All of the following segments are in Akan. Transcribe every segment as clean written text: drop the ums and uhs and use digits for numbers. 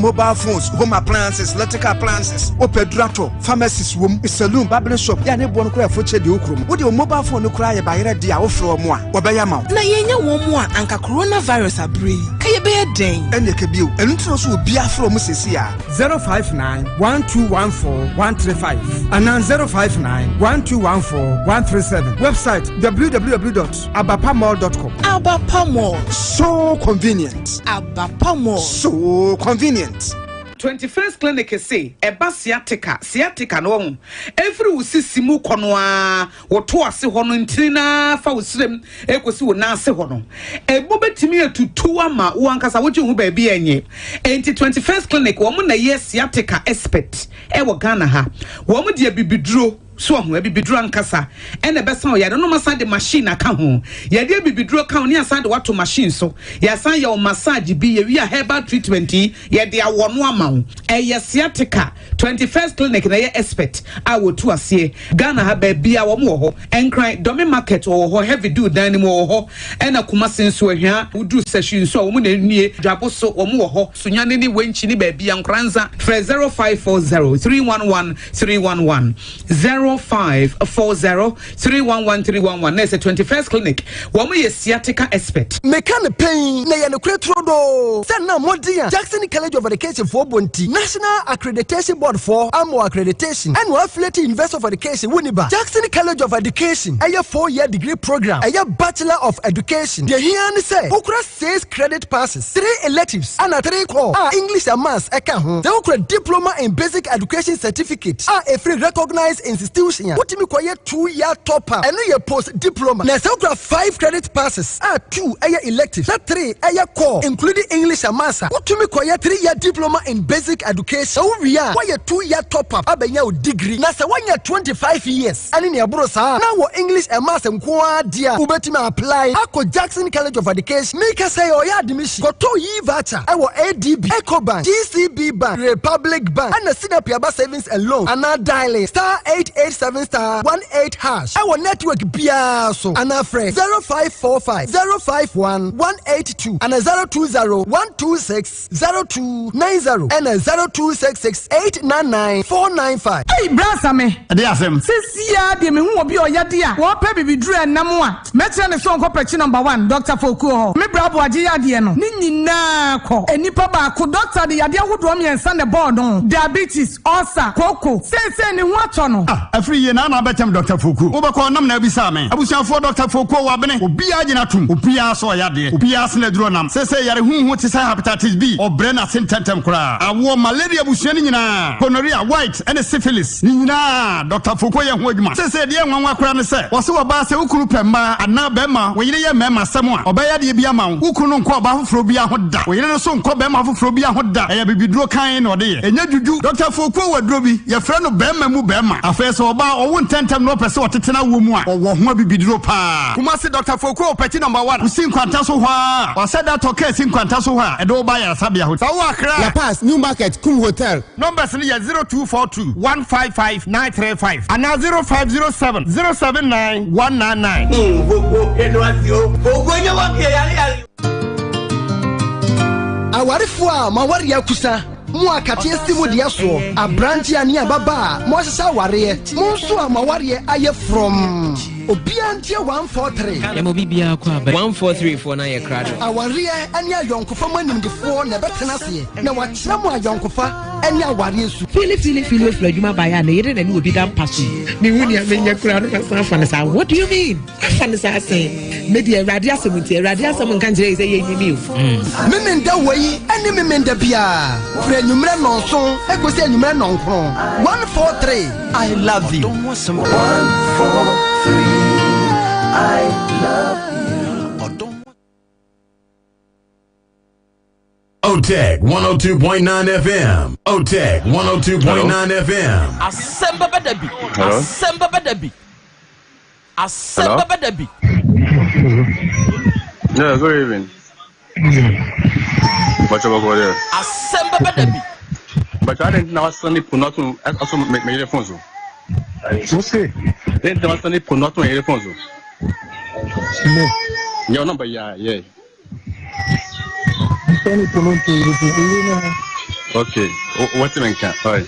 Mobile phones, home appliances, electrical appliances, wopɛ aduru atɔ, pharmacies wom, saloon, barbering shop, yɛ a ne boɔ no koraa ɛfo kyɛ deɛ wɔ kurom. Wode wo mobile phone no koraa yɛ bayerɛ deɛ a wofrɛ wɔn a, wɔbɛyɛ ama wo. Na yɛnnya wɔn mu a anka coronavirus aberɛ yi, ka yɛbɛyɛ dɛn? Ɛnneɛ ka bio, ɛno nti na ɔsɛ obiara frɛ wɔn seesei ara, 059 1214 135 anaa 059 1214 137. Website, www.abapamall.com. Abapa Mall. So convenient. Abapa Mall. So convenient. 21st Clinic se ɛba sciatica, sciatica no wahu, ɛfiri wo sisi mu kɔ no ara, wo to ase hɔ no ntini no ara fa wo srem ɛkɔsi wo nan ase hɔ no, ɛmu bɛtumi atutu ama wo ankasa wogye wo ho baabi a ɛnyɛ. Enti 21st Clinic wɔn na ɛyɛ sciatica expert ɛwɔ Ghana ha. Wɔn de abibiduro. So wahu? Abibiduro ankasa na ɛbɛsa wo yare no. Wɔasan de machine aka ho. Yɛde abibiduro ka ho ne yɛasan de wo ato machine so. Yɛasan yɛ wo massage bi. Yɛwie a herbal treatment yi, yɛde awɔ no ama wo. Ɛyɛ sciatica. 21st Clinic na ɛyɛ expert a wɔtu aseɛ. Ghana ha baabiara wɔn wɔ hɔ. Nkran, Dome Market wɔwɔ hɔ, Heavy Dew dan no mu wɔwɔ hɔ. Ɛna Kumasi nso, Ahwia, woduru Sahwi nso a wɔn na ɛnie. Dwabo so wɔn wɔ hɔ. Sunyani ne Wenchi ne baabiara, Nkoranza, frɛ 0540 311 311 0540 311 311 na ɛsɛ 21st clinic wɔn yɛ sciatica expert. Meka no pɛn, na ɛyɛ nokorɛ turodoo sɛ na mmɔden a Jackson College of Education foɔ bɔ nti, National Accreditation Board foɔ ama wɔ accreditation ɛna wɔ affiliate University of Education, Winneba. Jackson College of Education ɛyɛ four-year degree program, ɛyɛ Bachelor of Education. Deɛ ɛhia ara ne sɛ wokura six credit passes, three electives ɛna three core a English and Maths ɛka ho. Sɛ wokura Diploma in Basic Education certificate a ɛfiri recognized institution a, wotumi kɔyɛ two year top up, ɛno yɛ post diploma. Na sɛ wokura five credit passes a two ɛyɛ electives na three ɛyɛ core including English and Maths a, wotumi kɔyɛ three year diploma in Basic Education. Sɛ wowie a, woayɛ two year top up abɛnya wo degree. Na sɛ woanya 25 years ɛne nea ɛboro saa na wɔ English and Maths nko ara deɛ a, wobɛtumi apply akɔ Jackson College of Education. Meka sɛ ɔyɛ admission, kɔtɔ e-voucher ɛwɔ ADB, Ecobank, GCB Bank, Republic Bank ɛna Sinapi Aba Savings and Loan anaa dialing star 887 star 18 hash ɛwɔ network biara so anaa frɛ 0545 051 182 anaa 020 126 0290 ɛna 0266 899 495. Ei bra Same. Ɛdeɛ asɛm. Sesie ara deɛ mehu obi a ɔyɛ de a wɔpɛ bibiduro ɛnam a mɛkyerɛ no sɛ ɔnkɔ pɛkyi number one Doctor Fokuo hɔ. Me bra Aboagye yadeɛ no ne nyinaa kɔ. Nnipa baako doctor de yadeɛ ahodoɔ mmiɛnsa na ɛbɔɔ no, diabetes, ulcer, kooko. Seesei ne ho atɔ no. Ah afiri yie na na abɛkyɛm Doctor Fokuo. Wobɛkɔ nam na abisaa me. Abusuafoɔ Doctor Fokuo wabene. Obiara gyina tom. Obiara sɛ ɔyɛ adeɛ. Obiara sene aduro nam. Seesei yare huhu te sɛ hepatitis B ɔbrɛ n'ase ntɛntɛm koraa. Awoɔ, malaria abusua no nyinaa, gonorrhea, white ne syphilis ne nyinaa Doctor Fokuo yɛ ho adwuma. Seesei deɛ ɛnwanwa koraa ne sɛ wɔse ɔbaa sɛ wo kunu pɛ mmaa anaa barima wo yere yɛ mmarima asɛm a ɔbɛyɛ adeɛ bi ama wo. Wo kunu no nkɔ ɔbaa foforɔ biara ho da. Wo yere no nso nkɔ barima foforɔ biara ho da. Ɛyɛ abibiduro kann na ɔde yɛ. Ɛnyɛ dwudwu. Dɔkta Fokuo wɔ aduro bi, yɛfrɛ no barima mu barima. Afei sɛ ɔbaa ɔwo ntɛntɛm na ɔpɛ sɛ ɔtete n'awoɔ mu a, ɔwɔ ho abibiduro paa. Kumasi Dɔkta Fokuo wɔ Pɛkyi Nɔmba One. Wosi Nkwanta so hɔ ara a, wɔasɛ da tɔ kaa si Nkwanta so hɔ a, ɛde wo ba ayaresabea hɔ. Sɛ wowɔ Accra a. La Paz, New Market, Kum Hotel. Numbers no yɛ 0242 155 935 anaa 0507 079 199. Awarefoɔ a mo awareɛ akusa, mo a kateɛ si mo deɛ soɔ, aberanteɛ ne ababaa a moahyehyɛ awareɛ, mo nso a mo awareɛ ayɛ frɔmm, obiara ntie 143. Yɛma obi biara kɔ aba. 143 foɔ no ayɛ krado. Awareɛ ne ayɔnkofa mu animdefoɔ na ɛbɛtena aseɛ na wɔakyerɛ mo ayɔnkofa ne awareɛ su. Fili fili fili ofiri adwuma baeɛ a ne yere na ne obi da mpa so yi. Mehu nea menyɛ koraa no masan afa no saa. What do you mean? Afa no saa sɛn? Me deɛ Awurade asɛm nti, Awurade asɛm nka nkyerɛ yi sɛ yɛnyini o. Mm. Memenda wei ne memenda biara firi anwummerɛ nnɔnson kɔsi anwummerɛ nnɔnkron. 143 I love you. 143 I love you. OTEC 102.9 FM. OTEC 102.9 FM. Asɛm bɛba da bi. Asɛm bɛba da bi. Asɛm bɛba da bi. Yeah, good evening. Bacha bako there. Asɛm bɛba da bi. Bacha I didn't know sani puno to aso me me yere phone so. Wose. Didn't know sani puno to me yere phone so. No. Yeah, number yeah, yeah. Sani puno to yere phone. Okay, wɔte me nka. Ɔy.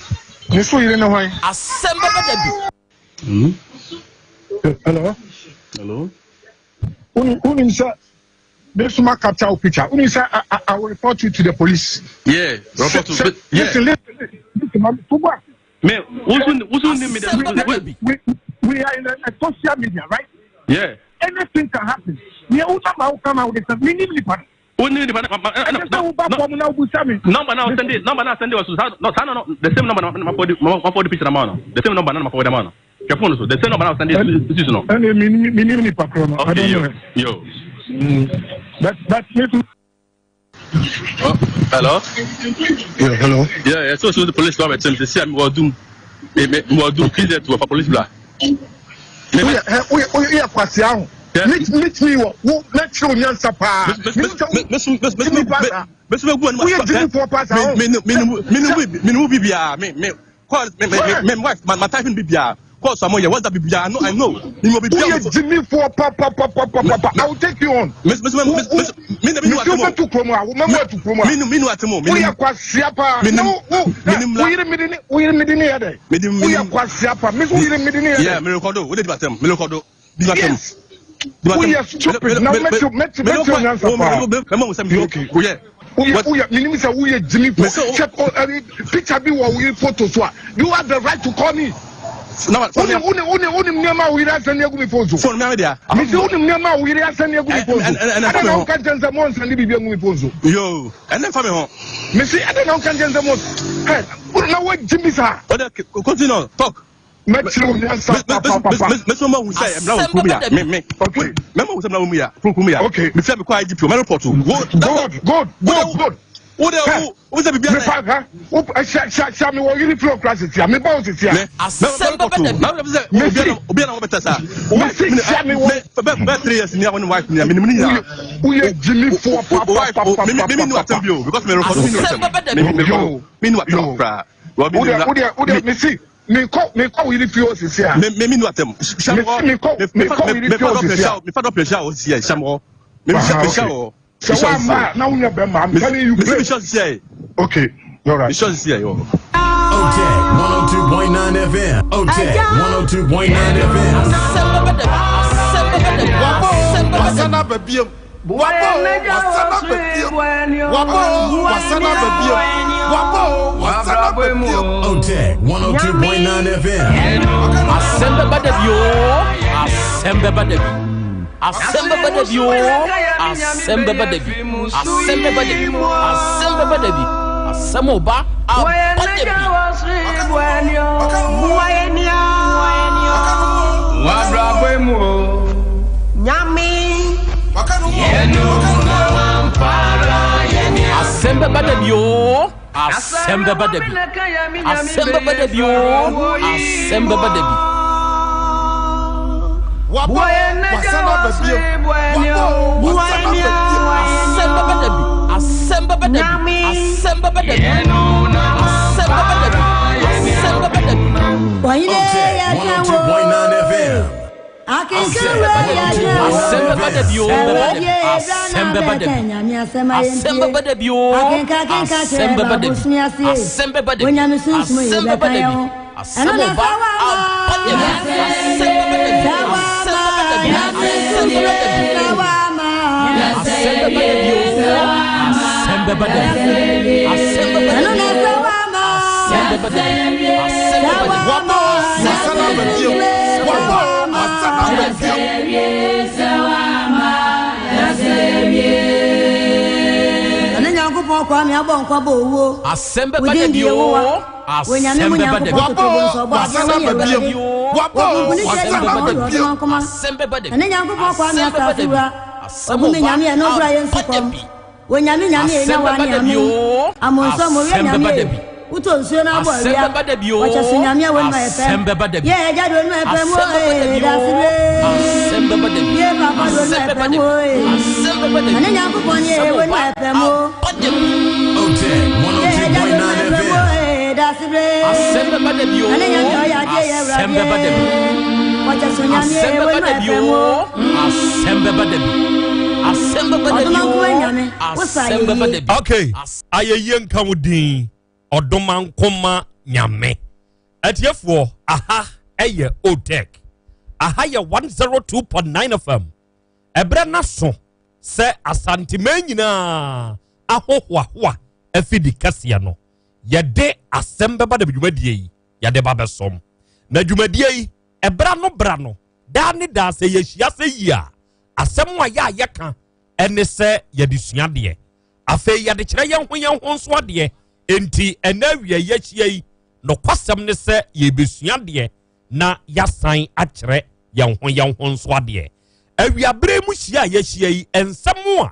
Ne so yere ne hwan? Asɛm bɛba da bi. Hmm? Hello? Hello? Wonim sɛ mesoma capture wo picture. Wonim sɛ I will report you to the police. Yeah, report to yeah. Listen, listen, listen, mami, Tubwa. Me, wusu wusu ni mi de. We are in a social media, right? Yeah. Anything can happen. Me, uta ma uka ma ude sa, mi ni nipa. Wo ni nipa na ma na. Ɛsɛ wo ba fam na wobusa me. Number na send it, number na send it was no, saa no, the same number na ma forward ma forward picture na ma no. The same number na ma forward ma no. Your phone so the same number na send it this no. Ɛne mi ni mi ni nipa koro no. Okay, yo. Yo. But me too. Oh, hello? Yeah, hello. Yeah, yeah, so the police come and say, see, I'm doom. Me me me doom kill to for police blah. Woyɛ woyɛ woyɛ kwasia ho. Meet meet me wɔ wo mɛkyerɛ wo nyansa paa. Woyɛ gyimifoɔ paa saa ho. Me me me me bibia me me call me me me wife my my typing bibia call some more WhatsApp bibia I know I know. Woyɛ gyimifoɔ papapapapapa I will take you on. Me me me me me me me tu kurom a mɛmu atu kurom a. Me me nu atemo. Woyɛ kwasia paa. Me wo yere mi di ni wo yere mi di ni yɛ dɛ. Woyɛ kwasia paa. Me so wo yere mi di ni yɛ dɛ. Yeah, me record o. Wo de di batem. Me record o. Di batem. Yes. Woyɛ stupid na mɛti mɛti mɛti o nyansa paa. Mɛma wo sɛ mi Okay. Woyɛ. Woyɛ woyɛ minim sɛ woyɛ gyimi fo. Sɛ o ɛni picture bi wɔ wo yere photo so a you have the right to call me. Wonim wonim wonim wonim nneɛma a wo yere asɛn agu mi phone so. Phone mi ame dea. Mesi wonim nneɛma a wo yere asɛn agu mi phone so. Ɛdɛ na woka nkyɛn sɛ mo nsɛn de biribi agu mi phone so. Yoo ɛnɛ nfa mi ho. Mesi ɛdɛ na woka nkyɛn sɛ mo ɛ na wo gyimi saa. Ɔdɛ continue talk. Mɛkyerɛ wo nyansa papapapa. Mɛsɛ ma hu sɛ mmara wɔ kurom ya me me. Okay. Mɛma hu sɛ mmara wɔ mu ya kurom ya. Okay. Mefia mekɔ IGP o mɛ report o. Good good good good. Wo de wo wo sɛ biribi ana. Mepa ha wo hyɛ hyɛ hyɛ mi wɔ yiri filo kura sisi a mi ba wo sisi a. Mɛ mɛ report o. Na wo sɛ obi ana obi ana wɔbɛtɛ saa. Mesi hyɛ mi wɔ. Bɛ bɛ 3 years ni a wɔne wife ni a mi ni mi ni nyinaa. Woyɛ jimi foɔ papapapapa. Mi mi ni atam bi o because mi report mi ni atam. Mi mi mi mi ni atam koraa. Wo de wo de wo de mesi. Mekɔ mekɔ wo yere fie hɔ sisi a. Me me mi nu atɛm. Mesi mekɔ mekɔ wo yere fie hɔ sisi a. Mefa dɔ pressure wɔ sisi a hyam hɔ. Me me hyɛ wɔ. Sɛ wa ma na wo nyɛ bɛrima I'm telling you. Mesi mi hyɛ sisi a. Okay, all right. Mi hyɛ sisi a yɔ. OTEC 102.9 FM. OTEC 102.9 FM. Wasana babiem. Wabo wasana babiem. Wabo wasana babiem. Wabo wasana babiem. OTEC 102.9 FM. Asɛm bɛba da bi o, asɛm bɛba da bi. Asɛm bɛba da bi o, asɛm bɛba da bi. Asɛm bɛba da bi, asɛm bɛba da bi. Asɛm ɔba aba da bi. Asɛm bɛba da bi o, asɛm bɛba da bi. Asɛm bɛba da bi o, asɛm bɛba da bi. Wabo wasana babiem. Wabo wasana babiem. Asɛm bɛba da bi, asɛm bɛba da bi, asɛm bɛba da bi. Asɛm bɛba da bi, asɛm bɛba da bi. OTEC 102.9 FM. OTEC Asɛm 102.9 bɛba da bi o, asɛm bɛba da bi. Asɛm bɛba da bi o, asɛm bɛba da bi. Asɛm bɛba da bi, asɛm bɛba da bi. Asɛm ɔba aba da bi. Asɛm bɛba da bi, asɛm bɛba da bi, asɛm bɛba da bi. Asɛm bɛba da bi o, asɛm bɛba da bi. Asɛm bɛba da bi o, asɛm bɛba da bi. Asɛm bɛba da bi. Wabo wasana babiem. Wabo wasana babiem. Ɛne Nyankopɔn kwame abɔ nkwa bɔ owuo. Asɛm bɛba Wo da din bi de o, Yehowa. Onyame asɛm mu bɛba da bi. Nyankopɔn kotobo nso ɔbɔ adeɛ Wasana wonyɛ babiem. Awurade. Wabo Wɔkunkun ne hyɛ wasana Nyankopɔn babiem. ɔdoma nkoma. Asɛm bɛba da bi. Ɛne Nyankopɔn kwame Asɛm bɛba asase da bi. wura. Asɛm Ɔbu me ɔba Nyame ɛno kura yɛ nsu aba da kɔm. bi. Onyame Nyame yɛ nya Asɛm wa bɛba ne da bi ame. o, Amonso mo wia asɛm Nyame bɛba da ye. bi. Wotɔ nsuo na abɔ Asɛm awia. bɛba da bi o, Wɔkyɛ so Nyame a wɔnima yɛ asɛm fɛm. bɛba da bi. Yɛ ɛgya de onima yɛ fɛm o Asɛm bɛba da ee bi o, dasebe. asɛm bɛba da bi. Yɛ papa de onima Asɛm yɛ bɛba fɛm da bi. o ee. Asɛm bɛba da bi. Ɛne Nyankopɔn ne yɛ Asɛm wɔnima ɔba yɛ fɛm o. aba da bi. OTEC Yɛ ɛgya de onima 102.9 yɛ fɛm o FM. ee dasebe. Asɛm bɛba da bi o, Ɛne Nyame ɔyɛ adeɛ yɛ asɛm bɛba da bi. Awurade. Wɔkyɛ so Nyame Asɛm yɛ bɛba wɔnima da yɛ bi fɛm o, o. asɛm bɛba da bi. Asɛm bɛba da bi Ɔdoma o, nkoma Nyame, wo sa asɛm bɛba da ayɛyie. bi. Okay, ayɛyie nka wo din. Ɔdomankoma Nyame. Atiefoɔ, aha ɛyɛ OTEC. Aha yɛ 102.9 FM. Ɛberɛ no aso sɛ Asanteman nyinaa ahohoahoa afidi kɛseɛ no. Yɛde asɛm bɛba da dwumadie yi yɛde ba bɛsom. Na dwumadie yi, ɛberɛ ano berɛ ano, daa ne daa sɛ yɛhyia sɛ yie a, asɛm a yɛ a yɛka ɛne sɛ yɛde sua adeɛ. Afei yɛde kyerɛ yɛn ho yɛn ho nso adeɛ. Enti ɛnɛ awia yi ahyia yi, nokwasɛm ne sɛ yɛrebɛsua adeɛ na yɛasan akyerɛ yɛn ho yɛn ho nso adeɛ. Awiaberɛ mu hyia a yɛahyia yi, nsɛm a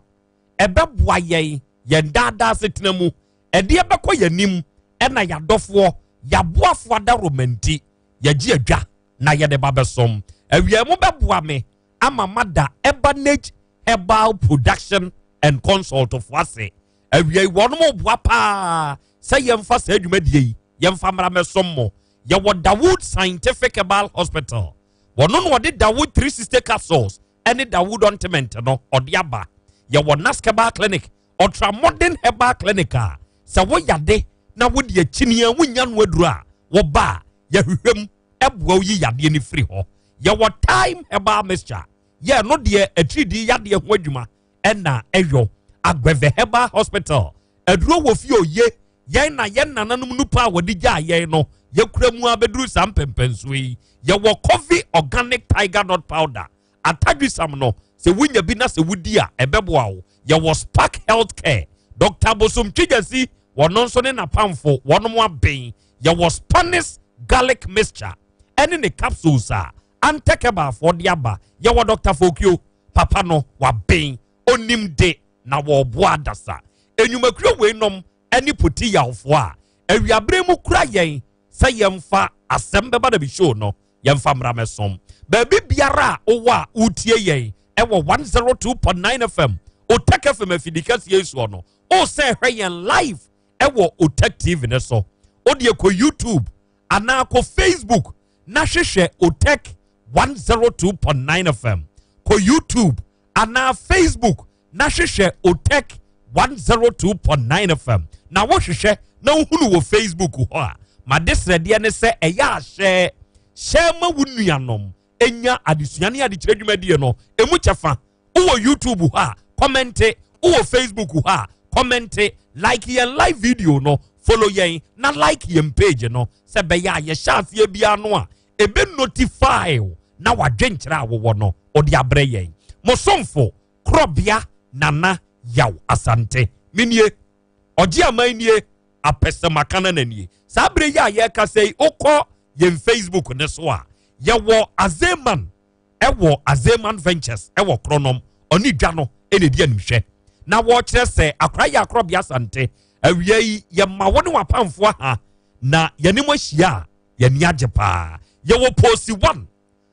ɛbɛboa yɛn yɛn daadaa asetena mu, ɛdeɛ bɛkɔ yɛn anim, ɛna yɛadɔfoɔ, yɛaboafoɔ adaworoma nti, yɛgye adwa na yɛde ba bɛsom. Awia mu bɛboa me ama mada Ebanage Herbal Production and Consult fo ase. Awia yi wɔn mo boa paa sɛ yɛmfa saa dwumadie yi yɛmfa mmara mɛsom mo. Yɛwɔ Dawood Scientific Herbal Hospital. Wɔn no wɔde Dawood 360 capsules ɛne Dawood ointment no ɔde aba. Yɛwɔ Nask Herbal Clinic, Ultra Modern Herbal Clinic a sɛ woyade na wode akyini a wonya no aduro a wɔba a yɛhwehwɛ mu ɛboa wo yi yadeɛ no firi hɔ. Yɛwɔ Thyme Herbal Mixture yɛ no deɛ atiridii yadeɛ ho adwuma ɛna ɛyɔ. Agbɛvɛ Herbal Hospital aduro wɔ fie oye yɛn na yɛn nananom nupa a wɔde gyaa yɛn no yɛkura mu abɛduru saa mpɛmpɛnsoɔ yi. Yɛwɔ Coffee Organic Tiger Nut Powder atadwisam no sɛ wonya bi na sɛ wodi a ɛbɛboa wo. Yɛwɔ Spark Health Care Dr. Bosom Twigyasi wɔn nso ne n'apamfo wɔn aben. Yɛwɔ Spanish Garlic Mixture ɛne ne capsules a Antɛkɛbaafoɔ de aba. Yɛwɔ Dr. Fokio papa no waben onim de na wɔreboa adasa. Enyumakuo weinom ne poti yawfoɔ a awiabere mu kura yɛn sɛ yɛmfa asɛm bɛba da bi show no yɛmfa mmra mɛsom. Baabi biara a wowɔ a wotie yɛn ɛwɔ 102.9 FM Otek FM afidi kɛseɛ yi soɔ no, o sɛ hwɛ yɛn live ɛwɔ Otek TV ne so. O deɛ kɔ YouTube anaa kɔ Facebook na hwehwɛ Otek 102.9 FM. Kɔ YouTube anaa Facebook na hwehwɛ Otek 102.9 FM. Na wohwehwɛ na wohunu wɔ Facebook hɔ a, ma de srɛdeɛ ne sɛ ɛyɛ ahyɛ hyɛ ma wo nuanom enya adesua ne adekyerɛ dwumadie no emu kyɛfa. Wowɔ YouTube hɔ a, kɔmɛnte. Wowɔ Facebook hɔ a, kɔmɛnte. Like yɛn live video no, follow yɛn na like yɛn page no sɛ bɛyɛ a yɛhyɛ aseɛ biara no a ebe notify na wadwenkyerɛ a wowɔ no ɔde abrɛ yɛn. Mo somfo Korɔbea Nana Yaw Asante. Menie, ɔgye aman nie, apɛsɛmakana na nie. Saa berɛ yi a yɛrekasa yi, wokɔ yɛn Facebook ne so a, yɛwɔ Azeman ɛwɔ Azeman Ventures ɛwɔ Kronom, ɔne dwa no ɛna ɛdi animhwɛ. Na wɔkyerɛ sɛ akora yɛ akorɔbea Asante. Awia yi, yɛma wo ne w'apamfoɔ ha na yɛne mo ahyia a, yɛni agye paa. Yɛwɔ Posi One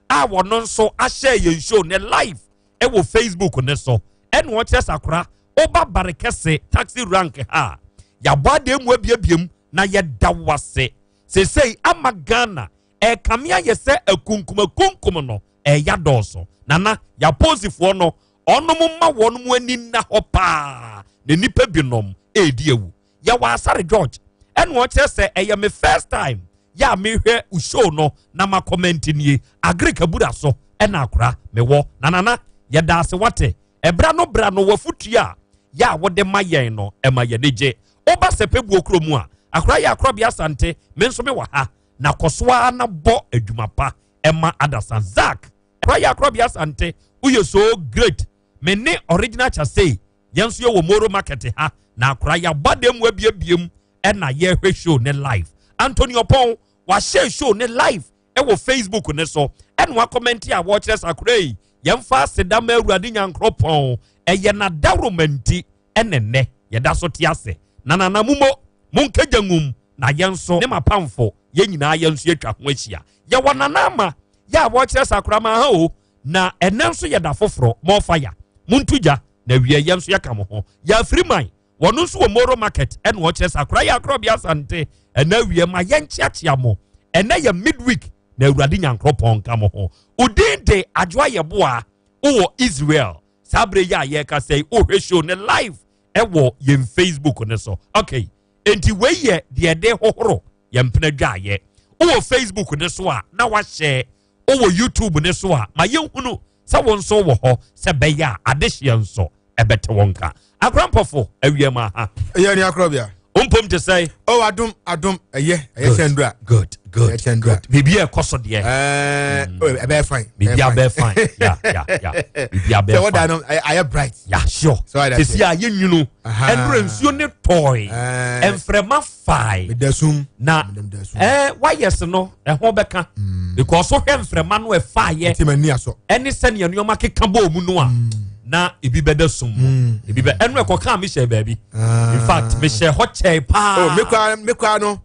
a wɔno nso ahyɛ yɛn show ne live ɛwɔ Facebook ne so. Ɛna ɔkyerɛ sɛ akora woba bare kɛse taxi rank ha a, yɛabɔ adeɛ mu abiebiem na yɛda wo ase. Seesei ama Ghana ɛkame ayɛ sɛ akunkumakunkum no ɛyɛ dɔɔso. Nana yɛaposifoɔ no ɔnom ma wɔn mu ani nna hɔ paa na nnipa binom ɛredi awu. Yɛwɔ Asare George ɛna ɔkyerɛ sɛ ɛyɛ me first time yɛ a mehwɛ show no na ma comment nie. Agric abura so ɛna akora mewɔ. Na nana yɛda ase wate. Ɛbra no bra no wafutu a yɛ a wode ma yɛn no ɛma yɛn gye. Woba sɛ pɛbuo kuro mu a akora yɛ akorɔbea Asante me nso me wɔ ha na kɔ so ara na bɔ adwuma pa ɛma adasa. Zack akora yɛ akorɔbea Asante woyɛ so great. Me ne original chasei yɛn nso yɛwɔ Moro market ha na akora yɛabɔ adan mu abiebiem ɛna yɛhwɛ show ne live. Anthony Opon wahyɛ show ne live ɛwɔ Facebook ne so ɛna wakɔmɛnte a wɔkyerɛ sɛ akora yi yɛmfa aseda ma Awurade Nyankoropɔn ɛyɛ n'adaworoma nti ɛna nnɛ yɛda so te ase. Na nana mumo monkagya ngum na yɛn nso ne mapamfo yɛn nyinaa yɛn nso yɛatwa ho ahyia. Yɛwɔ nana ama yɛ a wɔkyerɛ sɛ akora ma ha o na ɛnɛ nso yɛda foforɔ more fire monto gya na wie yɛn nso yɛka mo ho. Yɛafiri man wɔn nso wɔ Moro market ɛna wɔkyerɛ sɛ akora yɛ akorɔbea Asante ɛnɛ wie ma yɛnkyeakyea mo. Ɛnɛ yɛ midweek na Awurade Nyankoropɔn nka mo ho. Odin de Adwoa Yɛboa wowɔ Israel saa berɛ yi a yɛrekasa yi wohwɛ show ne live ɛwɔ yɛn Facebook ne so. Okay. Enti wei yɛ deɛ yɛde hohoro yɛn mpena dwaeɛ. Wowɔ Facebook ne so a na wahyɛ, wowɔ YouTube ne so a ma yɛnhunu sɛ wo nso wɔ hɔ sɛ bɛyɛ a adehyeɛ nso ɛbɛte wo nka. Akorampɔfo awia mu aha. Ɛyɛ ni akorɔbea. Wompom te sɛ. Oh adom adom ɛyɛ ɛyɛ kyɛn dura. Good good ɛyɛ kyɛn dura. Biribi a ɛkɔ so deɛ. Ɛɛ mm. ɛbɛyɛ fine. Biribi abɛyɛ fine ya ya ya biribi abɛyɛ fine. Sɛ wɔda no ayɛ bright. Ya sure. Sisi a yɛ nwunu. Ɛnura nsuo ne tɔɔe. Mframa fae. Medasum. Na ɛɛ wires no ɛho bɛka. Mm. Because wohwɛ mframa no ɛfaeɛ. Ɛti ma ni asɔ. Ɛne sɛnea nneɛma keka bɔɔ mu no a. Mm. Na ebi bɛda sum mu. Mm. Ebi bɛ ɛno ɛkɔ kaa mi hyɛ baabi. Ah. In fact mehyɛ hɔ kyɛɛ paa. Oh mekura mekura no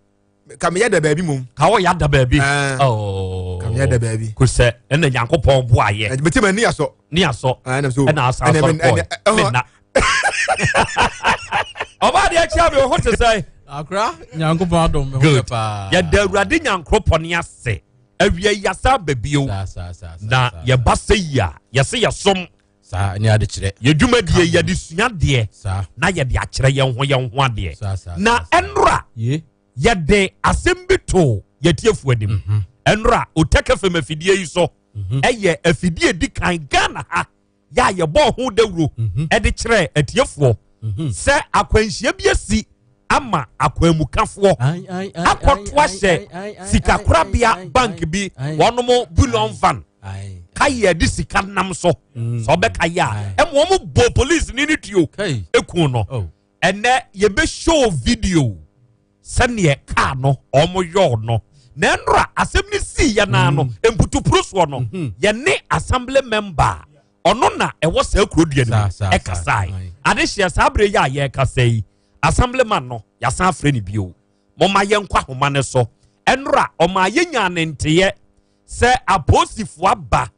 ka meyɛ da baabi mom. Ka wɔ yɛ ada baabi. Eh. Oh. Ka meyɛ da baabi. Kosɛ ɛna Nyankopɔn bo ayɛ. Mete ma ni asɔ. Ni asɔ. Ɛna asa asɔ kɔɔ. Mena. Ɔbaa deɛ kyia mi ho te sɛ. Akora Nyankopɔn adom me ho yɛ paa. Yɛda Awurade Nyankoropɔn ase. Awia yi yɛasa aba bio. Na yɛba sɛ yi a yɛse yɛsom. Saa ne ade kyerɛ. Yɛ dwumadie yɛde sua deɛ. Na yɛde akyerɛ yɛn ho yɛn ho adeɛ. Na ɛnora yɛde asɛm bi to yɛtiefo anim. Mhm. Ɛnora Otec FM afidie yi so mhm. ɛyɛ afidie di kan Ghana ha. yɛ a yɛbɔɔ ho dawuro mhm. de kyerɛɛ atiefoɔ mhm. sɛ akwanhyia bi asi ama akwanmukafoɔ akɔto ahyɛ sikakorabea bank bi wɔnom bullion van kayɛ de sika nam so mm. sɛ ɔbɛka yɛ a ɛma wɔn bɔ polisi ni ne tuo eku no oh. ɛnɛ yɛbɛ show video sɛdeɛ kaa no wɔn yɔɔ no na ɛnora asɛm no sii yɛ naa no mm. mputupuru soɔ no mm-hmm. yɛne assembly member a ɔno na ɛwɔ saa kuro dua no mu ɛkasae adehyeɛ saa berɛ yi a yɛrekasa yi assemblyman no yɛasan afrɛ no bio mɔma yɛnkɔ ahoma no so ɛnora ɔma yɛnya ne nteyɛ sɛ apolisifoɔ aba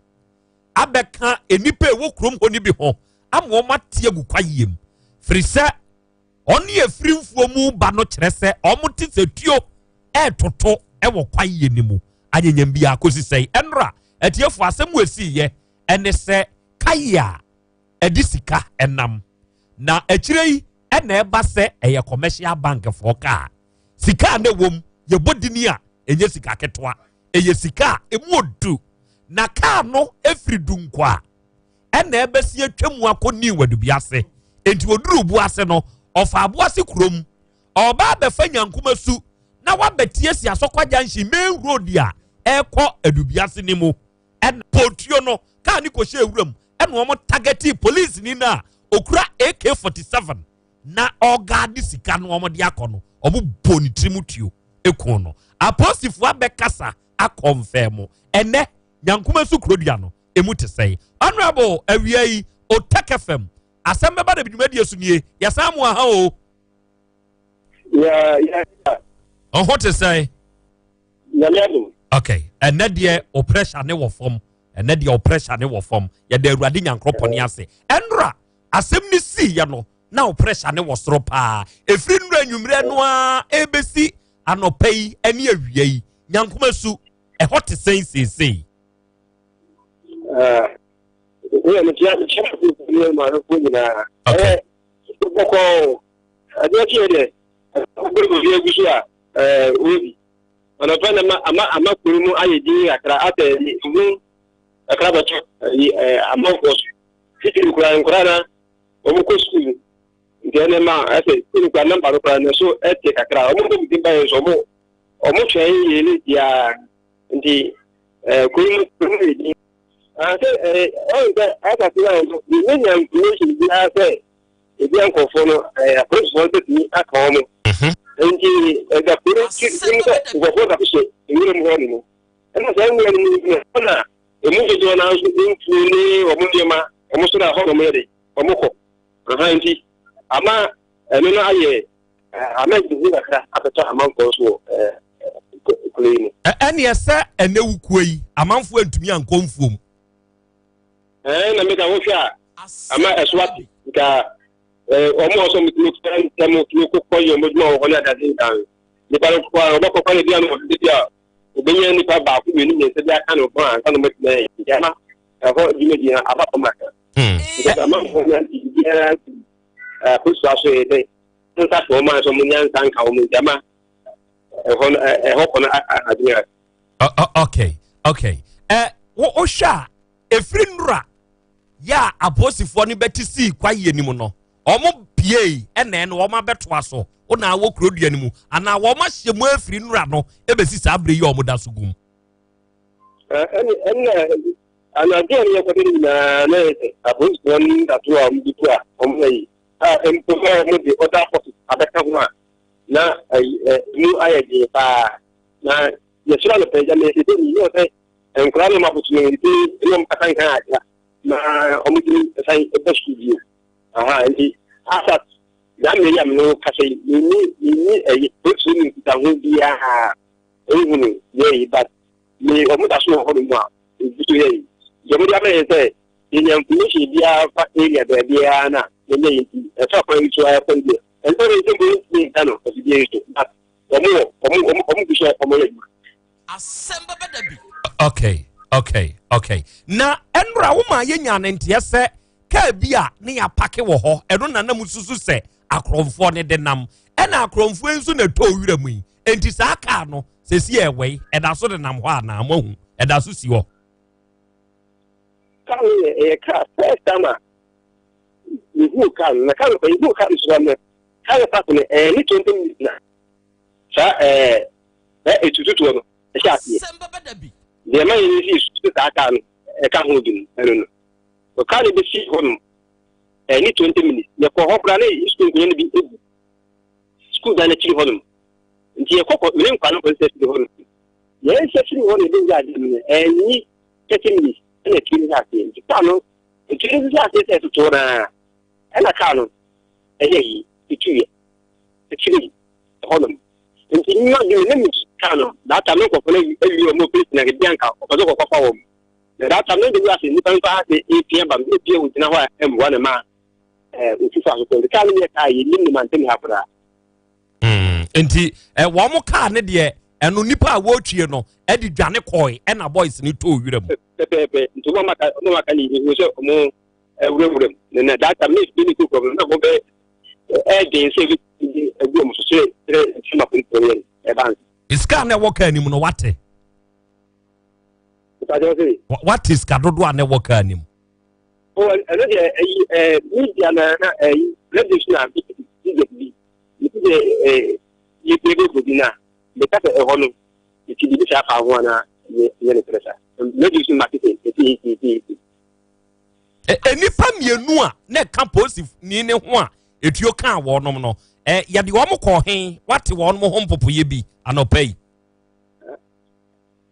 abɛka nnipa ɛwɔ kurom hɔ no bi ho ama wɔn ate agu kwaeɛ mu firi sɛ Ɔne afiri mfuo mu ba no kyerɛ sɛ wɔte sɛ tuo retoto wɔ kwaeɛ no mu anyenyam biara kɔsi sɛe. Ɛnora, atiefo asɛm a ɛsiiɛ ɛne sɛ kae a ɛde sika nam na akyire yi ɛna ɛba sɛ ɛyɛ commercial bank foɔ kaa. Sika a na ɛwɔ mu yɛbɔ dini a ɛnyɛ sika ketewa, ɛyɛ sika a ɛmu odu na kaa no ɛfiri Dunkwa ɛna ɛbɛsi atwa mu akɔ New Adubiase. Enti ɔduruu Boase no, ɔfaa Boase kurom. Ɔreba abɛfa Nyankoma su na wabɛte asi Asɔkwa Junction main road a ɛrekɔ Adubiase no mu. Ɛna pɔtuo no, kaa no kɔhyɛɛ wuram ɛna wɔn targetee polisini no a ɔkura AK-47 na ɔregaade sika no wɔn de akɔ no, wɔn bɔɔ ne tirim tuo kuu no. Apolisifoɔ abɛkasa akɔnfɛmo. Ɛnɛ, Nyankoma su kurodua no, emu te sɛn? Honourable awia yi Otek FM asɛm bɛba da bi dwumadie so nie yɛsan mo aha o. Yeah, yeah. Ɔho te sɛn? Nyame adom. Okay, ɛnɛ deɛ o pressure ne wɔ fam. Ɛnɛ deɛ o pressure ne wɔ fam. Yɛda Awurade Nyankoropɔn ase. Ɛnora asɛm ne sii yɛ no na o pressure ne wɔ soro paa. Ɛfiri nnora anwummerɛ no ara ɛbɛsi anɔpa yi ɛne awia yi. Nyankoma su ɛhɔ te sɛn seesei? Woyɛ mekyia mekyia ne maamefo nyinaa. Ɛyɛ bɔkɔɔ adeɛ kyeɛ deɛ wobɛrɛ obi agu so a wɔdi anɔpa na ama ama kuro mu ayɛ din kakra asɛ ehu kakra bɛto amanfoɔ so titiri kura nkora na wɔn kɔ sukuu nti ɛnɛ ma asɛ sukuu kura namba no kura na so ɛte kakra wɔn bɔ mu din ba yɛn so wɔn wɔn twɛn yie ne biara nti ɛɛ kuro mu kuro mu yɛ din sɛ ɛɛ ɔyɛ sɛ asase na no yɛnyɛ information biara sɛ ebi nkurɔfoɔ no ɛɛ apolisifoɔ no bɛtumi aka wɔn mhm. nti ɛda kuro ti mu sɛ nkurɔfoɔ da so hyɛ nwura mu hɔ nom ɛna saa nwura no mu no ɛna emu dodoɔ no nso mfuo ne wɔn nneɛma wɔn so na hɔ nom yɛ de wɔn kɔ aha nti ama ɛno no ayɛ Ama nsuo kakra abɛtɔ amanfoɔ nso wɔ kuro yi mu. Ɛneɛ sɛ ɛnɛ wukuo yi amanfoɔ antumi ankɔ mfuom. Ɛɛ na meka wohwɛ a ama ɛso ate nka wɔn a wɔsɔ mutumi kura ntɛm tumi kɔkɔ yɛ wɔn adwuma wɔ hɔ ne adade nyinaa no nipa no kɔ a wɔbɛkɔ kɔ ne bi a no wɔde bi a obɛnya nipa baako mmienu mmiɛnsa bi aka ne ho a ansa na wɔatumi ayɛ nti ama ɛhɔ dwumadi no aba fam kakra. Because amanfoɔ nya biribiara akosi so yɛ dɛ. nsa ka wɔn a sɛ wɔn nya nsa nka wɔn nti ama ɛhɔ no ɛhɔ kɔ no adwene a. Okay, okay. Ɛ wohwɛ a efiri nnura yɛ a apolisifoɔ no bɛte sii kwaeɛ no mu no wɔn piei ɛna ɛno wɔn abɛtoa so wɔn a wɔ kuro dua no mu anaa wɔn ahyɛ mu afiri nnura no ebesi saa abere yi a wɔn da so gum. Ɛne ɛna anadwo a yɛkɔde no nyinaa na yɛ sɛ apolisifoɔ no dato a wɔde tu a wɔn ayi a mpo na wɔn de ɔda forces abɛka ho a na ɛmu ayɛ den paa na yɛsoro anɔpɛ gya mɛ ɛsɛ mi yɛ sɛ nkwadaa no makoto no nti ɛna wɔn kasa nkan akra na wɔn tumi san ɛbɔ sukuu bio aha nti asat daa mɛ yam no kasa yi mini mini ɛyi polisi no nkitaho biara ehunu yɛ yi but me wɔn da so wɔ hɔ nom a ebi so yɛ yi deɛ wɔn de ama yɛn sɛ yɛnya information biara fa area baabiara na yɛnyɛ yi nti ɛfa kwan yi so ayɛ kwan bi ɛnna ne nsɛm bɔ ntumi nka no afidie yi so but wɔn wɔ wɔn wɔn wɔn gu so wɔn yɛ adwuma. Asɛm bɛba da bi. Okay, okay, okay. Na ɛnora wo ma yɛnya ne nteɛ sɛ kaa bi a ne yɛapake wɔ hɔ ɛno na nam susu sɛ akorɔmfoɔ ne de nam ɛna akorɔmfoɔ nso na ɛtɔ wura mu yi enti saa kaa no sɛsi ɛwɛi ɛda so de nam hɔ anaa moahu ɛda so si hɔ. Kaa no yɛ ɛyɛ kaa first time a mehuu kaa no na kaa no mehuu kaa no so no kaa no park no ɛyɛ ne 20 minutes na saa ɛɛ ɛ etututuo no ɛhyɛ aseɛ deɛ ɛma yɛn si susu saa kaa no ɛka ho bi no ɛno no kaa no bɛsi hɔ nom ɛne 20 minutes yɛkɔ hɔ koraa ne sukuu nkonnwa no bi egu sukuu dan n'akyiri hɔ nom nti yɛkɔ kɔ mene nkwa no kɔ sɛ firi hɔ nom yɛn sɛ firi hɔ no yɛbɛwura adeɛ mu no ɛnyi 30 minutes ɛna tiri no hyɛ aseɛ nti kaa no tiri no hyɛ aseɛ sɛ ɛtotoɔ naa ɛna kaa no ɛyɛ yi ɛtuiɛ akyiri hɔnom nti mma dwene ne me kaa no that time ne nkɔfoɔ no awie wɔn operation na ebi anka ɔpɛ sɛ ɔkɔkɔfa wɔn na that time ne de ase nnipa nfa ase epia ba me epia ogyina hɔ a ɛmmoa ne ma ɛɛ otu fa so kɔ nti kaa no yɛ kaa yɛ nim ne mantam ha koraa. Hmm, nti ɛ wɔn kaa ne deɛ ɛno nipa a wɔretwie no ɛde dwane kɔɛ ɛna boys ne too wira mu. Pɛpɛɛpɛ nti wɔn aka wɔn aka ne ihu sɛ wɔn ɛwurawura mu na na that time ne ebi ne kuro kuro na wɔn bɛ ɛɛden sɛ ebi de egu wɔn so sɛ sɛ nsɛm apolisifoɔ yɛ no ɛba nsa. Sika na ɛwɔ kaa nim no wate. Wate sika dodoɔ a na ɛwɔ kaa nim. Ɛno deɛ ɛyi ɛɛ media na na ɛyi radio so na media bi meti sɛ ɛɛ yɛ yɛ bɛ bi na meka sɛ ɛhɔ no meti biribi saa fa ho ana yɛ yɛ ne pɛrɛ sa radio so ma tete eti eti eti. Nnipa mmienu a na ɛka polisini ne ho a etuo kaa wɔnom no, yɛde wɔn kɔɔ he? Wate wɔn ho mpopoeɛ bi anɔpa yi?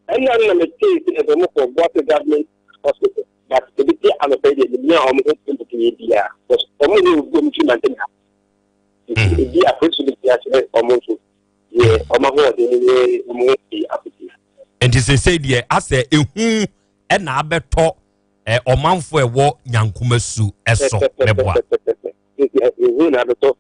Ɛnna no na metee sɛ yɛde wɔn kɔɔ Boase Government Hospital, but ebi te anɔpa yi deɛ menyaa wɔn ho mpopoeɛ biara, because wɔn nyɛ obi a wɔfiri mantam ha. Nti hmm. ebi apolisi bi ti akyerɛ wɔn nso deɛ wɔn ahoɔden ne wɔn ho fi akosi. Nti sese deɛ asɛ ehu ɛna abɛtɔ ɛ ɔmanfo ɛwɔ nyankoma su ɛso mɛboa. Ehu na abɛtɔ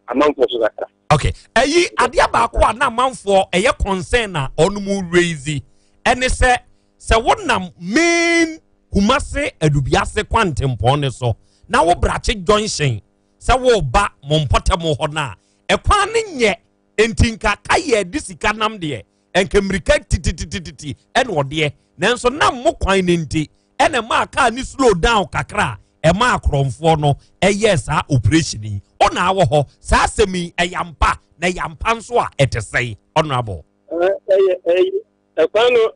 amanfoɔ so kakra. Okay, ɛyi adeɛ baako a na amanfoɔ ɛyɛ concern na ɔno mu raise ɛne sɛ sɛ wonam main Kumase Adubiase kwantempɔn ne so na wo Brakye junction sɛ woba mo mpɔtam hɔ no a ɛkwan no nyɛ nti nka ka yɛ de sika nam deɛ nka mmirika tititititi ɛna ɔdeɛ nanso nam mo kwan no nti ɛna ɛmaa kaa ne slow down kakra a ɛmaa akorɔmfoɔ no ɛyɛɛ saa operation yi ɔna awɔ hɔ saa asɛm yi ɛyɛ ampa na ɛyɛ ampa nso a ɛte sɛn honorable. Ɛyɛ ɛyɛ ɛkwan no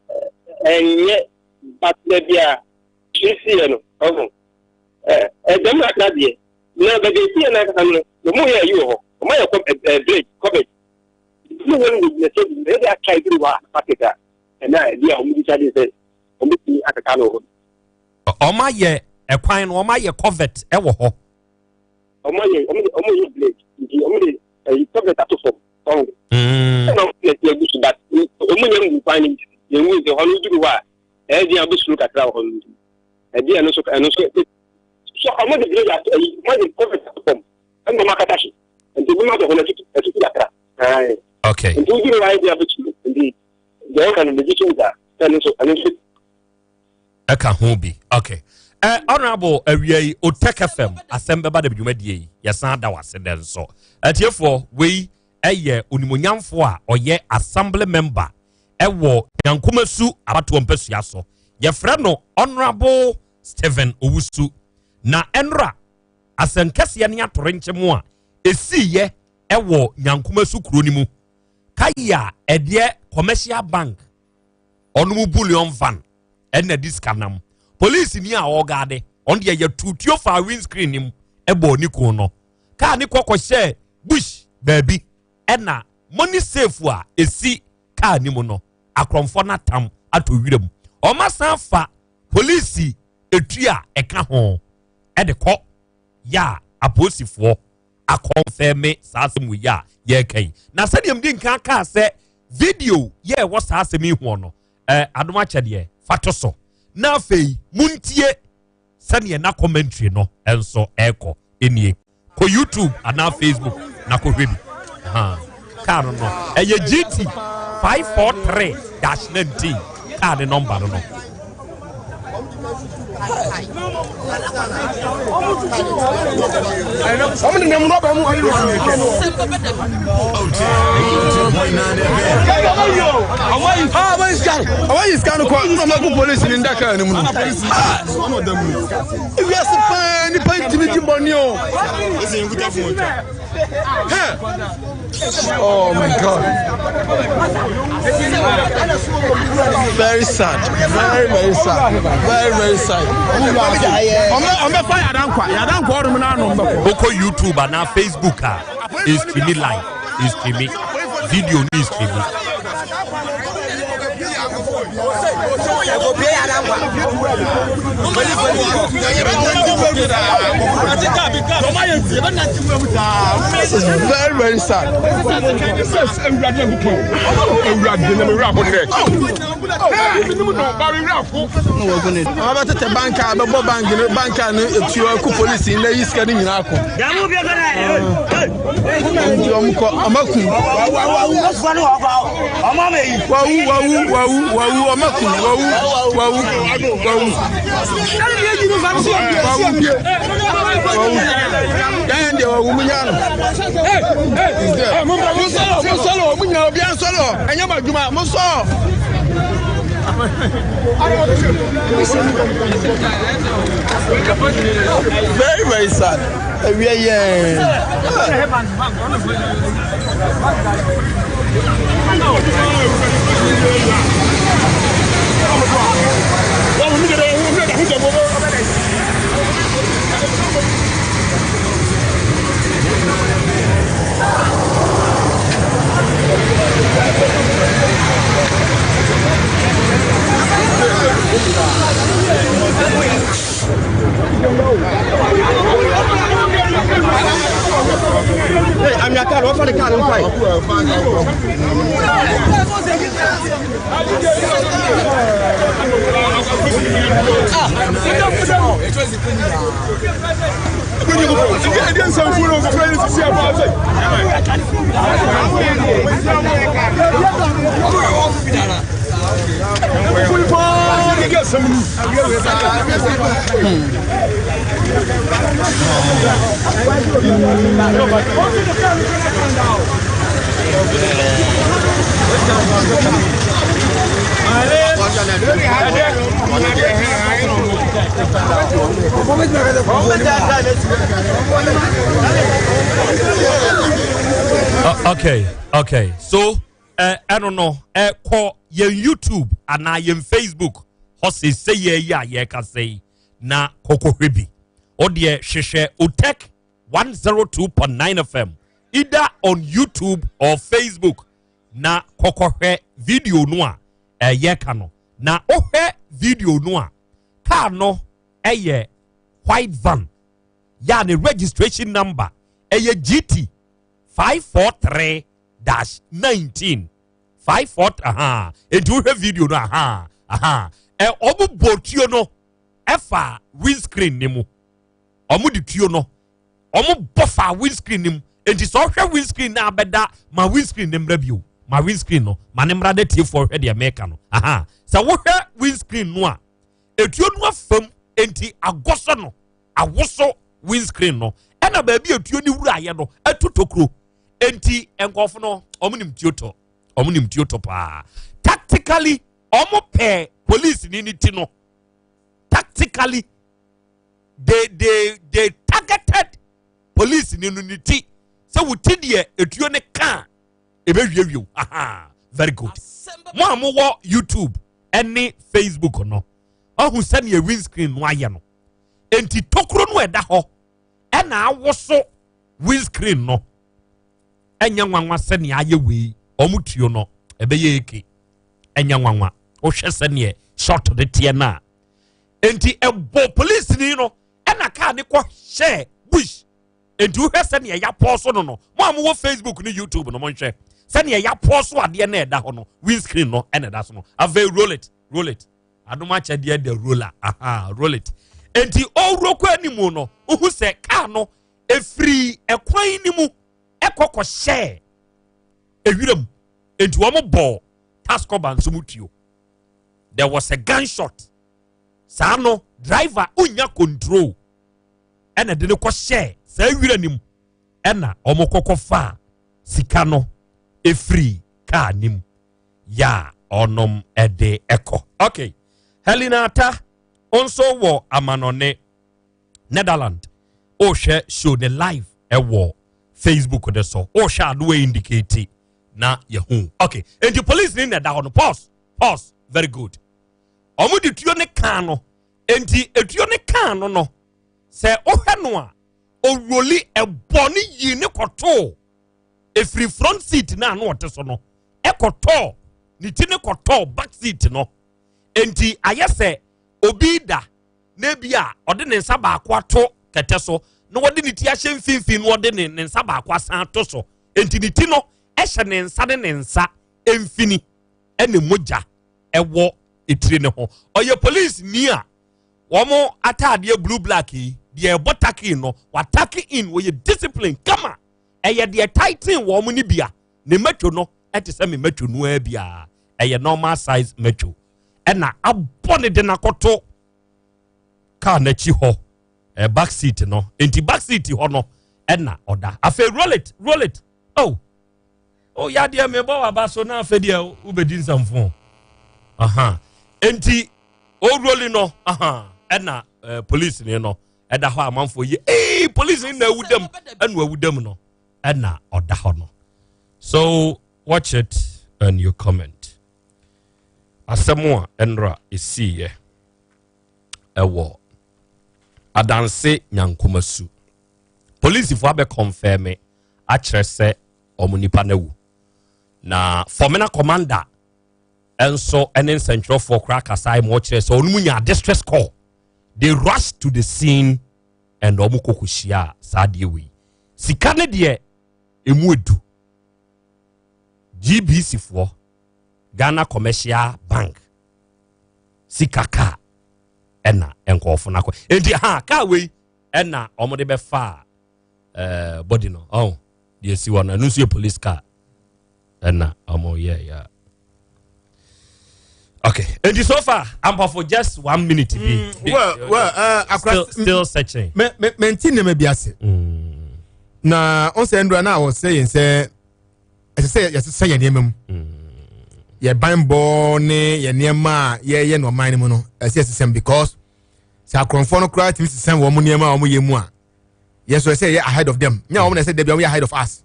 ɛnyɛ but baabi a esi yɛ no ɔho ɛdɛm kakra deɛ na baabi esi yɛ no ankasa no wɔn yɛ ayi wɔ hɔ wɔn ayɛ kɔ ɛɛ bridge kɔbɛt ne wɔn wɔ gyina sɛ bi ɛde aka ebi wɔ packet a ɛna ebi a wɔn bisa de sɛ wɔn bɛtumi akeka no wɔ hɔ. Wɔn ayɛ ɛkwan no wɔn ayɛ covert ɛwɔ hɔ. Wɔn ayɛ wɔn de wɔn yɛ blade nti wɔn de ɛyi covert ato fam ɔn. Ɛna wɔn yɛ ti agu so but wɔn nyɛ ngu kwan no yɛn ngu nti hɔ no duru hɔ a ɛyɛ den a wɔbɛsuro kakra wɔ hɔ no nti ɛdi ɛno nso ɛno nso so wɔn de blade ato ɛyi wɔn de covert ato fam ɛna wɔn akata so nti ebi ma dɔ hɔ no atutu atutu kakra. Okay. Nti woduru hɔ a ɛyɛ den a wɔbɛsuro nti deɛ wɔka no megye tom saa ɛno nso ɛno nso ɛka ho bi okay. Eh, honorable awia yi Otec FM asɛm bɛba da dwumadie yi yɛsan da wase dɛ nso. Atiefoɔ wei ɛyɛ onimonyamfoɔ a ɔyɛ assembly member ɛwɔ Nyankomasu abatoɔ mpasua so. Yɛfrɛ no Honorable Stephen Owusu. Na ɛnora asɛnkɛseɛ ne atorenkyem a ɛsiiɛ ɛwɔ Nyankomasu kuro no mu. Kayi a ɛdeɛ commercial bank ɔnom bullion van ɛna di sika nam polisi ni a ɔgaade ɔno deɛ yɛ tutuo fa windscreen nim ɛbɔ ne kun no kaa ne kɔkɔ hyɛ bush baabi ɛna money safe a esi kaa ne mu no akorɔmfoɔ no atam ato wira mu ɔma san fa polisi etu a ɛka ho ɛde kɔ yɛ a apolisifoɔ akɔnfɛme saa asɛm wɔ yi a yɛreka yi na sɛdeɛ mdi nkan kaa sɛ video yɛ ɛwɔ saa asɛm yi ho no eh, adom akyɛdeɛ fa to so na afei montie sɛdeɛ na commentary no nso ɛrekɔ nie kɔ youtube anaa facebook na kɔhwɛ bi kaa no no ɛyɛ gt 543 dash 19 kaa ne nɔmba no no Wɔn nenam rɔba mu ayi wɔn kɛkɛ. Ɔwɔ yi sika no kɔ na ɔmo agu polisi ni ndaka no mu no. Ewiase paa nipa ntumi di bɔne o. Oh my God. Very sad. Very, very sad. Very, very sad. Ọmọ fa yàrá yàrá nkwa ọdún náà nù mbẹ. Wokɔ YouTube anaa Facebook a, is streaming live, is streaming video ni is streaming. This is very, very sad. Ɔbɛtete bank a bɛbɔ bank no bank a no etuo ɛkɔ polisi na eyi sika no nyinaa kɔ. Nti ɔmo kɔ ɔmo akum. Wawu wawu wawu wawu ɔmo akum wawu wawu wawu. Wawu wawu. Yɛn deɛ wawu mu nya no. Mo sɔlɔ mo sɔlɔ mo nyina obi ansɔlɔ ɛnyɛ mo adwuma mo sɔ. Very very sad. Awia yɛn. Hey, I'm your car. What for the car? I'm fine. Okay, okay. So, ɛno no, kɔ yɛn YouTube anaa yɛn Facebook hɔ sese yɛ yi a yɛrekasa yi na kɔkɔhwɛ bi. O deɛ hwehwɛ Otec 102.9 FM either on YouTube or Facebook na kɔkɔhwɛ video no a ɛyɛ ka no. Na wohwɛ video no a car no ɛyɛ white van yɛ a ne registration number ɛyɛ GT 543 dash 19 54 aha enti wohwɛ video no aha aha ɛ ɔmo bɔ tuo no ɛfa windscreen ne mu ɔmo de tuo no ɔmo bɔ fa windscreen ne mu enti sɛ ɔhwɛ windscreen na abɛda ma windscreen ne mmra bio ma windscreen no ma ne mmra de tiefoɔ hwɛ deɛ mɛka no aha sɛ wohwɛ windscreen no a etuo no afam. Enti agɔsɔ no awoso windscreen no ɛna baabi etuo ne wuraeɛ no atu tokuro. Enti nkurɔfo no wɔn nim tuo tɔ, wɔn nim tuo tɔ paa. Tactically wɔn pɛɛ police ni ne ti no. Tactically they they they targeted police ni no ne ti sɛ wo ti deɛ etuo ne kaa ebewiewie o. Aha, very good. Mo a mowɔ YouTube ɛne Facebook no ɔhu sɛnea windscreen no ayɛ no. Enti tokuro no ɛda hɔ ɛna awoso windscreen no. Ɛnyɛ nwanwa sɛnea ayɛ wei wɔn tuo no ɛbɛyɛ eke. Ɛnyɛ nwanwa wohwɛ sɛnea shot no teɛ no a. Enti ɛbɔ polisini no ɛna kaa ne kɔ hyɛ bush. Enti wohwɛ sɛnea yɛapɔ so no no, mo a mowɔ Facebook ne YouTube no monhwɛ sɛnea yɛapɔ so adeɛ no ɛda hɔ no, windscreen no ɛna ɛda so no. Afei roll it, roll it. Adom akyɛdeɛ the roller, aha, roll it. Enti ɔwuro kɔ anim no, wohu sɛ kaa no efiri ɛkwan no mu ɛkɔ kɔhyɛɛ ewiram. Enti wɔn bɔɔ taskɔba nso mu tuo. There was a gunshot. Saa no driver unya control ɛna de no kɔhyɛɛ saa wira no mu ɛna wɔn kɔkɔ faa sika no efiri kaa no mu ya ɔnom ɛde ɛkɔ. Okay, Helena Ata nso wɔ amanɔne Netherland ɔrehwɛ show ne live ɛwɔ Facebook ne so ɔrehwɛ adoa indicate na yɛhu. Okay, nti police ni na ɛda hɔ no pause pause very good. Wɔn de tuo ne kaa no nti etuo ne kaa no no sɛ ɔhwɛ no a owuroli ɛbɔ ne yie ne kɔtoo efiri front seat na ano ɔte so no ɛkɔtɔɔ ne ti ne kɔtɔɔ back seat no nti ayɛ sɛ obi da na ebi a ɔde ne nsa baako ato kɛtɛ so na wɔde ne ti ahyɛ mfimfini na ɔde ne ne nsa baako asan ato so nti ne ti no ɛhyɛ ne nsa ne ne nsa mfini ɛna mogya ɛwɔ etire ne ho. Ɔyɛ police ni a wɔn ataadeɛ blue black yi deɛ ɛbɔ taki no wataki in wɔyɛ discipline kama ɛyɛ deɛ tighten wɔn ne bia ne matwo no ɛte sɛ me matwo no ara bia ɛyɛ normal size matwo ɛna abɔ ne de n'akɔto car n'akyi hɔ ɛ back seat no nti back seat hɔ no ɛna ɔda afei roll it roll it oh. O yadeɛ mebɔ waba so na afei deɛ wobɛdi nsɛmfo aha enti owuroli no aha ɛna eh, polisi ni no ɛda hɔ amanfoɔ yi ee polisi ni na awu dam ɛna awu dam no ɛna ɔda hɔ no so watch it and you comment asɛm a ɛnora esiiɛ ɛwɔ adanse nyankomasu polisifoɔ abɛ kɔnfɛme akyerɛ sɛ wɔn nipa no awu na fɔmena commander nso ne nsɛntwerɛfoɔ koraa kasae ma ɔkyerɛ sɛ wɔn mu nya distress call they rush to the scene and wɔn kɔ kɔhyia saa adeɛ wei sika ne deɛ emu edu gbc foɔ ghana commercial bank sika kaa ɛna nkɔɔfo no akɔ enti ha kaa wei ɛna wɔn de bɛfa ɛɛ body no ɔn deɛ esi hɔ no ɛno nso yɛ police car ɛna wɔn yɛ ya okay enti so far ampafo just one minute bi. Mm, well well uh, akora still, still searching. mɛ mɛ mɛ nti nneɛma bi ase. Mm. na ɔn sɛ ndura na ɔsɛ yɛn sɛ ɛsɛ sɛ yɛsesa yɛn nneɛma mu. Mm. Yɛ banbɔ ne yɛn nneɛma a yɛyɛ no ɔman no mu no ɛsɛ yɛsesa mu because sɛ akorɔmfoɔ no koraa tumi sesa wɔn nneɛma a wɔyɛ mu a yɛn nso ɛsɛ yɛ ahead of them nyɛ wɔn na ɛsɛ dabi wɔn yɛ ahead of us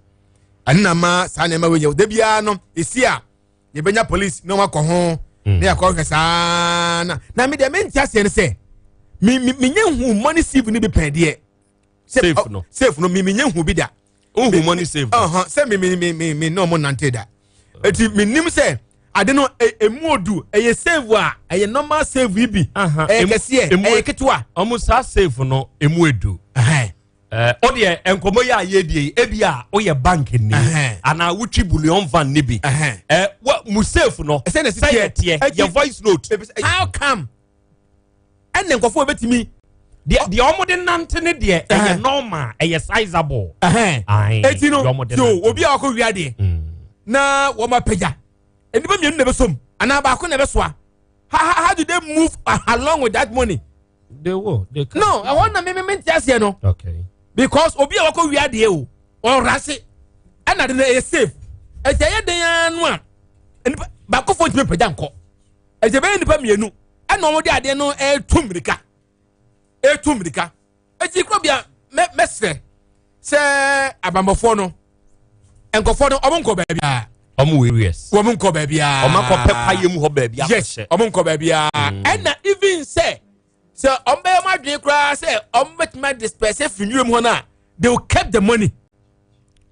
ɛno na ma saa nneɛma wei yɛ dabi ara no esi a yɛbɛnya police na wɔn akɔ ho mm. na yɛakɔ hwɛ saa na na mi deɛ mi nti aseɛ no sɛ mi mi mi nye hu money sieve ni bi pɛn deɛ safe no safe no mi mi nye hu bi da Wohu money safe. Uh-huh. Sɛ mi mi mi mi mi na ɔmo nante da. Eti mi nim sɛ ade no e, emu odu ɛyɛ save a ɛyɛ normal save yi bi. Ɛyɛ kɛseɛ ɛyɛ ketewa. Ɔmo saa save no emu edu. Ɛɛ o deɛ nkɔmɔ yi a yɛ die yi ebi a oyɛ bank ni anaa wotwi bullion van ni bi. Ɛɛ wa mu save no sɛ yɛ teɛ yɛ voice note. How come? ɛnna nkurɔfoɔ bɛtumi. deɛ deɛ wɔn de nante ne deɛ ɛyɛ normal ɛyɛ sizable. eti no so obi a wakɔ wia deɛ mm. na wɔn apagya nnipa mmienu na ɛbɛsom anaa baako na ɛbɛsoa how how do they move along with that money. They will. They can. No, ɛhɔ na mímí mi nti aseɛ no. Okay. Because obi a wakɔ wia adeɛ o, ɔrase, ɛna de no ɛyɛ safe. Ɛti ɛyɛ den ara no a, nipa baako fo ntumi mpagya nkɔ. Ɛti ɛbɛyɛ nipa mmienu, ɛna wɔn de adeɛ no ɛtu mirika, ɛtu mirika. Eti kuro bia mɛ mɛsrɛ sɛ abanbɔfoɔ no nkɔfoɔ no ɔmo nkɔ baabi a. Ɔmo wɔ areas. Wɔn nkɔ baabi a. Ɔmo akɔ pɛ kwaeɛ mu hɔ baabi akɔhyɛ. Yes, ɔmo nkɔ baabi a. Ɛna even sɛ sɛ ɔmo bɛyɛ ɔmo adwene koraa sɛ ɔmo bɛtumi adisperse firi nwura mu hɔ no a they will keep the money.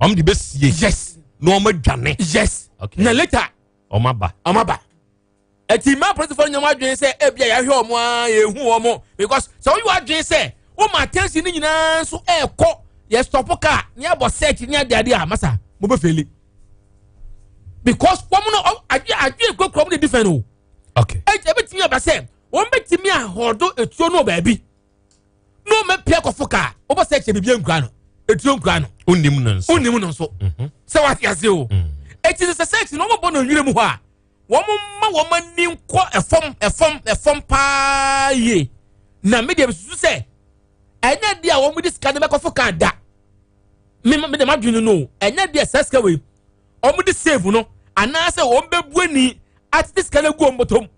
Ɔmo de bɛ sie. Yes. Na ɔmo adwane. Yes. Okay. Na later. Ɔmo aba. Ɔmo aba. Ɛti mmaa apolisifoɔ no nya wɔn adwene sɛ ebia yɛahwɛ wɔn ara yɛhu wɔn because sɛ woyi w'adwene sɛ woma attention no nyinaa nso ɛrekɔ yɛ stop car ne abɔ search ne adeade a masa mo bɛ feli because wɔn no adwe adwe kurakura wɔn de different o. Okay. Ɛti ebetumi aba sɛ wɔn bɛtumi ahɔdo etuo no wɔ baabi na wɔn apia kɔfo kaa wɔbɔ search biribi nkura no etuo nkura no. Onim no nso. Onim no nso. Sɛ wate ase o. Eti sɛ search no wɔn bɔ no nwura mu hɔ a. Wɔn mma wɔn ani nkɔ ɛfam ɛfam ɛfam paa yie na me deɛ mesusu sɛ ɛnyɛ deɛ a wɔn de sika no bɛkɔfo kaa da me me deɛ madwene no ɛnyɛ deɛ saa sika wei wɔn de save no anaasɛ wɔn bɛbu ani atete sika no agu wɔn bɔtɔm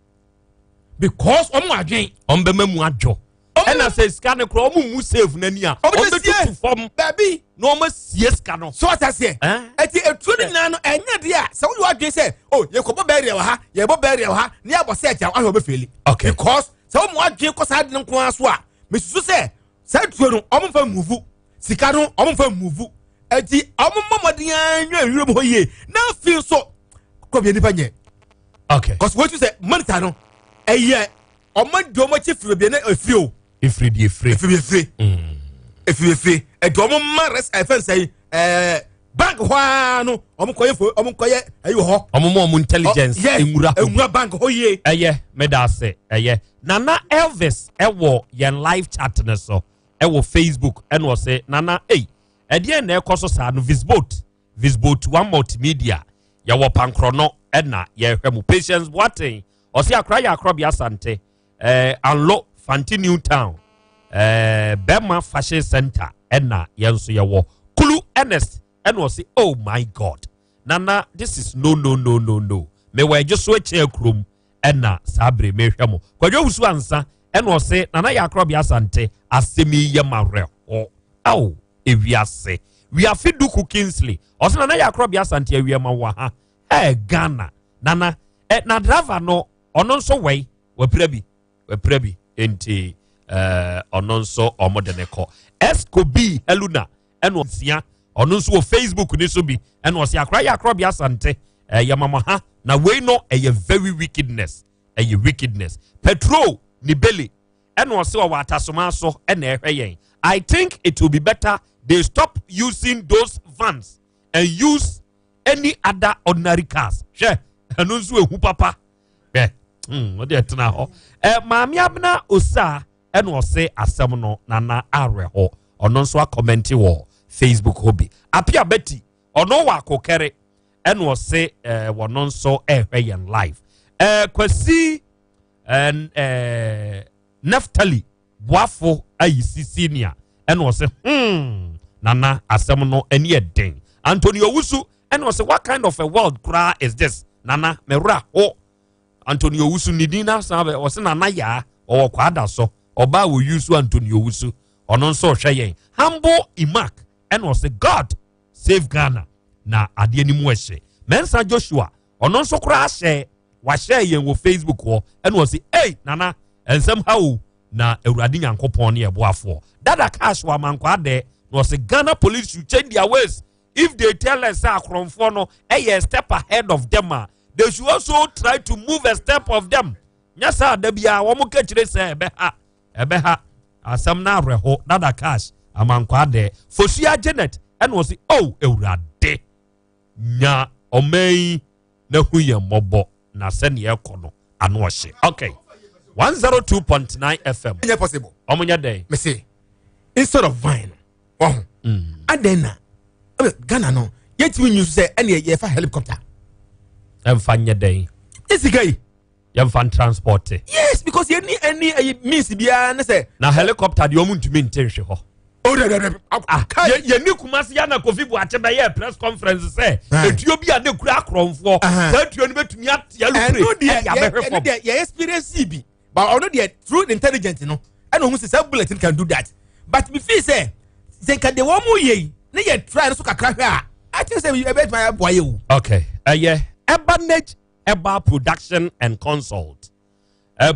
because wɔn adwene. Wɔn bɛma mu adwo. Ɛna sɛ sika no korɔ wɔn mu save n'ani a wɔn bɛ tutu fam baabi na wɔn asie sika no. So ɔta seɛ ɛti etuo no nyinaa no ɛnyɛ deɛ a sɛ woyɛ wadwene sɛ o oh, yɛkɔbɔ bɛɛriɛ wɔ ha yɛbɔ bɛɛriɛ wɔ ha ne yɛabɔ sɛ ɛkyɛ ahwɛ wɔbɛ feli. Okay. Because sɛ wɔn adwene kɔ saa de no nko ara so a mesusu sɛ saa tuo no wɔn mfa muvu sika no wɔn mfa muvu ɛti wɔn mmɔ mmɔden ara nwura nwura mu hɔ yie na afei nso kɔ bi nipa nyɛ. Okay. Cause wɔn ti sɛ monitor no ɛyɛ. Ɔmo di ɔmo akyi firi baabi na efiri o. Efiri di efiri. Efiri efiri. Mm. Efiri efiri. Ɛdi ɔmo ma rest ɛfɛn sɛ yi ɛɛ bank hɔ ara no ɔmo kɔ yɛ fo ɔmo kɔ yɛ ɛyi wɔ hɔ. Ɔmo ma ɔmo intelligence nwura hɔ. Nwura bank hɔ yie. Ɛyɛ meda ase ɛyɛ Nana Elvis ɛwɔ yɛn live chat no so ɛwɔ Facebook ɛna ɔsɛ Nana ei ɛdeɛn na ɛkɔ so saa no Visboat Visboat one multimedia yɛwɔ pankorɔ ɛna yɛhwɛ mu Patience Boateng ɔsi akora yɛ akorɔbea asante ɛɛ anlo fanti new town ɛɛ bɛrima fashion center ɛna yɛn nso yɛwɔ kulu ernest ɛna ɔsi oh my god nana this is no no no no no mewɔ ɛgye so akyɛ kurom ɛna saa bere mehwɛ mo kwadwo wusu ansa ɛna ɔsi nana yɛ akorɔbea asante asɛm yi yɛ ma werɛho aw ewiase wiafe duku kingsley ɔsi nana yɛ akorɔbea asante awia ma wɔ ha ɛɛ ghana nana ɛ na driver no ɔno nso wɛi wapira bi wapira bi nti ɛɛ ɔno nso ɔmo de ne kɔ ɛskobi heluna ɛna ɔsia ɔno nso wɔ facebook ne so bi ɛna ɔsi akora yɛ akora bi asante ɛyɛ mama ha na wei no ɛyɛ very wickedness ɛyɛ wickedness petrol ne bele ɛna ɔsi ɔwɔ atasoma so ɛna ɛhwɛ yɛn i think it will be better they stop using those vans and use any other ordinary cars hwɛ ɛno nso ehu papa hwɛ hmm ɔde ɛtena hɔ ɛ maame abena osa ɛna ɔse asɛm no nana awerɛhɔ ɔno nso akɔmɛnte wɔ facebook hɔ bi apia bɛti ɔno wɔ akokɛre ɛna ɔse ɛɛ wɔno nso ɛhwɛ yɛn live ɛɛ kwasi ɛɛ ɛɛ Neftali boafo ayi si senior ɛna ɔsɛ hmm nana asɛm no ɛni ɛden Anthony Owusu ɛna ɔsɛ what kind of a world koraa is this nana mɛwura ho Anthony Owusu ne din n'asan bɛ ɔsɛ nana yaa ɔwɔ kwaada so ɔbaa wɔ yusu Anthony Owusu ɔno nso ɔhwɛ yɛn humble imak ɛna ɔsɛ God save Ghana na adeɛ no mu ɛhyɛ Mensah Joshua ɔno nso koraa hyɛ wahyɛ yɛn wɔ Facebook hɔ ɛna ɔsi ei nana nsɛm ha o na awurade nyankopɔn ne ɛboafoɔ dada cash wɔ amankwa adɛ na ɔsi Ghana police should change their ways if they tell us sɛ akorɔmfoɔ no ɛyɛ a step ahead of them a they should also try to move a step of them nyɛ saa da biara wɔn kakyire sɛ ɛbɛha ɛbɛha asɛm no awerɛho dada cash amankwa adɛ fosua Janet ɛna ɔsi oh awurade nya ɔman yi na hu yɛn mmɔbɔ na sɛnea ɛkɔ no ano ɔhye okay 102.9 fm ɛnyɛ possible ɔmo nyɛ dɛn mese instead of vine ɔho mm. adɛn na ghana no yɛntumi nyi so sɛ ɛne yɛfa helicopter ɛmfa nyɛ dɛn yɛ sika yi yɛmfa transport yes. Yes, because yɛn ni ɛni ɛyi means biara ne sɛ. Na helicopter deɛ ɔmo ntumi nte nhwe hɔ. O de de de. Ah, yɛn ni Kumasi ya na Kofi Buakye bɛyɛ press conference sɛ etuo bi a ne kura akorɔmfoɔ saa tuo no bɛtumi ate alupre ɛde abɛhwɛ fam. Ɛno deɛ yɛ experience bi but ɔno deɛ through the intelligence no ɛna ohun sɛ saa bullet can do that, but mi fi sɛ sɛ nka deɛ wɔn mu yɛ yi ne yɛ try no so kakra hwɛ a, I think sɛ ɛbɛ tuma ɛboa yɛ o. Okay, ɛyɛ Ebanage Herbal Production and Consult,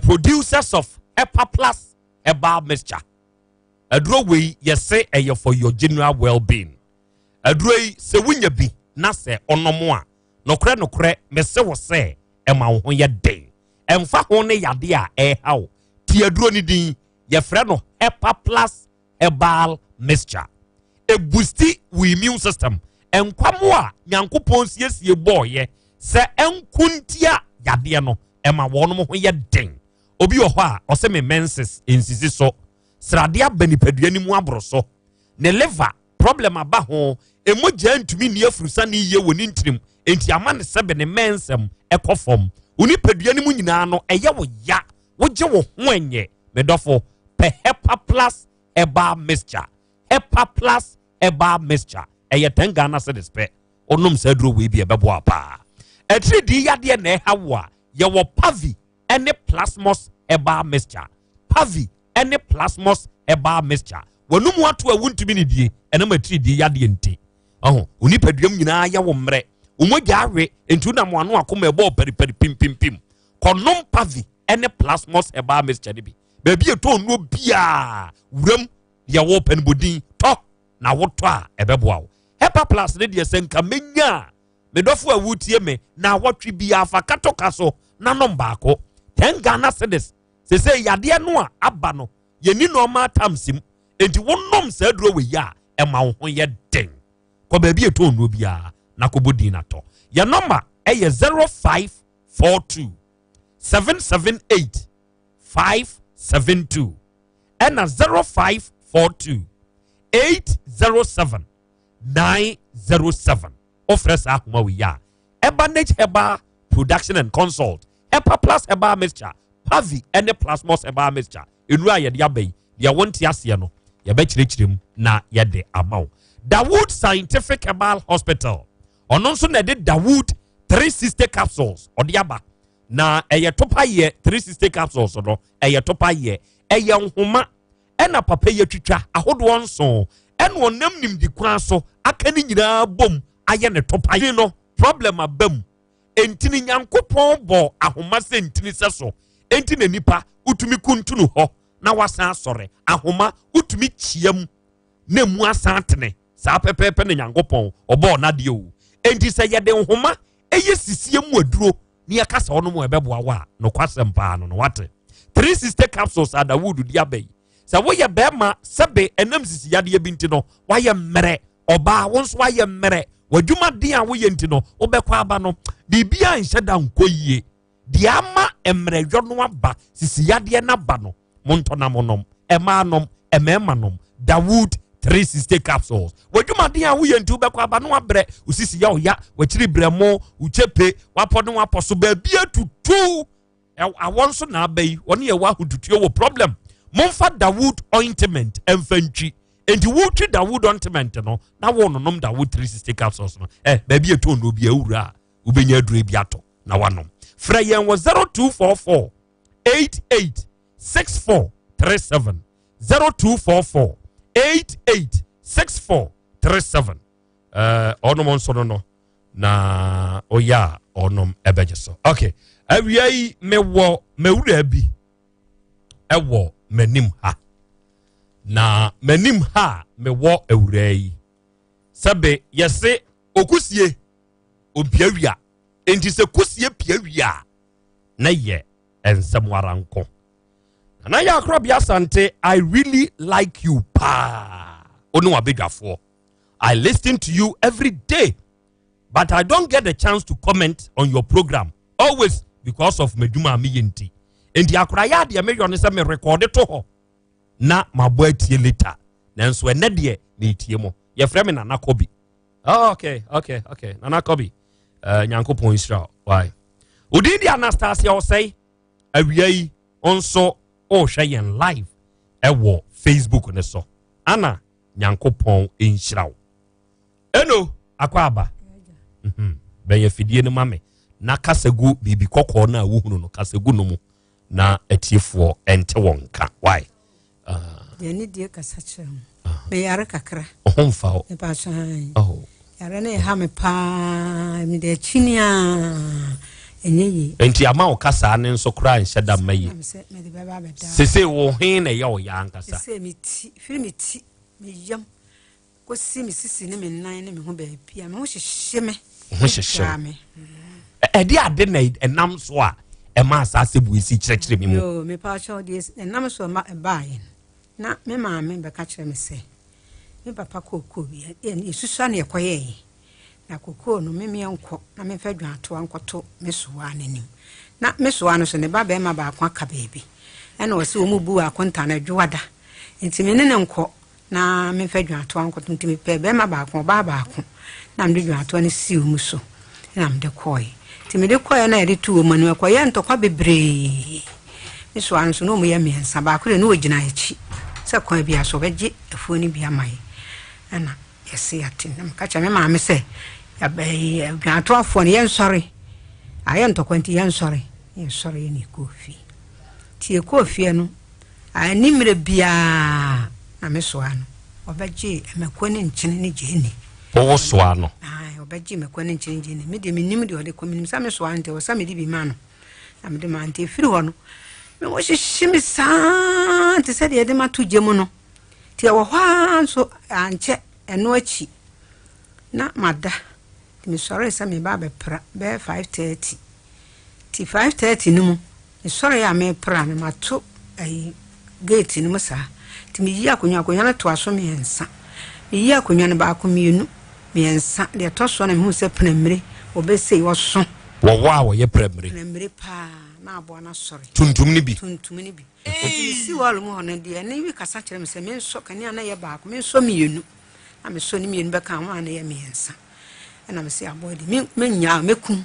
producers of Hepa Plus Herbal Mixture. Aduro wei yɛse ɛyɛ for your general well-being. Aduro yi sɛ wonya bi na sɛ ɔnom a, nokorɛ nokorɛ mese wo sɛ ɛma wo ho yɛ den. Ɛmfa ho ne yadeɛ a ɛreha wo. Ti aduro no din, yɛfrɛ no Hepa Plus Herbal Mixture. Ɛbusti wo immune system. Nkwamo a Nyankopɔn siesie bɔɔyɛ sɛ ɛnko ntia yadeɛ no, ɛma wɔnom ho yɛ den. Obi wɔ hɔ a ɔsɛ me menses nsisi so. Sradeɛ aba nipadua no mu aboro so. Ne liver problem aba ho. Mogya ntumi nni afurusane yie wɔ ne ntirim, enti ama ne sɛbe ne mmɛnsɛm ɛkɔ fam. Wo nipadua no mu nyinaa no ɛyɛ wo ya, wogye wo ho ɛnyɛ. Me dɔfo, pɛ Hepa Plus Herbal Mixture. Hepa Plus Herbal Mixture ɛyɛ 10 Ghana cedis pɛ. Wonom saa aduro wei bi, ɛbɛboa paa. Atiridii yadeɛ na ɛha wo a, yɛwɔ Pavi ɛne Plasmos Herbal Mixture. Pavi ɛne Plasmos Herbal Mixture. W'anum ato a wontumi ne die ɛnam atiridii yadeɛ nti. Ɔho, wo nipaduam nyinaa yɛ wo mmerɛ. Wo mogya awe, nti wonam w'ano akoma ɛbɔɔ paripari pimpimpim. Kɔnom Pavi ɛne Plasmos Herbal Mixture no bi. Baabi ɛtɔ nnuro biara, wuram deɛ wɔpɛ no bɔdin tɔ na wotɔ a ɛbɛboa wo. Hepa Plus ne deɛ sɛ nka menya a, me dɔfo a wotie me na awɔtwe biara fa katoka so na nom baako. 10 Ghana cedis. Sese yadeɛ no a aba no, yɛni normal times mu, enti wonom saa aduro wei a ɛma wo ho yɛ den. Kɔ baabi a ɛtɔn nnuro biara na kɔbɔ din na tɔ. Yɛ nɔma ɛyɛ 0542 778 572 ɛna 0542 807 907. Wofrɛ saa ahoma wei a, Ebanage Herbal Production and Consult, Hepa Plus Herbal Mixture, Pavi ɛne Plasmos Herbal Mixture, nnuro a yɛde aba yi, deɛ wonte aseɛ no yɛbɛkyerɛkyerɛ mu na yɛde ama wo. Dawood Scientific Herbal Hospital, ɔno nso na ɛde Dawood 360 capsules ɔde aba, na ɛyɛ topa yɛ 360 capsules no, ɛyɛ topa yɛ, ɛyɛ nhoma ɛna papa yi atwitwa ahodoɔ nson ɛna ɔnam nimdi kwan so aka ne nyinaa bom ayɛ ne topa yi no. Problem aba mu ntini, Nyankopɔn bɔ ahoma sɛ ntini sɛ so, enti na nipa wotumi kuntunu hɔ na wasan asɔre ahoma, wotumi kyia mu na emu asan tene saa pɛpɛɛpɛ na Nyankopɔn ɔbɔɔ n'adeɛ o. Enti sɛ yɛde nhoma ɛyɛ sisie mu aduro ne yɛka sɛ ɔnom ɛbɛboa wo a, nokwasɛm paa no wate. 360 capsules a Dawood di aba yi, sɛ woyɛ bɛrima sɛbe ɛnam sisi yadeɛ bi nti no wayɛ mmerɛ, ɔbaa wo nso wayɛ mmerɛ, w'adwumaden a woyɛ nti no wobɛkɔ aba no biribiara nhyɛ da nkɔ yie, deɛ ama mmerɛyɔ no aba, sisi yadeɛ no aba no, montɔ na monom. Ɛmaa nom, ɛmɛɛma nom Dawood 360 capsules. W'adwumaden a woyɛ nti wobɛkɔ aba no wabrɛ, osisi yɛ ɔya, wakyiri brɛmo, wokyepe wapɔ ne wapɔ so baabi atutu, awɔ nso na aba yi, wɔne yɛwɔ ahotutuo wɔ problem. Momfa Dawood ointment ɛmfa ntwi. Enti wotwi Dawood ointment no na wononom Dawood 360 capsules no, baabi ɛtɔn no bi awura a wobɛnya aduro bi atɔ na wanom. Frɛ yɛn wɔ 0244 88 6437, 0244 88 6437. Ɔnom nso no na ɔyɛ a ɔnom ɛbɛgye so. Okay, awia yi mewɔ mawura bi ɛwɔ m'anim ha, na m'anim ha a mewɔ awura yi, sɛbe yɛse okusie ompia wia, enti sɛ kusie pia wia a na yɛ nsɛm ara nko. Nana yɛ akorabea Asante, I really like you paa, wo ne wabadwafoɔ. I listen to you every day, but I don't get the chance to comment on your program always because of m'adwuma a meyɛ nti. Enti akora yɛ adeɛ meyɔ ne sɛ me rekɔde to hɔ na mabɔ atie later, nanso ɛnɛ deɛ meetie mo. Yɛfrɛ me Nana Kobi. Oh, okay, Nana Kobi, Nyankopɔn nhyira wo. Why odin de Anastasia Ɔsɛe awia yi. Nso wohwɛ yɛn live ɛwɔ Facebook ne so. Ana Nyankopɔn nhyira wo. Eno akɔ aba. Mhm. Bɛyɛ fidie no ma me na kasa gu biribi kɔkɔɔ no a wohunu no kasa gu no mu na atiefoɔ ɛnte wɔn nka. Why? Deɛ ne deɛ kasa kyerɛ ho. Meyare kakra. Ɔho mfa wo. Mepa oh. Yare no ɛha me paa. Mede akyini a ɛnyɛ yie. Nti ama wo kasaa ne nso koraa nhyɛ da mma yie. Sese wo he na ɛyɛ wo ya ankasa. Sese me ti, firi me ti, me yam, kɔsi me sisi ne me nan ne me ho baabi a me ho hyehye me. Ho hyehye me. Ɛde ade na ɛnam so a ɛma asaase bu esi kyerɛkyerɛ mi mu. Yoo, mepa kyɛw deɛ ɛnam so ɛma ɛbaeɛ no, na me maame bɛka kyerɛ me sɛ me papa kookoo bi yɛsusua na yɛkɔyɛeɛ na kookoo no me meɛnkɔ na memfa dwaatoa nkɔto me soa no anim na me soa no so ne ba bɛrima baako aka baabi ɛna ɔsɛ wɔn mu bu akonta no adwoada nti me ne ne nkɔ na memfa dwaatoa nkɔto nti mepɛɛ bɛrima baako ɔbaa baako na mede dwaatoa no sii wɔn so na mede kɔe nti mede kɔe na yɛde too wɔn anim ɛkɔyɛ ntɔkwa bebree me soa no so na wɔn yɛ mmiɛnsa baako deɛ na ɔgyina akyi sɛ kwan bi aso ɔbɛgye afuo no bi ama yɛ ɛna yɛse yɛate na meka kyerɛ me maame sɛ dwaatoafoɔ no yɛnsɔre ayɛ ntɔkwa nti yɛnsɔre yɛsɔre yɛ ne yɛkɔɔ fie nti yɛkɔɔ fie no Anni mmerɛ biara na me soa no, ɔbɛgyee mako ne nkyene ne gyeene. Wowo soa no? Ae, ɔbɛgyee mako ne nkyene ne gyeene. Me deɛ mennim deɛ ɔde kɔ, menim sɛ me soa nti ɛwɔ sɛ mede bi ma no. Na mede ma nti ɛfiri hɔ no, me ho hyehye me saa te sɛ deɛ yɛde mato gya mu no. Nti ɛwɔ hɔ ara nso ankyɛ ɛno akyi na mada. Nti mesɔree sɛ meba abɛpra bɛyɛ 5:30. Nti 5:30 no mu Mesɔree a merepra no, mato ayi gate no mu saa. Nti meyii akonnwa, akonnwa no toa so mmiɛnsa. Meyii akonnwa no baako, mmienu, mmiɛnsa. Deɛ ɛtɔ soɔ na mehuu sɛ prammire, wɔbɛsei, wɔso. Wɔwɔ a wɔyɛ prammire. Prammire paa, na aboa no asɔre. Tuntum no bi. Tuntum no bi. Nti mesi wɔɔlo mu hɔ no, deɛ ɛne bi kasa kyerɛ me sɛ mensɔ kanea na ɛyɛ baako, mensɔ mmienu. Na mesɔ ne mmienu bɛka ho a na ɛyɛ mmiɛnsa. Ɛna mese aboa de, menyaa, mɛkum.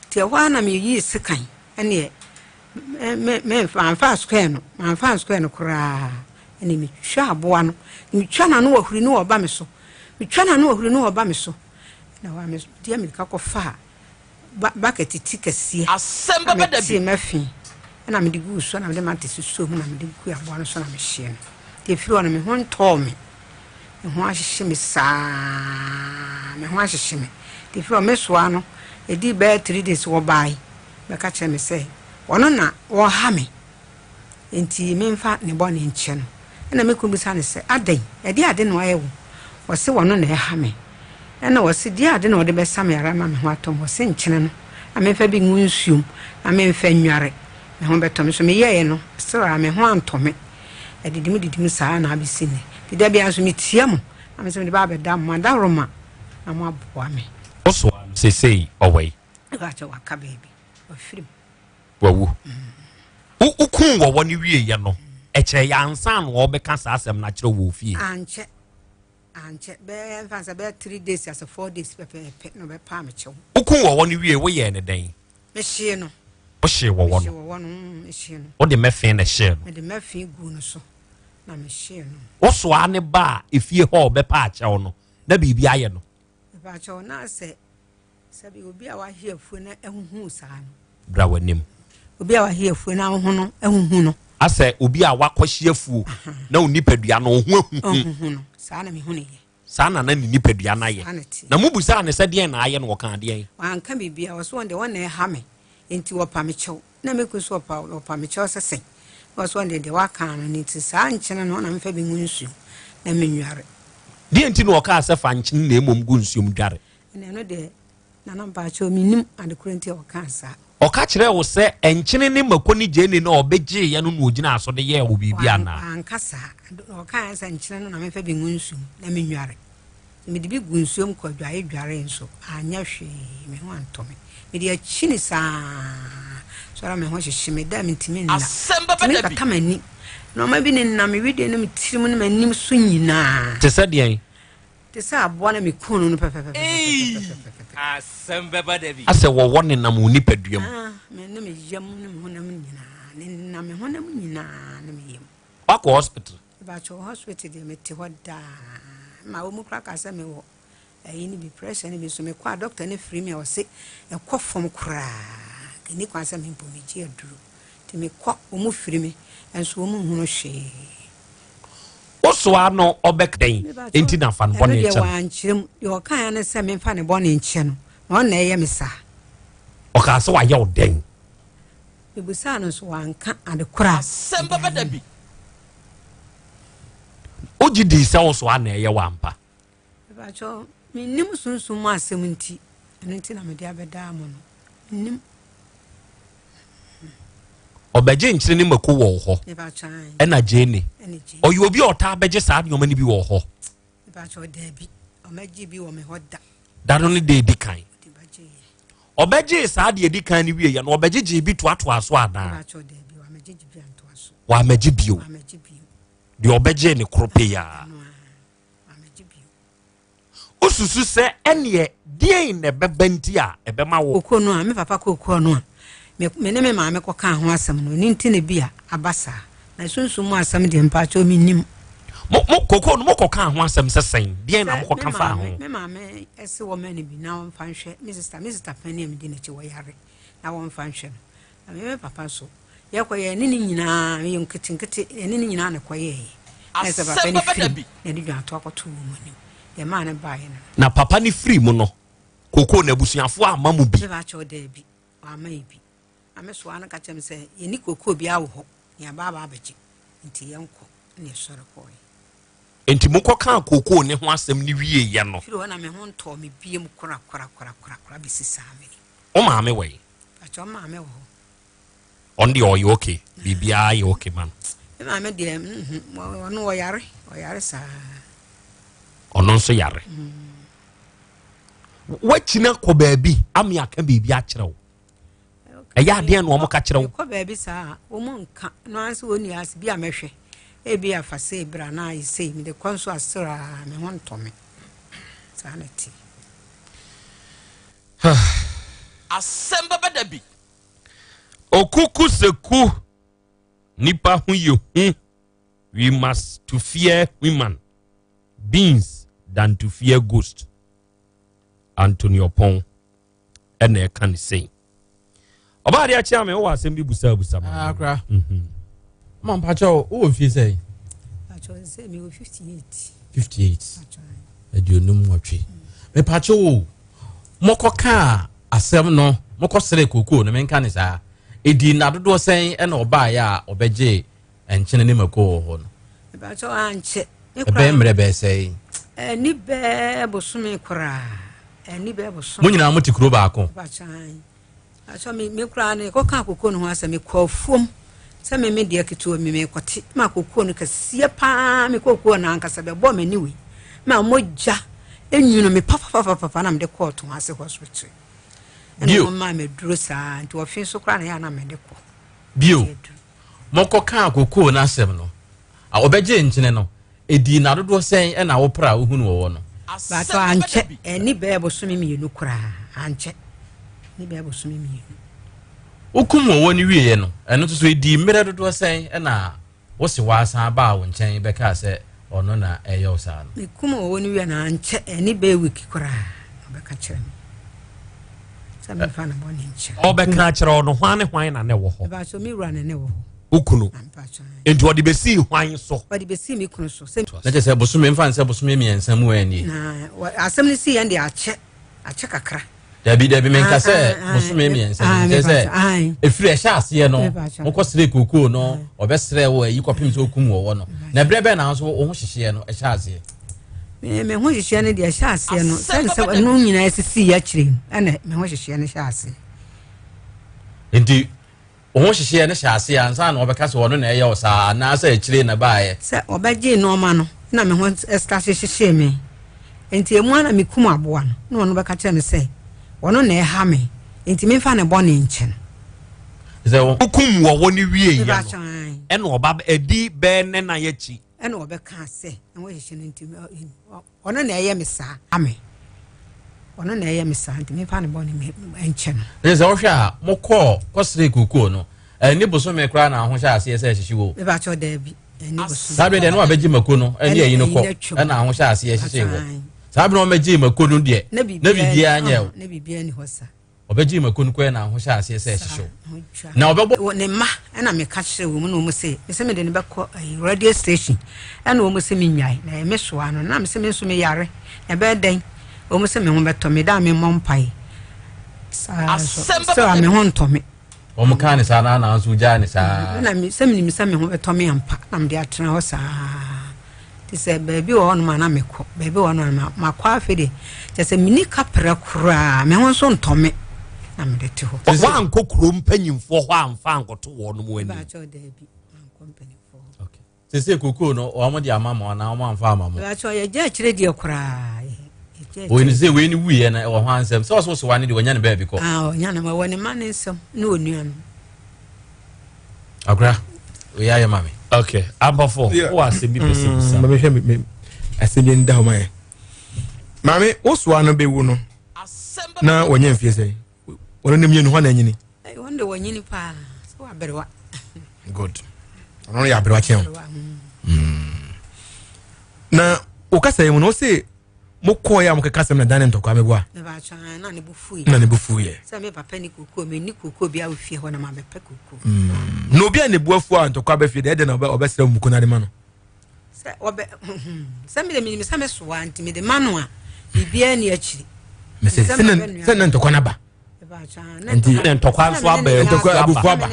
Nti ɛhɔ ara na meyii sekan ɛneɛ me me mamfa square no mamfa square no koraa ɛne metwa aboa no metwa n'ano wɔ huri no ɔba me so metwa n'ano wɔ huri no ɔba me so ɛna hɔ a medeɛ mirika kɔfaa bucket ti kɛseɛ asɛm bɛbɛ da bi mɛfe ɛna mede guu so na mede mate susuo mu na mede guu aboa no so na mehyeɛ no nti ɛfiri hɔ no me ho ntɔɔ me Me ho ahyehye me saa, me ho ahyehye me. Nti firi hɔ mesoa no, ɛdii bɛyɛ three days wɔbae bɛka kyerɛ me sɛ ɔno na ɔreha me, nti memfa ne bɔne nkyɛ no. Ɛna me kunu bisa no sɛ, adɛn, ɛdeɛ ade na wayɛ wo? Ɔse ɔno na ɛha me. Ɛna ɔse deɛ ade na ɔde bɛsa me yare ama me ho atɔ me? Ɔse nkyene no na memfa bi ngu nsuom na memfa nnware, me ho bɛtɔ me. So meyɛeɛ no, still a me ho antɔ me. Ɛdidi mu didi mu saa na abɛsi nnɛ. Nti da biara nso metia mo na mesɛ mede ba abɛda mo adaworoma na moaboa me. Wo so seesei ɔwɔ yi? Ɛbɛkyɛ waka baabi, wafiri mu. Wawu. Wo wokuu wɔwɔ no wieeɛ no, ɛkyɛeɛ ansa na wɔrebɛka saa asɛm no akyerɛ wo wɔ fie? Ankyɛ, ankyɛ, bɛyɛ mfa sɛ bɛyɛ 3 days asɛ 4 days pɛpɛɛpɛ na ɔbɛpaa me kyɛw. Wokuu wɔwɔ no wie, woyɛɛ no dɛn? Mehyee no. Wohyee wɔwɔ no? Mehyee wɔwɔ no, mm, mehyee no. Wode mɛfee na ɛhyee no? Mede mɛfee guu no so na mehyee no. Wosoaa ne ba a efie hɔ a ɔbɛpa akyɛw no, na biribi ayɛ no? Mepa akyɛw, na sɛ sɛbi obi a wahe afuo na ahuhu saa no. Bra w'anim. Obi a wahe afuo na ahoho no ahuhu no. Asɛ obi a wakɔhye afuo na onipadua no ɔho ahuhu. Ahuhu no, saa na mehu no yɛ. Saa na na ne nipadua no ayɛ. Saa na ɛteɛ. Na mobisaa no sɛ deɛn na ayɛ no, ɔkaa deɛn? Wanka biribiara, ɔse wɔn deɛ wɔn na ɛha me, enti wɔpa me kyɛw. Na me kunu nso ɔpa ɔpa me kyɛw sɛ sɛn? Na ɔse wɔn deɛ deɛ waka no no nti saa nkyene no na memfa bi ngu nsuom na mennware. Deɛn nti na ɔkaa sɛ fa nkyene na mmom gu nsuom dware? Ɛnna ɛno deɛ Nana mpakyɛw mennim ade korɔ nti a ɔkaa saa. Ɔka kyerɛɛ wo sɛ nkyene ne mako ne gyeene no a ɔbɛgyeeɛ no na ɔgyinaa so de yɛɛ wo biribi anaa? Wanka saa. Ɔkaeɛ sɛ nkyene no na memfa bi ngu nsuom na mennware. Mede bi guu nsuom kɔ adwaeɛ dwaree nso, anyɛ hwee, me ho antɔ me. Mede akyini saa sɔre a me ho hyehye me, da a mentumi nna. Asɛm bɛba Metumi da bi. kata m'ani. Nneɛma bi nenam me wedeɛ ne me tirim ne m'anim so nyinaa. Te sɛ deɛn? Te sɛ aboa na mekum no no pɛpɛpɛpɛpɛpɛpɛpɛ. Asɛm bɛba da bi. Asɛ wɔwɔ nenam wo nipadua mu. Ah, me ne me yam ne me honam nyinaa. Ne nam me honam nyinaa ne me yam. Wakɔ hospital? Mepakyɛw hospital deɛ mete hɔ daa. Ma wɔn kora ka sɛ mewɔ ɛyi no bi pressure no bi nso mekɔ a doctor no firi me a ɔse ɛkɔ fam koraa. Ɛni kwan sɛ me mpo megye aduro. Nti mekɔ wɔn firi me nso wɔn nhunu hwee. Wosoa no ɔbɛka dɛn nti na fa no bɔne kyɛ no? Ɛno deɛ wankyerɛ mu. Deɛ ɔkaeɛ ne sɛ memfa ne bɔne nkyɛ no na ɔno na ɛyɛ me saa. Ɔkaa sɛ wayɛ wo dɛn? Mebisaa no nso wanka ade korɔ a. Asɛm bɛba da bi. Wogye dii sɛ wo so a na ɛyɛ wo ampa? Mepakyɛw, mennim sunsum mu asɛm nti, ɛno nti na mede abɛdaa mo no. Mennim. Ɔbɛgye nkyene ne mako wɔ wo hɔ. Mepakyɛw, ae. Ɛna gyeene. Ɛne gyeene. Ɔyɛ obi a ɔtaa bɛgye saa nneɛma no bi wɔ wo hɔ? Mepakyɛw, daabi. Ɔmɛgye bi wɔ me hɔ da. Da no ne da edi kan. Ɔbɛgyee saa deɛ edi kan no wieɛ no, ɔbɛgyegyee bi toatoa so anaa? Wamɛgye bio. Deɛ ɔbɛgyee ne koro pɛ yaa. Wosusu sɛ ɛneɛ deɛn na ɛbɛba nti a ɛbɛma wo. Koko no a me papa kokoɔ no a me ne me maame kɔkaa ho asɛm no, ɛno nti na bi a aba saa. Na sunsum mu asɛm deɛ mpakyɛw mennim. Mo mo koko no mokɔkaa ho asɛm sɛ sɛn? Deɛn na mokɔka faa ho? Me maame se wɔma no bi na wɔmfa nhwɛ me sista, me sista panin a medi n'akyi wɔyare na wɔmfa nhwɛ no. Na me me papa nso yɛkɔ yɛ ne ne nyinaa yɛ nketenkete yɛ ne ne nyinaa na ɛkɔyɛɛyɛ. Na sɛ papa no firi mu na ɛde dwanto akɔto wɔn anim. Deɛ maa no baeɛ no. Na papa no firi mu no, koko no abusuafoɔ amma mo bi? Mepakyɛw daabi, wɔamma yɛ bi. Na me soa no ka kyerɛ me sɛ yɛnni kookoo biara wɔ hɔ, na yɛaba aba abɛgye, nti yɛnkɔ. Na yɛsɔre kɔɔe. Enti mokɔkaa kookoo no ho asɛm no wieeɛ no? Firi hɔ na me ho ntɔɔ me biom korakorakorakorakora bɛsi saa mmerɛ yi. Wo maame wɔ he? Pakyɛ, me maame wɔ hɔ. Ɔno deɛ ɔyɛ okay, biribiara yɛ okay ma no. Me maame deɛ, mhm, ɔno ɔyare, ɔyare saa. Ɔno nso yare. Woakyina kɔ baabi ame aka biribi akyerɛ wo. Ɛyɛ adeɛ na wɔn ka kyerɛ wo. Mekɔ baabi saa a, wɔn nka no ara sɛ wɔn nua ase bi a mɛhwɛ. Ebi afa sei bra na ayɛ sei, mede kɔ nso asra me ho ntɔ me. Saa na ɛte. Asɛm bɛba da bi. Okuku seku nipa ho yɛ hu we must to fear human beings than to fear ghost Anthony Opon ɛna ɛka ne sei ɔbaa adeɛ akyea me wowɔ asɛm bi busa busa ma ah, kora mhm. ma mpakyɛ wowɔ mfie sɛ 58 58 mepakyɛ wo mokɔ kaa asɛm no mokɔ srɛ kokoo no menka ne saa ɛdi nna dodoɔ sɛn ɛna ɔbaeɛ a ɔbɛgye nkyene ne mako wɔ hɔ no mepakyɛ ankyɛ ɛbɛyɛ mmerɛ bɛɛ sɛe ɛni bɛɛ bosome koraa ɛni bɛɛ bosome mo nyinaa mote kuro baako Akyɛ me me koraa no yɛkɔka kokoo no ho asɛm mekɔ afuom sɛ me me deɛ ketewa mi mekɔte ma kokoo no kɛseɛ paa me kokoo no ankasa bɛbɔ m'ani wei ma mogya enwunu me papapapapa na mede kɔɔ to ase hospital ɛna wɔn maa me duro saa nti ɔfe so koraa na yɛ ana mede kɔ. Bio mokɔkaa kokoo no asɛm no ɔbɛgye nkyene no Edii nna dodoɔ sɛn na wopra a wohunu ɔwɔ no? Baatɔ ankyɛ, ɛni bɛyɛ bosome mmienu koraa, ankyɛ, ɛni bɛyɛ bosome mmienu. Wokum ɔwɔ no wieɛ no, ɛno nso so edii mmerɛ dodoɔ sɛn na wo sewaa san baa wo nkyɛn bɛkaa sɛ ɔno na ɛyɛ wo saa no? Mekum ɔwɔ no wieɛ no, ankyɛ, ɛni bɛyɛ week koraa na ɔbɛka kyerɛ me sɛ memfa ne bɔne nkyɛ. Ɔbɛka akyerɛ wo no, hwan ne hwan na na ɛwɔ hɔ? Mepakyɛ me wura na na ɛwɔ hɔ. Wo kunu. Nti ɔde bɛsii hwan so? Ɔde bɛsii me kunu so. Na kyerɛ sɛ bosome mfa nsɛ bosome mmiɛnsa mu ɛnie. Na asɛm no sii yɛn de akyɛ akyɛ kakra. Dabi dabi menka sɛ bosome mmiɛnsa mu kyerɛ sɛ ɛfiri ɛhyɛ aseɛ no mokɔ srɛ kookoo no ɔbɛsrɛ wɔ ayi kɔpem sɛ ɔkum wɔwɔ no na ɛberɛ bɛn na nso wo ho hyehyeɛ no ɛhyɛ aseɛ. Me ho hyehyeɛ no deɛ ɛhyɛ aseɛ no sɛne sɛ ɛno nyinaa sisii akyire no ɛna me ho hyehyeɛ no hyɛ aseɛ. Nti Wo ho hyehyeɛ no hyɛ aseɛ ansa na ɔbɛka sɛ ɔno na ɛyɛ wo saa anaasɛ akyire na ɛbaeɛ? Sɛ ɔbɛgyee nnoɔma no na me ho starte hyehyee me. Nti ɛmu ara na mekum aboa no na ɔno bɛka kyerɛɛ me sɛ ɔno na ɛha me nti memfa ne bɔne nkyɛ no. Sɛ wo. Wokum wɔwɔ no wieeɛ no, ɛna ɔba ɛdi bɛɛ nnɛnan akyi. Ɛna ɔbɛkaa sɛ ne ho hyehye no nti Ɔno na ɛyɛ me saa. Me. Ɔno na ɛyɛ me saa nti memfa ne bɔne nkyɛ no. Ɛsɛ sɛ wohwɛ a mokɔɔ kɔsrɛ kookoo no, Ɛni bosome koraa na ahohyɛ aseɛ sɛ ɛhyehye wo. Mebakyɛ daabi. Ɛni bosome. Saa bere deɛ na wabɛgye mako no ɛne ɛyi no kɔ ɛna ahohyɛ aseɛ hyehye wɔ. Saa bere na wɔbɛgye mako no deɛ na biribiara nyɛ o. Na biribiara ni hɔ sa. Ɔbɛgye mako no kɔ ɛna ahohyɛ aseɛ sɛ ɛhyehye wo. Na ɔbɛbɔ. Wɔ ne mma ɛna meka kyerɛ wɔn na wɔn se mese mede no bɛkɔ ɛyi radio station ɛna wɔn se menyae na ɛyɛ me soa no na mese me nso meyare na ɛbɛyɛ dɛn wɔn se me ho bɛtɔ me da a memmɔ mpae saa nso sɛ a me ho ntɔ me. Wɔn kaa ne saa na na nso gyaa ne saa. Na me sɛ menim sɛ me ho bɛtɔ me ampa na mede atena hɔ saa te sɛ baabi wɔ hɔnom a na mekɔ baabi wɔ hɔnom a makɔ afei de kyɛ sɛ menni kaprɛ koraa me ho nso ntɔ me na mede te hɔ. Woankɔ kuro mpanyimfoɔ hɔ amfa ankɔto wɔn mu anim. Sese kokoo no wɔn de ama mo anaa wɔn amfa ama mo. Ɛbɛkyɛ yɛ gya akyire deɛ koraa. Wɔn ni sɛ wei ni wuiɛ na ɛwɔ ho ansɛm sɛ ɔso so wa ne deɛ wɔnya ne baabi kɔ. Ah ɔnya ne ma wɔ ne ma ne nsɛm ne onua no. Akora wei ayɛ ma me. Okay abɔfo wɔ asɛm bi pɛ sɛ bisa. Maame hwɛ me asɛm bi nda hɔ ma yɛ. Maame wosoa no bɛwu no na wɔnyɛ mfie sɛ wɔn ne mmienu hɔ na anyini. Wɔn de wɔnyini paa sɛ wɔaberewa. Good ɔno no yɛ aberewa kyɛn o. Hmm. Na wokasa yi mu no wose mokɔɔ yɛ a mokeka asɛm na dane ntɔkwa meboa. Na ne bo fuiɛ. Na ne bo fuiɛ. Sɛ me papa ni koko me ni koko bi a ofie hɔ na ma bɛpɛ koko. Hmm. Na obi a ne bo afu a ntɔkwa bɛfie deɛ ɛdɛ na ɔbɛsrɛ mu ko no ade ma no. Sɛ ɔbɛ sɛ mede menim sɛ mesoa nti mede ma no a biribiara ni akyiri. Mese sɛ na ntɔkwa no aba. Nti ntɔkwa nso aba ntɔkwa abufu aba.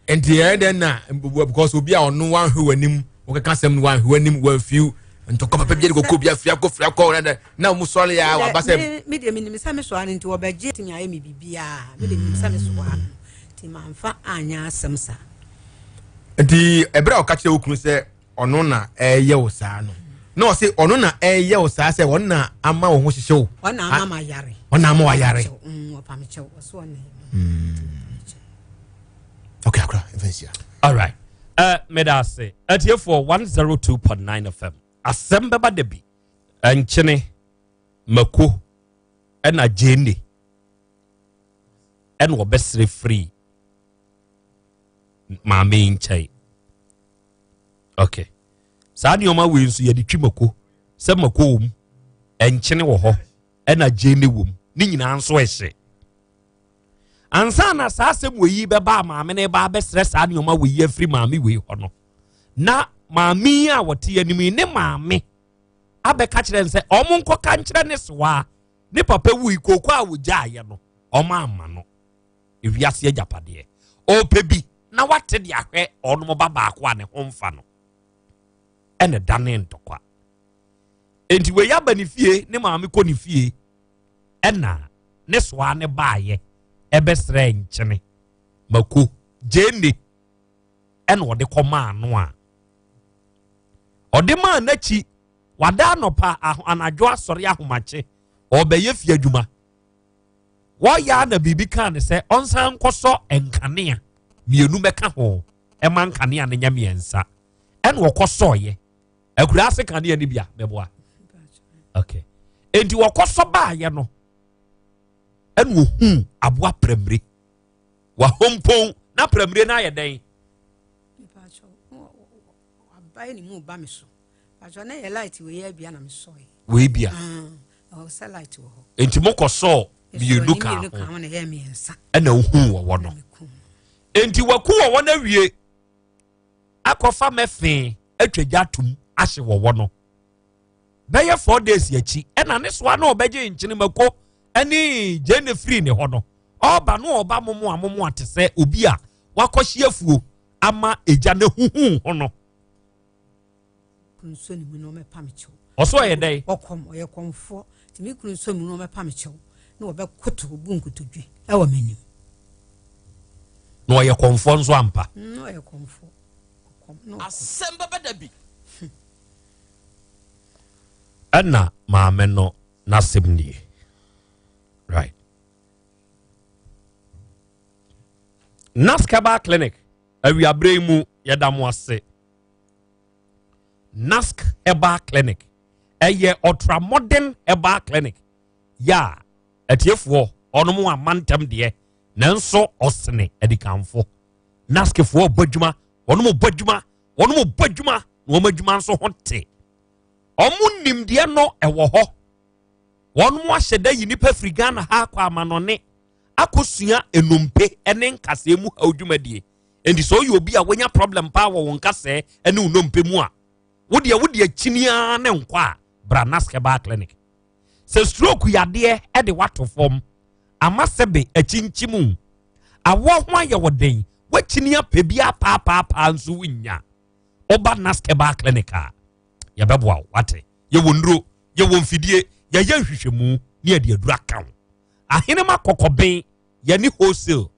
Nti ɛyɛ dɛ na because obi a ɔno wanhwɛ w'anim wɔkeka asɛm no wanhwɛ w'anim wamfiw ntɔkwa papa bi de kɔkɔ bi afiri akɔ firi akɔ na wɔn sɔre ya waba sɛ. Me deɛ menim sɛ mesoa no nti wɔbɛgye tumi ayɛ me biribiara me deɛ menim sɛ mesoa no nti mamfa anyɛ asɛm saa. Nti ɛberɛ a ɔka kyerɛ wo kunu sɛ ɔno na ɛyɛ wo saa no na ɔse ɔno na ɛyɛ wo saa sɛ ɔno na ama wo ho hyehyɛ wo. Ɔno ama ma yare. Ɔno ama wa yare. Mm, ɔpamekyɛw ɔso ɔno. Mm. Okay, akora mfɛnsia. All right. Uh, meda ase. Atiefoɔ 102.9 FM. Asɛm bɛba da bi. Nkyene, mako, ɛna gyeene. Ɛna ɔbɛsrɛ firi maame yi nkyɛn. Okay. Saa nneɛma wei nso yɛde twi mako. Sɛ mako wɔ mu, nkyene wɔ hɔ, ɛna gyeene wɔ mu. Ne nyinaa nso ɛhye. Ansa na saa asɛm wei yi bɛba a maame no ba abɛsrɛ saa nneɛma wei yi afiri maame wei hɔ no, na maame yi a wɔte anim yi ne maame abɛka kyerɛ no sɛ ɔmo nkɔka nkyerɛ ne sewaa ne papa wui kooko a wɔgyaeɛ no ɔmo ama no ewiase agyapadeɛ ɔpɛ bi na wate de ahwɛ ɔnom ba baako a ne ho mfa no ɛna dane ntɔkwa enti wei aba ne fie ne maame kɔ ne fie ɛna ne soa ne baayɛ ɛbɛsrɛ nkyene mako gyeene ɛna ɔde kɔmaa no a ɔde maa n'akyi wada anɔpa anadwo asɔre ahomakye ɔbɛyɛ fie adwuma wɔyɛ a na biribi kaa ne sɛ ɔnsan nkɔsɔ nkanea mmienu mɛka ho ɛma nkanea no nyɛ mmiɛnsa ɛna ɔkɔsɔɔyɛ akura ase kanea no bi a mɛboa okay enti wɔkɔsɔ baayɛ no ɛna ohun aboa pramire wahompon na pramire no ayɛ dɛn. Abae ne mu ba me so. Patro na yɛ light wei abia na me sɔe. Wei bia. Ah, ɔwɔ sɛ light wɔ hɔ. Enti mo kɔ sɔɔ mmienu ka ho. Na yɛ mmiɛnsa. Ɛna ohun wɔwɔ no. Enti waku wɔwɔ no awie akɔfa mɛfee atwa gya atum ahye wɔwɔ no. Bɛyɛ 4 days akyi ɛna ne soa na ɔbɛgye nkyene mako ɛne gyeene firi ne hɔ no. Ɔba no ɔba momoa momoa te sɛ obi a wakɔhye afuo ama egya no huhu ho no. Kunu nso ne mu na ɔmɛpa me kyɛw. Ɔso ɔyɛ dɛn? Ɔkɔm, ɔyɛ kɔmfoɔ. Nti me kunu nso mu na ɔmɛpa me kyɛw na ɔbɛkoto obu nkotodwe ɛwɔ m'anim. Na ɔyɛ kɔmfoɔ nso ampa? Na ɔyɛ kɔmfoɔ. Ɔkɔm na ɔkɔm. Asɛm bɛba da bi. Ɛna maame no n'asɛm nie. Right. Naskaba Clinic awiaberɛ yi mu yɛda mo ase. Nask Herbal Clinic ɛyɛ ultra modern herbal clinic yɛ a atiefoɔ ɔnom ama ntɛm deɛ nanso ɔsene adikanfo. Naskefoɔ bɔ adwuma, wɔn bɔ adwuma, wɔn bɔ adwuma, na wɔn adwuma nso ho te. Wɔn nimdeɛ no ɛwɔ hɔ. Wɔn ahyɛ da yi nipa firi Ghana ha akɔ amanɔne akɔsua nnompe ne nkasɛɛ mu haw dwumadie. Enti sɛ ɔyɛ obi a wanya problem paa wɔ wo nkasɛɛ ne wo nnompe mu a, wo deɛ wo deɛ kyini ara ne nkɔ a, bra Nask Herbal Clinic. Sɛ stroke yadeɛ de wato fam, ama sɛbe akyinkyim wo, awoɔ ho ayɛ wo den, woakyini apɛ bi apaapaapaa nso wonnya, woba Nask Herbal Clinic a, yɛbɛboa wo, wate. Yɛwɔ nnuro, yɛwɔ mfidie, yɛyɛ nhwehwɛmu ne yɛde aduro aka wo. Ahenema kɔkɔben, yɛne wholesale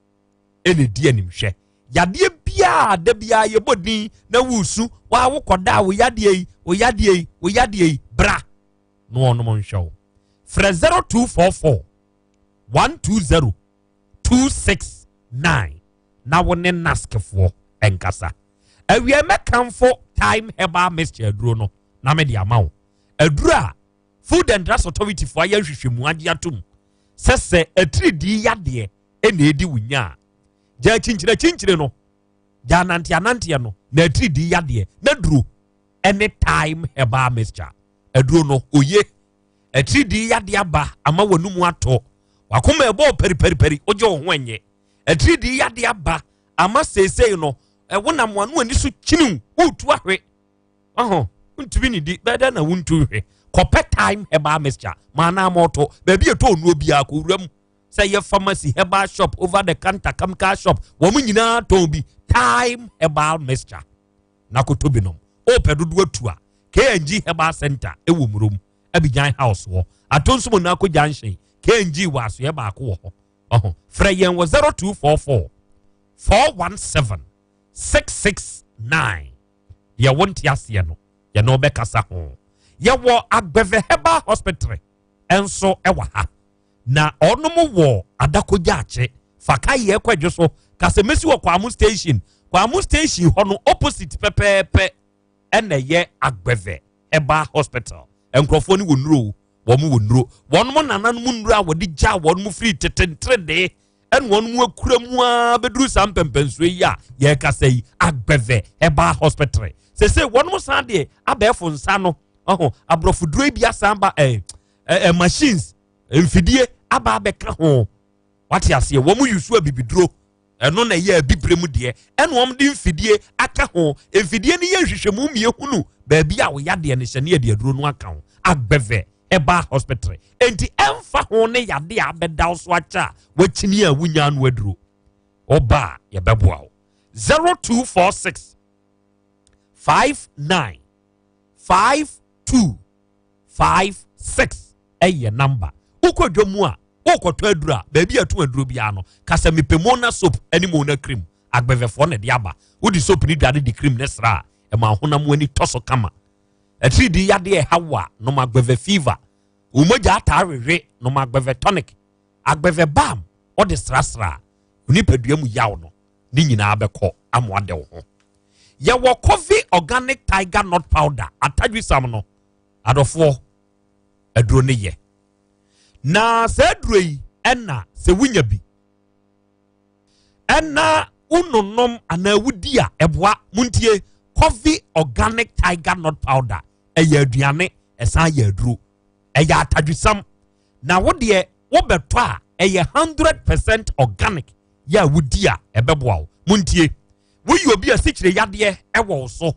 ɛna ɛdi animhwɛ. Yadeɛ biara da biara yɛbɔ din na woresu, waa wokɔda a wo yadeɛ yi, wo yadeɛ yi, wo yadeɛ yi, bra na wɔnom nhwɛ wo. Frɛ 0244 120 269 na wo ne naskfoɔ nkasa. Awia mɛkamfo Thyme Herbal Mixture aduro no na mede ama wo. Aduro a Food and Drugs Authority foɔ ayɛ nhwehwɛmu agye atom sɛ sɛ atiridii yadeɛ na ɛdi wo nya a, gyaa kyinkyinakyinkyini no, gyaa nanteananteɛ no, na atiridii yadeɛ na duro ne Thyme Herbal Mixture aduro no oye. Atiridii yadeɛ aba ama w'anum atɔ, wakoma ɛbɔ pɛripɛripɛri, wogye wo ho ɛnyɛ. Atiridii yadeɛ aba ama seesei no wonam w'ano ani so kyiniw, woretu ahwe. Ɔho, ntumi ne di, bɛyɛ dɛ na wontu nhwe. Kɔpɛ Thyme Herbal Mixture, ma anaa mɔɔto, baabi ɛtɔ onuo biara kɔwura mu. Sɛ yɛ pharmacy, herbal shop, over the counter, chemical shop, wɔn nyinaa tɔn bi. Thyme Herbal Mixture. Na kɔtɔ bi nom. Wopɛ dodoɔ atu a, KNG Herbal Center ɛwɔ Murom, Abidjan House wɔ Atonso Monaco Junction, KNG wɔ asoɛ baako wɔ hɔ. Ɔho, frɛ yɛn wɔ 0244 417 669. Deɛ wonte aseɛ no, yɛne wo bɛkasa ho. Yɛwɔ Agbeve Herbal Hospital nso wɔ ha. Na ɔnom wɔ Adako Gyaakye. Fa ka yɛ kɔ adwo so. Ka sɛ mɛsi wɔ Kwamo Station. Kwamo Station hɔ no opposite pɛpɛɛpɛ ɛna ɛyɛ Agbeve Herbal Hospital. Nkurɔfoɔ no wɔ nnuro wɔn wɔ nnuro. Wɔn nananom nnuro a wɔde gyaa wɔn firi tete nteredee ɛna wɔn mu akura mu ara bɛduru saa mpɛmpɛnsoɔ yi a yɛrekasa yi Agbeve Herbal Hospital. Sese wɔn san deɛ abɛɛfo nsa no ɔho aborɔfo duro yi bi asan ba ɛɛ ɛɛ machines mfidie aba abɛka ho. Wate aseɛ, wɔn yusu abibiduro ɛno na ɛyɛ abibire mu deɛ ɛna wɔn de mfidie aka ho. Mfidie no yɛ nhwehwɛmu mmie hunu baabi a wɔyɛ adeɛ no hyɛ ne yɛde aduro no aka ho. Agbeve Herbal Hospital. Enti ɛmfa ho ne yadeɛ a abɛda so akyɛ a wakyini a wonya ano aduro, ɔba a yɛbɛboa wo. 0246 59 52 56 ɛyɛ namba. Wokɔ dwa mu a wokɔtɔ aduro a, baabi a ɛto aduro biara no, ka sɛ mepɛ Mona soap ne Mona cream. Agbɛvɛfoɔ na ɛde aba. Wode soap ne dware de cream ne sra a, ɛma honam ani tɔ so kama. Atiridii yadeɛ ɛha wo a, nom Agbɛvɛ fever. Wo mogya ataa wewe, nom Agbɛvɛ tonic. Agbɛvɛ balm, wode srasra a, wo nipadua mu yaw no, ne nyinaa bɛkɔ ama wade wo ho. Yɛwɔ Coffee Organic Tiger Nut Powder, atadwisam no, adɔfoɔ, aduro no yɛ. Na saa aduro yi ɛna sɛ wonya bi ɛna wononom anaa wodi a ɛboa. Montie, Coffee Organic Tiger Nut Powder ɛyɛ aduane, ɛsan yɛ aduro, ɛyɛ atadwisam. Na wo deɛ wobɛtɔ a ɛyɛ 100% organic yɛ a wodi a ɛbɛboa wo. Montie, woyɛ obi a sikyire yadeɛ ɛwɔ wo so,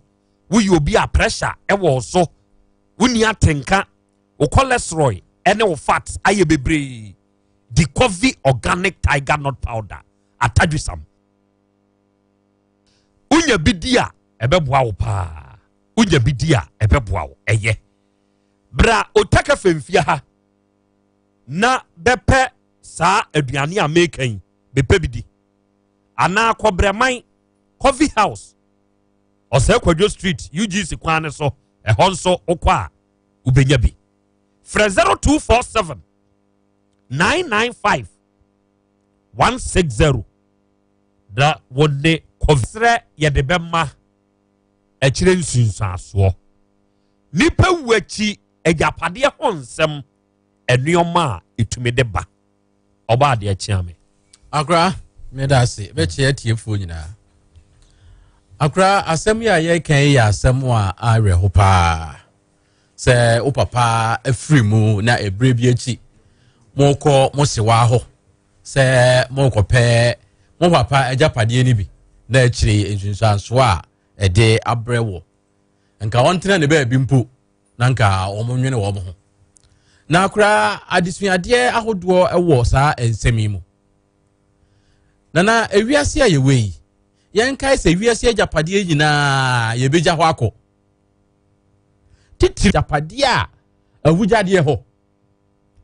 woyɛ obi a pressure ɛwɔ wo so, wonni atenka, wo cholesterol ɛne wo fat ayɛ bebree, di Coffee Organic Tiger Nut Powder atadwisam. Wonya bi di a ɛbɛboa wo paa. Wonya bi di a ɛbɛboa wo. Ɛyɛ bra Otaka Femfia ha na bɛpɛ saa aduane a meka yi, bɛpɛ bi di. Anaa kɔbrɛman Coffee House, Ɔsɛe Kwadwo Street, UGC kwan no so, ɛhɔ nso wokɔ a wobɛnya bi. Frɛ 0247 995 160 na wɔne kɔfi. Serɛ yɛde bɛma akyire nsunsuansoɔ. Nipa wu akyi agyapadeɛ ho nsɛm, nneɛma a ɛtumi de ba. Ɔba adeɛ kyea me. Akora, meda ase. Bɛkyea atiefoɔ nyinaa. Akora asɛm yi a yɛreka yi yɛ asɛm a awerɛho paa. Sɛ wo papa afiri mu na ɛberɛ bi akyi mokɔ mo sewa hɔ sɛ mokɔpɛ mo papa agyapadeɛ no bi na akyire nsunsuansoɔ a ɛde abrɛ wɔ. Nka ɔntena ne baabi mpo na nka wɔn nwene wɔn ho. Na akora adesuadeɛ ahodoɔ wɔ saa nsɛm yi mu. Nana ewiase a yɛwɔ yi, yɛnkae sɛ wiase agyapadeɛ nyinaa yɛbɛgya hɔ akɔ. Titiriw agyapadeɛ a awugyadeɛ hɔ,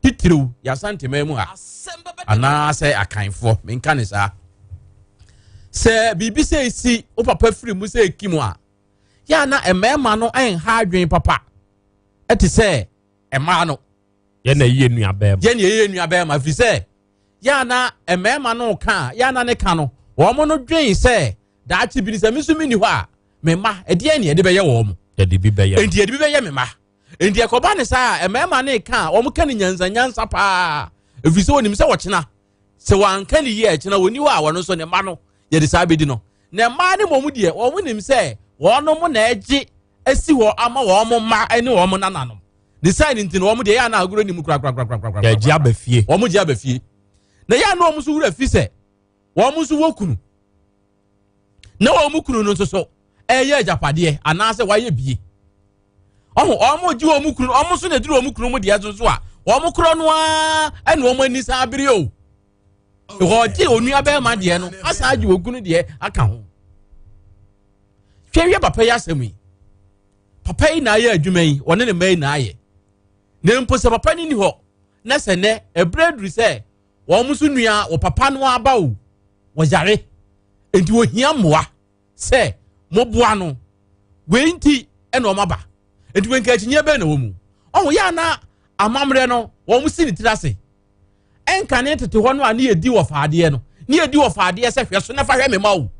titiriw yɛasanteman mu ha, anaasɛ akanfoɔ, menka ne saa. Sɛ biribi sɛ esi wo papa firi mu sɛ eki mu a, yɛ a na mmarima no nha adwene papa ɛte sɛ mmaa no. Yɛn na yɛyɛ nua bɛrima. Yɛn na yɛyɛ nua bɛrima firi sɛ yɛ a na mmarima no ka a yɛ a na ne ka no wɔn no dwen sɛ daakye bi ni sɛ me nso menni hɔ a me mma ɛdeɛn ne yɛde bɛyɛ wɔn mo. Yɛde bi bɛyɛ. Enti yɛde bi bɛyɛ me mma. Enti ɛkɔba ne saa a mmarima no ka a wɔn ka ne nyansa nyansa paa ɛfiri sɛ wɔnim sɛ wɔkyena sɛ wɔanka ne yie a ɛkyena wɔni hɔ a wɔn nso ne mma no yɛde saa bɛdi no. Na mmaa no mmom deɛ wɔn nim sɛ wɔn na ɛgye asi hɔ ama wɔn mma ne wɔn nananom. Ne saa ne nti no wɔn deɛ yɛ ana agorɔ ni mu korakorakorakorakora. Yɛgye aba fie. Wɔn gye aba fie. Na yɛ ana wɔn nso wura fi sɛ wɔn nso wɔ kunu. Na wɔn kunu no nso so ɛyɛ agyapadeɛ anaasɛ wɔayɛ bie. Ɔho wɔn gye wɔn kunu wɔn nso na ɛduru wɔn kunu mu deɛ nso so a wɔn korɔ no ara ɛna wɔn ani san abere o. Wɔgye onua bɛrima deɛ no asan agye wɔn kunu deɛ aka ho. Hwɛ hwɛ papa yi asɛm yi. Papa yi na ayɛ adwuma yi, ɔne ne mma yi na ayɛ. Na mpo sɛ papa no ni hɔ, na sɛ nɛ ɛberɛ aduru sɛ wɔn nso nua wɔ papa no aba o, wɔyare, nti wɔhia mmoa sɛ moboa no. Wei nti ɛna wɔn aba. Nti wɔn nka akyinnyeɛ bɛn na wɔ mu. Ɔho yɛ ana amammerɛ no wɔn si ne tiri ase. Ɛnka ne tete hɔ no a ne yɛdi wɔ faadeɛ no, ne yɛdi wɔ faadeɛ sɛ hwɛ so na fa hwɛ me ma o.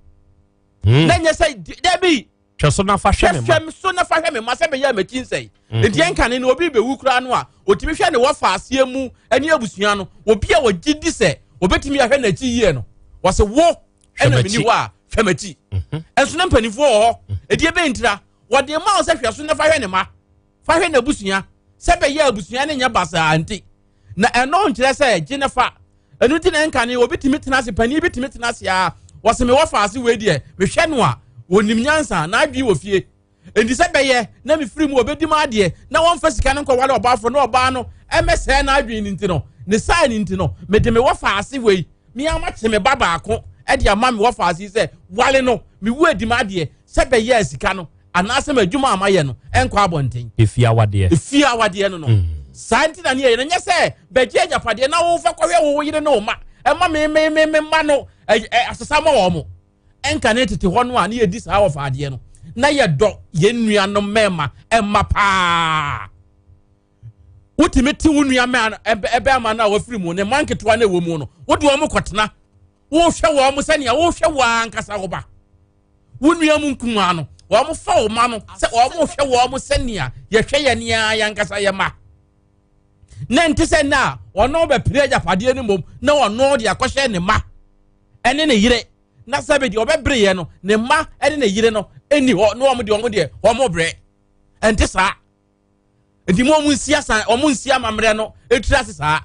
Na nyɛ sɛ dabi. Hwɛ so na fa hwɛ me ma. Hwɛ so na fa hwɛ me ma sɛ bɛyɛ m'akyi nsɛe. Mm. Nti ɛnka ne no obi bɛwu koraa no a otumi hwɛ ne wɔfa aseɛ mu ne abusua no obi a wɔgye di sɛ obɛtumi ahwɛ n'akyi yie no wɔsɛ wo ɛna meni hɔ a hwɛ m'akyi. Mhm. Ɛnso na mpanimfoɔ wɔ hɔ ɛdeɛ bɛn ntira wɔde ma wo sɛ hwɛ so na fa hwɛ ne ma fa hwɛ n'abusua sɛ bɛyɛ abusua no nyɛ basaa nti na ɛno nkyerɛ sɛ gye ne fa ɛno nti na ɛnka ne obi tumi tena ase panin bi tumi tena ase a wɔsɛ me wɔfa ase wei deɛ mehwɛ no a wɔnim nyansa na adwene wɔ fie nti sɛ bɛyɛ na mefiri mu wɔbɛdi mu adeɛ na wɔmfa sika no nkɔwale ɔbaafo na ɔbaa no ɛmɛsɛɛ n'adwene no nti no ne saa no nti no mede me wɔfa ase wei me ama kye me ba baako ɛde ama me wɔfa ase sɛ wale no mewu adi mu adeɛ sɛ bɛyɛ sika no anaasɛ m'adwuma a mayɛ no ɛnkɔ abɔnten. Efie awadeɛ. Efie awadeɛ no no. Mm. Saa nti na ne yɛ no nyɛ sɛ bɛgye agyapadeɛ na wofa kɔhwɛ wo yere ne wo ma ɛma me me me me mma no ɛ ɛ asesa ma wɔn mo. Ɛnka ne tete hɔ no a ne yɛdi saa wɔfa adeɛ no na yɛdɔ yɛn nuanom mmarima ɛma paa. Wotumi te wo nua ɛbɛrima no a wafiri mu ne mma nketewa no ɛwɔ mu no wode wɔn kɔtena wohwɛ wɔn sɛnea wohwɛ wɔn ankasa wo ba. Wo nua mu nkumaa no, wɔn fa wo ma no sɛ wɔn hwɛ wɔn sɛnea yɛhwɛ yɛn ara yɛn ankasa yɛn ma. Na nte sɛ nna a ɔno bɛpere agyapadeɛ no mmom na ɔno de akɔhyɛ ne mma ɛne ne yere na sɛbe deɛ ɔbɛbere yɛ no ne mma ɛne ne yere no ɛni hɔ na wɔn deɛ wɔn deɛ wɔn brɛ ɛnte saa nti mo wɔn nsi asan wɔn nsi amammerɛ no etiri ase saa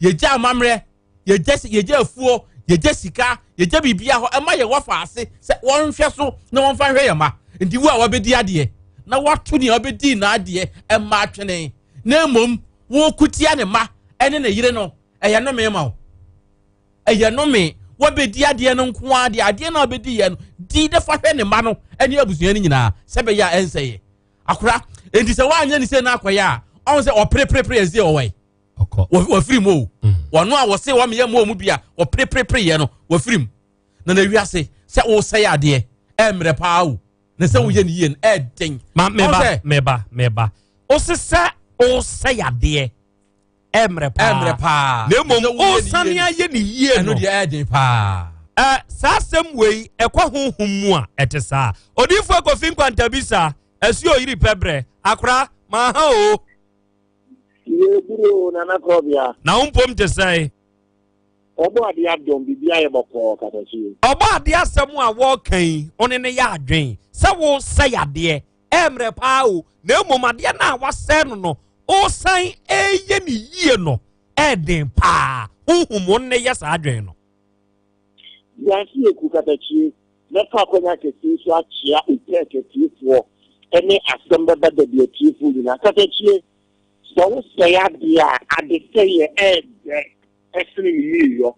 yɛgya amammerɛ yɛgya yɛgya afuo yɛgya sika yɛgya biribiara hɔ ɛma yɛ wɔfa ase sɛ wɔnhwɛ so na wɔmfa nhwɛ yɛn mma nti wo a wabɛdi adeɛ na wato nea wabɛdi n'adeɛ ɛma atwene na mmom wɔkutia ne mma ɛne ne yere no ɛyɛ nnome ma wo ɛyɛ nnome wabɛdi adeɛ no nko ara deɛ adeɛ no a wabɛdi yɛ no di de fa hwɛ ne mma no ɛne abusua no nyinaa sɛ bɛyɛ a ɛnsɛeɛ akora nti sɛ woanyɛ ne sɛ no akɔyɛ a ɔho sɛ ɔpereperepere ɛsɛ ɔwɔ yi wɔfiri mu o mm. wɔno a wɔse wɔmeyɛ mu ɔmu bi a wɔpereperepere no wɔfiri mu na na wiase sɛ wosɛe adeɛ ɛmmerɛ paa o na sɛ woyɛ no yie no ɛden ma meba meba meba wose sɛ wosɛe adeɛ ɛmmerɛ paa ɛmmerɛ paa na mmom wosane ayɛ ne yie no ɛno deɛ ɛden paa ɛ saa asɛm wei ɛkɔ honhom mu a ɛte saa odiyifoɔ Kofi Nkwantabisa asuo oyiri pɛ berɛ akora maaha o Yɛburo Nana Krɔbea. Na wo mpom te sɛn? Ɔbɔ adeɛ adɔm biribi ayɛ bɔkɔɔ katakyie. Ɔbɔ adeɛ asɛm a wɔreka yi wo ne no yɛ adwen sɛ woresɛe adeɛ ɛmmerɛ paa o na mmom adeɛ no a wasɛe no no wosan ɛyɛ ne yie no ɛden paa honhom wo ne yɛ saa adwen no. Wiase yɛ ku katakyie mɛfa akwanya kɛseɛ so akyea opɛɛk atiefoɔ ɛne asɛm bɛba dabi atiefoɔ nyinaa katakyie sɛ wosɛe adeɛ a adesɛeɛ ɛɛdɛ sene ne yieyɔ.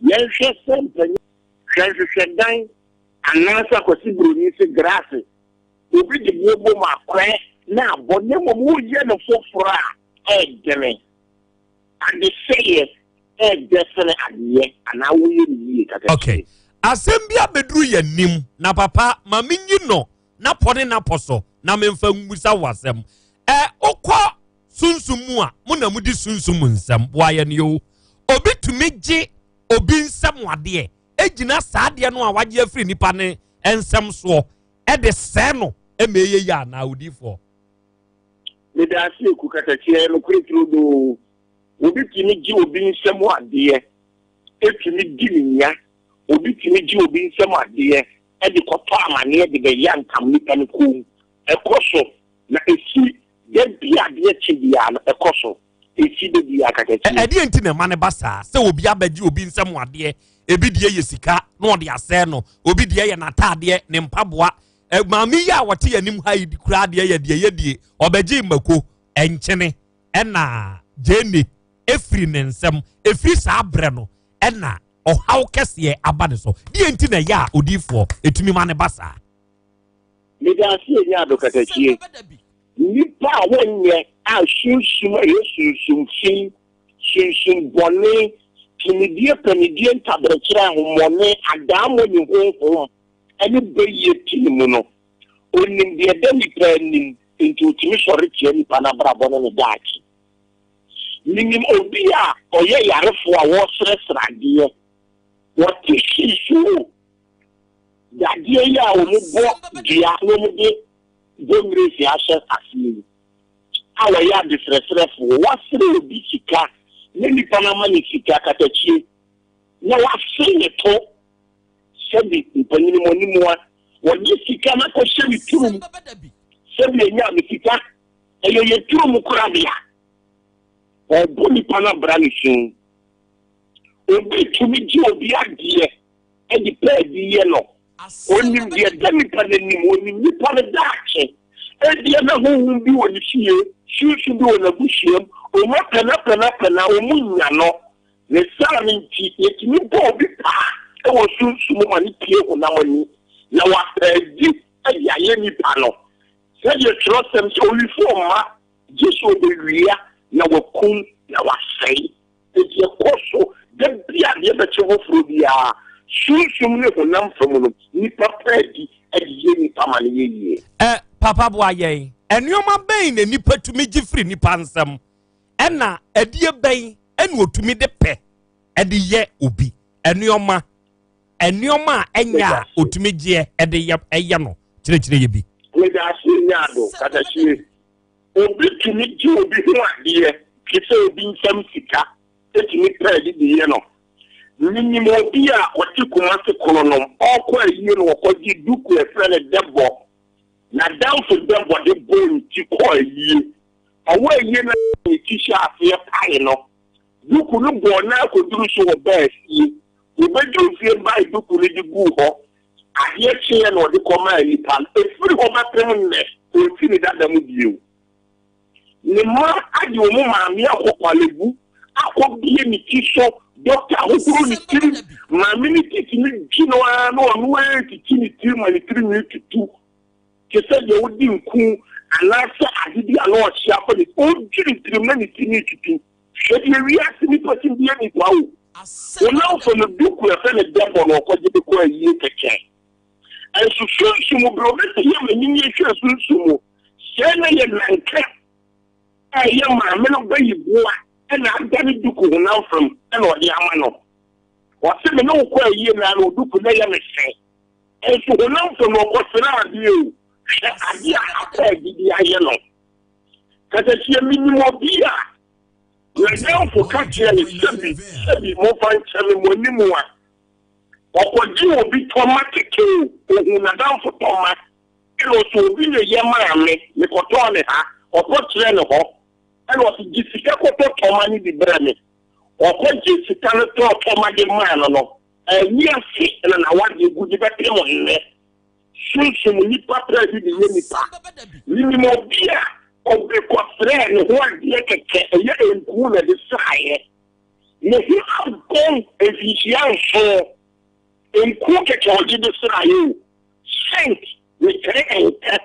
Yɛnhwɛ sɛ mpanyin. Hwɛ nhwehwɛdan anaasɛ Akwasi Broni se graase, obi de boɔ bom akɔɛ na abɔ na mmom woyɛ no foforɔ a ɛɛdene. Adesɛeɛ ɛɛdɛ sene adeyɛ anaa woyɛ no yie kakasie. Okay. Asɛm bi abɛduru yɛn anim na papa ma menyi no n'apɔ ne n'apɔ so na memfa mmisa wo asɛm. Ɛ wokɔ sunsum mu a mo na modi sunsum nsɛm boa yɛn yoo. Obi tumi gye obi nsɛm adeɛ egyina saa adeɛ no a wagye afiri nipa ne nsɛm soɔ ɛde sɛɛ no ɛma ɛyɛ yie anaa odiifoɔ. Meda ase Eku Katakyi, ɛyɛ nokorɛ turodoo. Obi tumi gye obi nsam adeɛ, ɛtumi di ne nya. Obi tumi gye obi nsam adeɛ de kɔtɔ amaneɛ de bɛyantam nipa no kɔn mu. Ɛkɔ so, na ɛsi da bi a adeɛ kye biara no, ɛkɔ so. Ɛsi da biara katakyie. Ɛdeɛn nti na ɛma no ba saa sɛ obi abɛgye obi nsam adeɛ, ebi deɛ yɛ sika na ɔde asɛe no, obi deɛ yɛ n'ataadeɛ, ne mpaboa. Maame yi a wɔte yɛn anim ha yi koraa deɛ yɛ deɛ yɛdie, ɔbɛgye mako, nkyene, ɛna gyeene efiri ne nsam. Efiri saa berɛ no ɛna ɔhaw kɛseɛ aba ne so. Deɛ nti na ɛyɛ a odiifoɔ ɛtumi ma ne ba saa? Meda ase enya ado katakyie. Nnipa a wɔnyɛ a sunsum a ɛyɛ sunsum fi, sunsum bɔne, tumidie, panidie, ntaberɛkyerɛ, ahommɔne, adaamone honhom ne bayie te ne mu no, onim deɛ ɛda nipa anim, enti otumi sɔre tia nipa no abrabɔ ne ne daakye. Menim obi a ɔyɛ yarefoɔ a wɔresrɛsrɛ adeɛ, wɔte hwii so o, dadeɛ yi a wɔbɔ dua na wɔde bɔ ahyɛ aseɛ yi, a wɔyɛ adesrɛsrɛfoɔ, wɔasrɛ obi sika na nipa no ama ne sika katakyie na wɔase ne to sɛbi mpanyin mu anim a wɔde sika no akɔhyɛ ne turum sɛbi enya me sika ɛyɛ yɛ turum korabea ɔbɔ nipa no abra ne su obi tumi gye obi adeɛ ɛde pɛɛ bi yɛ no onim deɛ da nipa n'anim onim nipa no daakye ebia na honhom bi wɔ ne fie sunsun bi wɔ n'abusuam wɔn apɛnapɛnapɛna wɔn nya no ne saa no nti yɛtumi bɔ obi paa wɔ sunsum ma ne pie honam ani na wapɛ di de ayɛ nipa no sɛdeɛ twerɛsɛm sɛ owifoɔ mma gye sɛ ɔbɛwia na wakum na wasɛe. Enti ɛkɔ so da bi a adeɛ bɛkye foforɔ biara, sunsum ne honam fam no, nnipa pɛ adi de yɛ nnipa ma no yɛ yie. Ɛ, Papa boa yɛn. Nneɛma bɛn na nnipa tumi gye firi nnipa nsam, ɛna ɛdeɛ bɛn ɛna otumi de pɛ ɛde yɛ obi? Nneɛma, nneɛma a ɛnyɛ a otumi gyeɛ ɛde yɛ ɛyɛ no, kyerɛkyerɛ yɛ bi. Meda ase nya ado, katakyie. Obi tumi gye obi ho adeɛ te sɛ obi nsam sika tumi pɛ adi de yɛ no. Menim obi a ɔte Kumasi Kronom, ɔrekɔ ayie na ɔkɔgye duku a yɛfrɛ no dɛbɔ. N'adamfo dɛbɔ de bɔɔ ne ti kɔɔ ayie. Ɔwɔ ayie no a ne ti hyɛɛ aseɛ pae no, duku no bɔɔ no ara kɔduruu so ɔbaa fie. Ɔbɛduruu fie bae duku no de guu hɔ. Adeɛ kyeeɛ na ɔde kɔmaa nnipa no. Ɛfiri hɔ bɛpem nnɛ, ɔnsi ne dada mu bio. Ne mma ade wɔn maame akɔ Kwalebu akɔbie ne ti so, dɔkta ahohoro ne tirim. Maame no ti tumi dwi no ara na ɔno ara retiti ne tirim ma ne tirinwi tutu te sɛ deɛ wode nku anaasɛ ade bi a na ɔhye afa ne ɔredwi ne tirim na ne tirinwi tutu. Hwɛ deɛ wiase nipa ti deɛ nipa o. Wo namfo no duku ɛfɛ ne dɛbɔ na ɔkɔgye de kɔ ayie kɛkɛ. Ɛnso sunsum mu berɛ ɔbɛpie m'anim yɛhwɛ sunsum mu sɛɛ na yɛ nanka a ɛyɛ maame no bayi boa ɛna adane duku honam fam ɛna ɔde ama no. Ɔse me ne wo kɔ ayie na na oduku na ɛyɛ me fɛ. Ɛnso honam fam no ɔkɔsrɛ adeɛ o. Hwɛ adeɛ a apɛ adidi ayɛ no. Katakyie menim obi a. N'adamfo ka kyerɛɛ no sɛbi, sɛbi, momfa nkyɛ me, mo anim a. Ɔkɔgyee obi tɔma kɛkɛ o, ohuu n'adamfo tɔma, ɛna ɔse obi na ɛyɛ maa me, mekɔtɔɔ ne ha, ɔkɔ kyerɛɛ ne hɔ, ɛna ɔse gye sika kɔtɔ tɔma no bi brɛ me. Ɔkɔgyee sika no tɔɔ tɔma de maa no no, anni afe na n'awadeɛ gu de bɛpem nnɛ. Sunsum nnipa pɛ bi de yɛ nnipa. Menim obi a obi kɔsrɛɛ ne ho adeɛ kɛkɛ, ɛyɛ nkuu na ɛde sraeɛ. Ne ho abɔn mfinhyia nson, nkuu kɛkɛ ɔgye de sraeɛ o. Scent, mekyerɛ nka,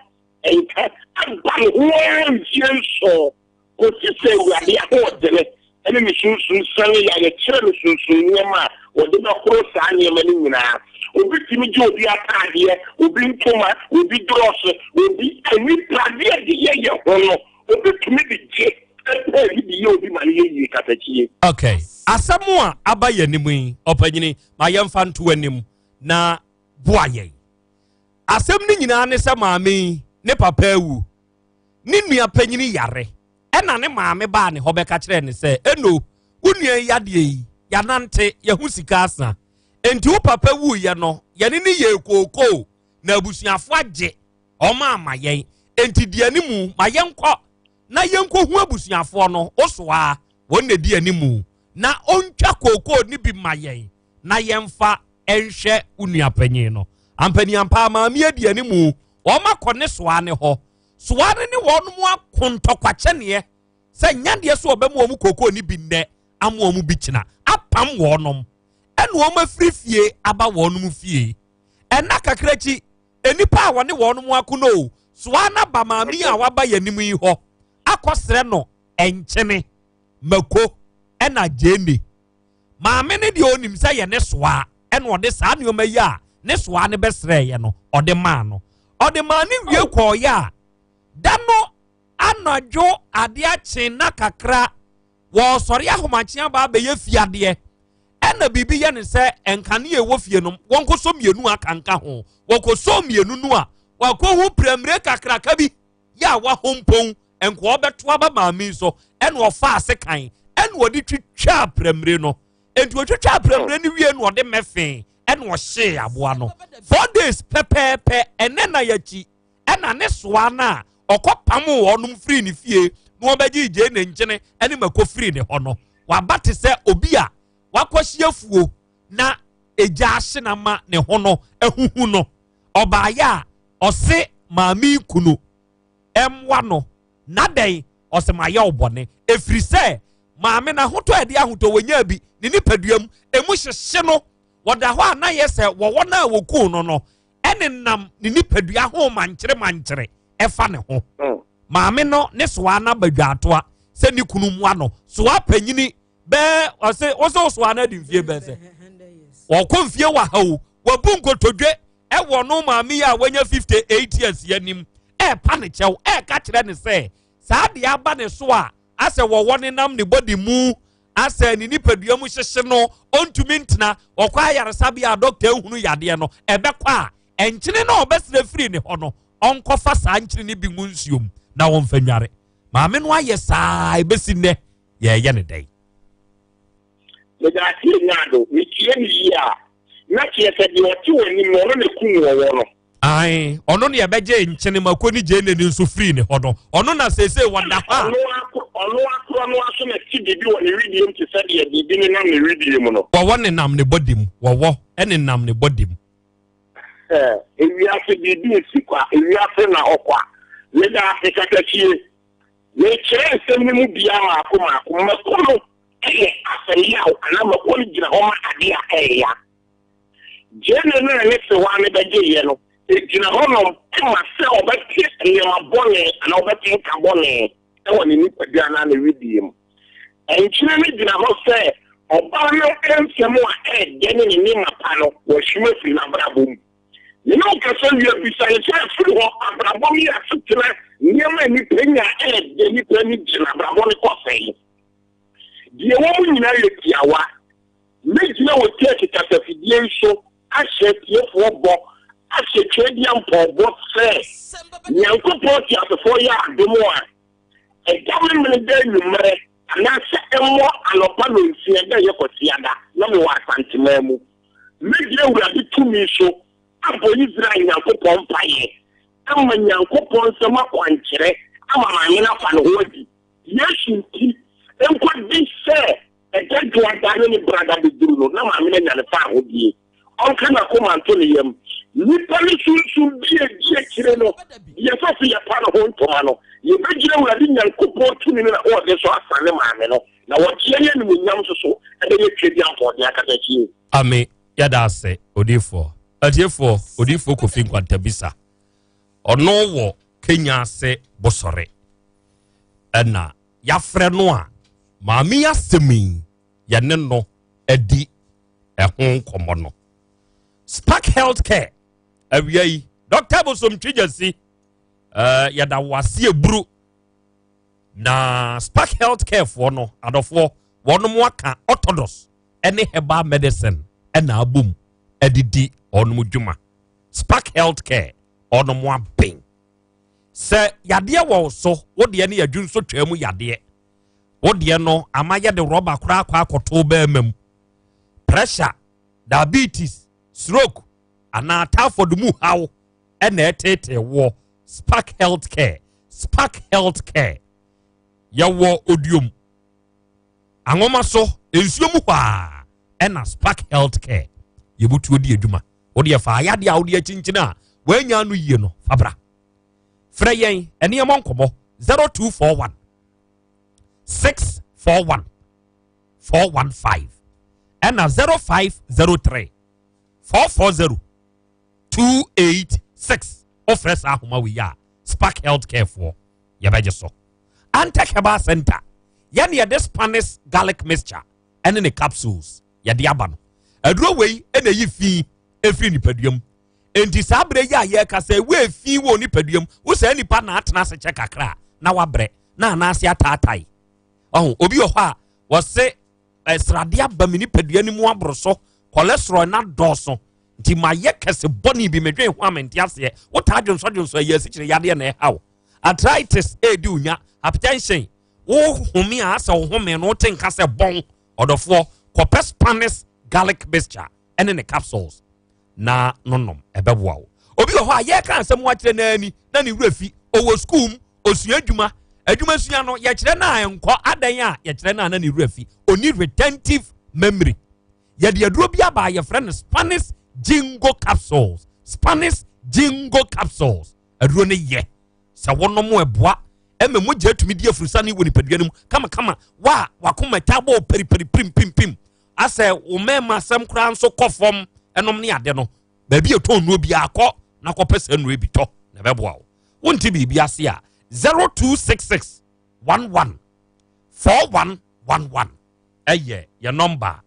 nka aba ne ho ara mfie nson. Kosi sɛ Awurade ahoɔdene ne ne Sunsum siane yɛ a yɛkyerɛ no sunsum nneɛma a wɔde bɛhoro saa nneɛma no nyinaa. Obi tumi gye obi ataadeɛ, obi ntoma, obi drɔs, obi anipradeɛ de yɛ yɛ ho no, obi tumi de gye pɛ bi de yɛ obi ma no yɛ yie katakyie. Okay, asɛm a aba yɛn anim yi, ɔpanyini, ma yɛmfa nto anim na boa yɛn. Asɛm no nyinaa ne sɛ maame yi ne papa awu. Ne nua panyini yare, ɛna ne maame baa ne hɔ bɛka kyerɛɛ ne sɛ, Eno, wo nua yi yadeɛ yi, yɛanante, yɛho sika asa. Enti wo papa wuiɛ no, yɛne ne yɛɛ kookoo, na abusuafo agye wɔn ama yɛn. Enti di animu, ma yɛnkɔ na yɛnkɔhu abusuafoɔ no, wo soa wɔn na di animu, na ɔntwa kookoo no bi ma yɛn na yɛmfa nhwɛ wo nua panyin no. Ampaniampa, maame adi animu, wɔn akɔ ne soa ne hɔ. Soa no ne wɔn mu ako ntɔkwakyɛneɛ sɛ nyadeɛ so ɔbɛma wɔn kookoo no bi nnɛ ama wɔn bi kyena apam wɔnom ɛna wɔn afiri fie aba wɔnom fie. Ɛna kakra akyi, nnipa a wɔne wɔnom ako no o, soa no aba maame yi a waba yɛn anim yi hɔ akɔsrɛ no nkyene, mako ɛna gyeene. Maame no deɛ ɔnim sɛ yɛ ne soa ɛna ɔde saa nneɛma yi a ne soa no bɛsrɛeɛ no ɔde maa no. Ɔde maa no wie kɔɔeɛ a, da no anadwo adeɛ akye na kakra wɔresɔre ahomakye aba abɛyɛ fie adeɛ ɛna biribi yɛ ne sɛ nkanea ɛwɔ fie no wɔnkɔsɔ mmienu aka nka ho. Wɔkɔsɔ mmienu no a, wakɔhu prɛmire kakraka bi yɛ a wahompɔn nkoa ɔbɛto aba maame yi so ɛna ɔfaa sekan ɛna ɔde twitwaa prɛmire no. Enti ɔtwitwaa prɛmire no wie na ɔde mɛfee ɛna ɔhyee aboa no. 4 days pɛpɛɛpɛ ɛnɛ na yɛakyi ɛna ne soa no a ɔkɔ pam wɔnom firi ne fie na wɔbɛgye gye ne nkyene ɛne mako firi ne hɔ no, waba te sɛ obi a wakɔhyia fuo na egya ahye na ma ne ho no ahuhu no. Ɔbaayɛ a ɔse maame kunu ɛmmoa no na dɛn ɔse mayɛ wo bɔne, ɛfiri sɛ maame no ahotɔ a ɛde ahotɔ wɔnyaa bi ne nipadua mu emu hyehye no, wɔda hɔ a na yɛ sɛ wɔwɔ no a wɔkuu no no ɛne nam ne nipadua ho mankyere mankyere ɛfa ne ho. Maame no ne soa no aba dwaatoa sɛ ne kunu mmoa no. Soa panyini bɛɛ ɔse wosɛ wo soa no adi mfie bɛɛ sɛ ɔkɔ mfie wɔ ha o, wabu nkotodwe ɛwɔ no maame yi a wanya 58 years yi anim ɛɛpa ne kyɛw ɛɛka kyerɛ ne sɛ saa deɛ aba ne so a asɛ wɔwɔ ne nam ne bɔdi mu asɛ ne nipadua mu hyehye no ɔntumi ntena, ɔkɔ ayaresabea a dɔkta ehunu yadeɛ no ɛbɛkɔ a ɛnkyene na ɔbɛsrɛ firi ne hɔ no ɔnkɔfa saa nkyene no bi ngu nsuo mu na wɔmfa nware. Maame no ayɛ saa ebesi nnɛ yɛɛyɛ ne dɛn? Meda ase Nado, metie no yie a, na kyerɛ sɛ deɛ ɔte w'anim no ɔno na ɛkum wɔwɔ no. Ae, ɔno na yɛbɛgye nkyene mako ne gyeene no nso firii ne hɔ no, ɔno na seesei wɔda hɔ a. Ɔno akorɔ no ara so na ɛte biribi wɔ ne wedeɛ mu te sɛ deɛ biribi nenam ne wedeɛ mu no. Wɔwɔ nenam ne bɔde mu, wɔwɔ nenam ne bɔde mu. Ɛ, ewiase biribi nsi kwa, ewiase na hɔ kwa. Meda ase katakyie. Mekyerɛ nsɛm no mu biara mmaako mmaako. Mako no yɛ asɛm yaw anaa mako no gyina hɔ ma adeɛ a ɛyɛ ya. Gyeene no a ne sewaa no bɛgyeeɛ no, ɛgyina hɔnom ma sɛ ɔbɛte nneɛma bɔne anaa ɔbɛte nka bɔne wɔ ne nipadua anaa ne wedeɛ mu. Nkyene no gyina hɔ sɛ ɔbaa no nsɛm a ɛyɛ dɛ ne ne nneɛma pa no, wahwim afiri n'abrabɔ mu. Me ne wo kasa wie a, bisa no sɛ afiri hɔ, abrabɔ no yɛ asetena, nneɛma a nnipa nya a ɛyɛ dɛ, nnipa ani gye no, abrabɔ no kɔ sɛn? Deɛ ɛwɔ mu nyinaa yɛ tiawa. Mɛgyina wɔ Turkey kasafidie yi so ahyɛ atiefoɔ bɔ, ahyɛ Tweaduampɔn bɔ sɛ, Nyankopɔn teasefoɔ yɛ adom a, ɛda Memeneda anwummerɛ. Anaasɛ ɛmmɔ anɔpa nonsia da ɛyɛ Kwasiada na mewɔ Asanteman mu. Mɛgyina Awurade tumi so abɔ Israel Nyankopɔn mpaeɛ ama Nyankopɔn nsam akwankyerɛ ama maame no afa ne ho adi Yesu nti nkɔdi sɛ ɛda Dwoada ne ne brada bɛduru no na maame no anya ne faahodie. Ɔnka n'akoma nto ne yam. Nnipa no sunsum bi a ɛdi akyire no, deɛ ɛsɛ sɛ yɛpa ne ho ntoma no, yɛbɛgyina Awurade Nyankopɔn tumi ne n'ahoɔden so asane maame no, na ɔgyeɛ ne animuonyam nso so bɛyɛ Tweaduampɔn akatakyi. Ame yɛda ase odiyifoɔ. Atiefoɔ, odiyifoɔ Kofi Nkwantabisa, ɔno wɔ Kenya ase Bosɔre, ɛna yɛafrɛ no a maame yi asɛm yi yɛne no adi ɛho nkɔmmɔ no. Spark Healthcare awia yi, Dr. Bosomtwi Gyasi, uh, yɛda wo ase eburu na Spark Healthcare foɔ no adɔfoɔ wɔn aka orthodox ne herbal medicine ɛna abom ɛde di wɔn dwuma. Spark Healthcare wɔn aben sɛ yadeɛ wɔ so wo deɛ no yɛ dwonso twaa mu yadeɛ wo deɛ no ama yɛde rɔba koraa akɔ akɔto bɛrima mu pressure diabetes stroke anaa typhoid mu haw ɛna ɛtetee woɔ spark health care spark health care yɛwɔ odiom anwoma so nsuo mu hɔ a ɛna spark health care yɛbutuo di adwuma wodeɛ fa ayadeɛ a wode akyinkyini a woanya no yie no fa bra frɛ yɛn ɛne yɛmmɔ nkɔmmɔ 0241 641 415 ɛna 0503 440 286 wofrɛ saa ahoma wei a spark health care foɔ yɛbɛgye so antec herbal center yɛne yɛde spanish garlic mixture ɛne ne capsules yɛde aba no aduro wei ɛna ɛyi fi ɛfiri nipadua mu Enti saa berɛ yi a yɛreka sɛ ɛwɔ efi wɔ nipadua mu, wo saa nipa na atena ase kyɛ kakra na wabrɛ na anaase ataatae. Ɔho, obi wɔ hɔ a wɔse srade aba me nipadua no mu aboro so, cholesterol na dɔɔso, nti mayɛ kɛse bɔne bi medwen ho a mente aseɛ. Wotaa dwonsɔdwonsɔ ɛyɛ asikyire yadeɛ na ɛha wo. Arthritis ɛredi wo nya, hypertension, wo home a asɛ wo home no wote nka sɛ bɔn. Ɔdɔfoɔ, kɔpɛ Spanish garlic mixture ɛne ne capsules na nonom ɛbɛboa wo obi wɔ hɔ a yɛka asɛm akyerɛ no ani na ne werɛ fi ɔwɔ sukuu mu ɔsua adwuma adwuma sua no yɛkyerɛ no a ɛnkɔ adan a yɛkyerɛ no a na ne werɛ fi ɔni retentive memory yɛde aduro bi aba a yɛfrɛ no spanish jingo capsules spanish jingo capsules aduro no yɛ sɛ wonom ɛboa ɛma mogya atumi di afurusane wɔ nipadua no mu kamakama wa wakoma ta bɔ periperi pim pim pim asɛ wo mmarima asɛm koraa nso kɔ fam ɛnom ne ade no baabi ɛtɔn nnuro biara kɔ na kɔpɛ sɛ nnuro bi tɔ na ɛbɛboa wo wonte biribi ase a 0266 11 4111 ɛyɛ yɛ nɔmba a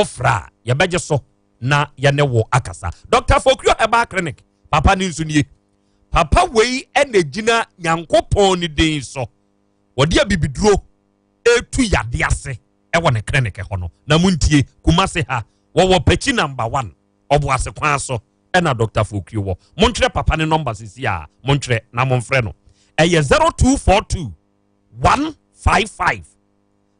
wofrɛ a yɛbɛgye so na yɛne wo akasa Dr. Fokrio Herbal Clinic papa ne nso nie papa wei ɛna gyina nyankopɔn ne din so wɔde abibiduro ɛtu yade ase ɛwɔ ne clinic hɔ no na montie Kumase ha wɔwɔ Pekyi number one ɔboase kwan so ɛna Dr. Fokio wɔ montwerɛ papa ne nɔmba sisi a montwerɛ na momfrɛ no ɛyɛ 0242 155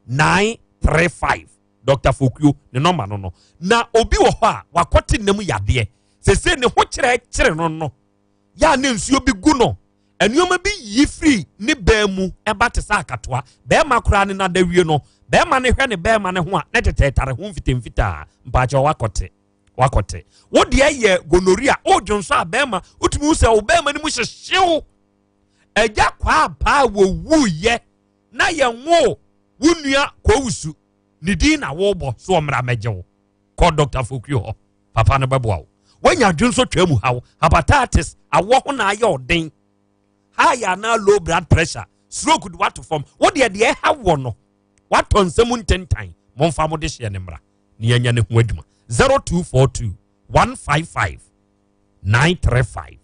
935 Dr. Fokio ne nɔmba no no na obi wɔ hɔ a wakɔte nam yadeɛ sese ne ho kyerɛkyerɛ no no yɛ a ne nsuo bi gu no nneɛma bi yi firi ne bɛn mu ɛba te sɛ akatoa bɛrima koraa ne nada wie no bɛrima ne hwɛ ne bɛrima ne ho a ne tetɛ tare ho mfitamfitaa mpaakyɛ wakɔte wakɔte wo deɛ yɛ gonorrhea wodwonsɔ a bɛrima wotumi hu sɛ wo bɛrima no mu hyehyew agya kwaa paa wɔwuyɛ na yɛnwo wo nua kɔwusu ne din na wobɔ so ɔmmra mɛgye wo kɔ dr fokui hɔ papa no bɛboa wo woanya adwene nso twaa mu haw hepatitis awɔ ho na ayɛ ɔden high anaa low blood pressure stroke de wato fam wo deɛ deɛ ɛha wɔ no watɔ nsɛm ntentan momfa mo de hyeɛ ne mmra na yɛnyɛ ne ho adwuma 0242 155 935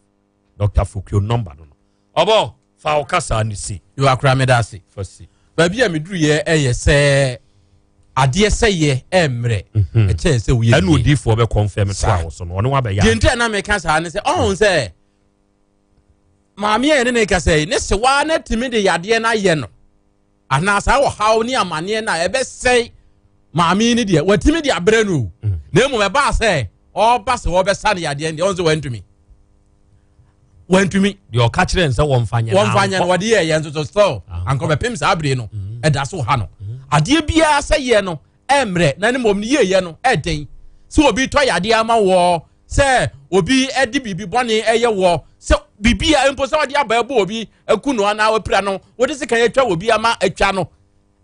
Dr. Fokio nɔmba no no ɔbɔ fa wo kasa no si. Yo akora meda ase. Fa si. Baabi a meduru yɛ ɛyɛ sɛ adeɛ sɛ yɛ ɛmmerɛ mhm. ɛkyɛn sɛ woyɛ ɛna odiifoɔ bɛ kɔnfɛm to a wɔso no ɔne wabɛyɛ. Deɛ nti a na meka saa ne sɛ ɔhun sɛ maame a yɛne ne kasa yi ne sewaa na tumi de yadeɛ no ayɛ no. anaa saa ɔhaw ne amanneɛ no a ɛbɛsɛe maame yi no deɛ watumi de abrɛ no o na mmom ɛbaa sɛ ɔba sɛ wɔbɛsa no yadeɛ no deɛ ɔn sɛ wantumi wantumi deɛ ɔka kyerɛ n sɛ wɔmfa nyɛ wɔmfa nyɛ no wɔde yɛ yɛn nso so still ankɔ bɛpem saa bere no ɛda so ha no adeɛ biara sɛ yɛ no ɛmmerɛ na ne mmom no yie yɛ no ɛden sɛ obi tɔ yadeɛ ama wɔ sɛ obi ɛde biribi bɔne ɛyɛ wɔ sɛ biribi a mpo sɛ ɔde aba ɛbɔ obi aku no anaa wapira no wode sekan atwa obi ama atwa no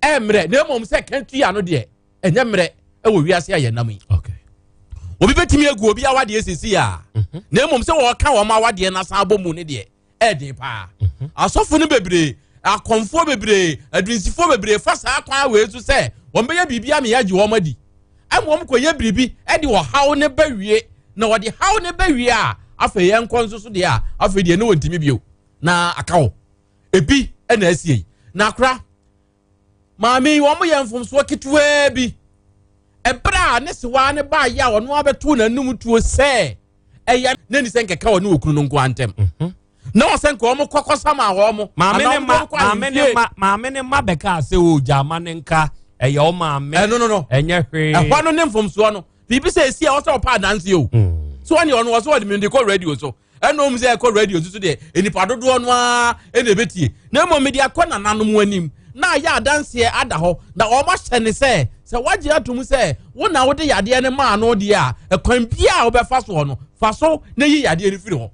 ɛmmerɛ na mmom sɛ ka tua no deɛ ɛnyɛ mmerɛ ɛwɔ wiase a yɛnam yi obi bɛtumi agu obi awadeɛ sisi a mhm. na mmom sɛ wɔka wɔn awadeɛ no asan abɔ mu no deɛ ɛɛden paa mhm. asɔfo no bebree akɔmfoɔ bebree adunsifoɔ bebree fa saa kwan wei so sɛ wɔn bɛyɛ biribi ama yɛagye wɔn adi ɛma wɔn kɔyɛ biribi ɛde ɔhaw ne ba wie na wɔde haw ne ba wie a afei yɛn nkɔ nso so deɛ a afei deɛ ne wɔn ntumi bio na aka hɔ ebi ɛna asie yi na akora maame yi wɔn yɛ mfomsoɔ ketewaa bi ɛberɛ a ne sewaa ne baayɛ a ɔno abɛto n'anum tuo sɛ ɛyɛ ne ni sɛ nkɛka ɔne okunu no nko antɛm mhm. na ɔsɛ nka wɔn kɔkɔ sama wɔn maame ne ma maame ne ma maame ne ma bɛka ase o gya ama ne nka ɛyɛ ɔ maame ɛno no no ɛnyɛ hwee ɛhɔ no ne mfomsoɔ no biribi sɛ esi a ɔsɛ ɔpa adanse o mm. so ɔne ɔno ɔsɛ ɔde mi de kɔ radio so ɛna ɔmu sɛ ɛkɔ radio nso so deɛ nnipa dodoɔ no ara ɛna ɛbɛtie na mmom mede akɔ nananom anim na ayɛ adanseɛ ada hɔ na wɔn ahyɛ ne sɛ sɛ wagye atom sɛ wo na wode yadeɛ no maa no deɛ a ɛkwan biara a wobɛfa soɔ no fa so na yi yadeɛ no firi hɔ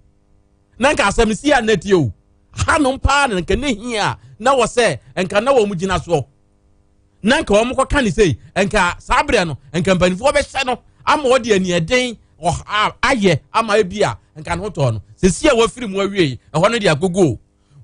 na nka asɛm si a na tie o hanom paa na nka ne hia na wɔ sɛ nka na wɔn gyina soɔ na nka wɔn kɔka ne sei nka saa berɛ no nka mpanimfoɔ bɛhyɛ no ama ɔde aniɛden ayɛ ama ebi a nka ne ho tɔɔ no sɛsi a wafiri mu awie yi ɛhɔ no de agogo o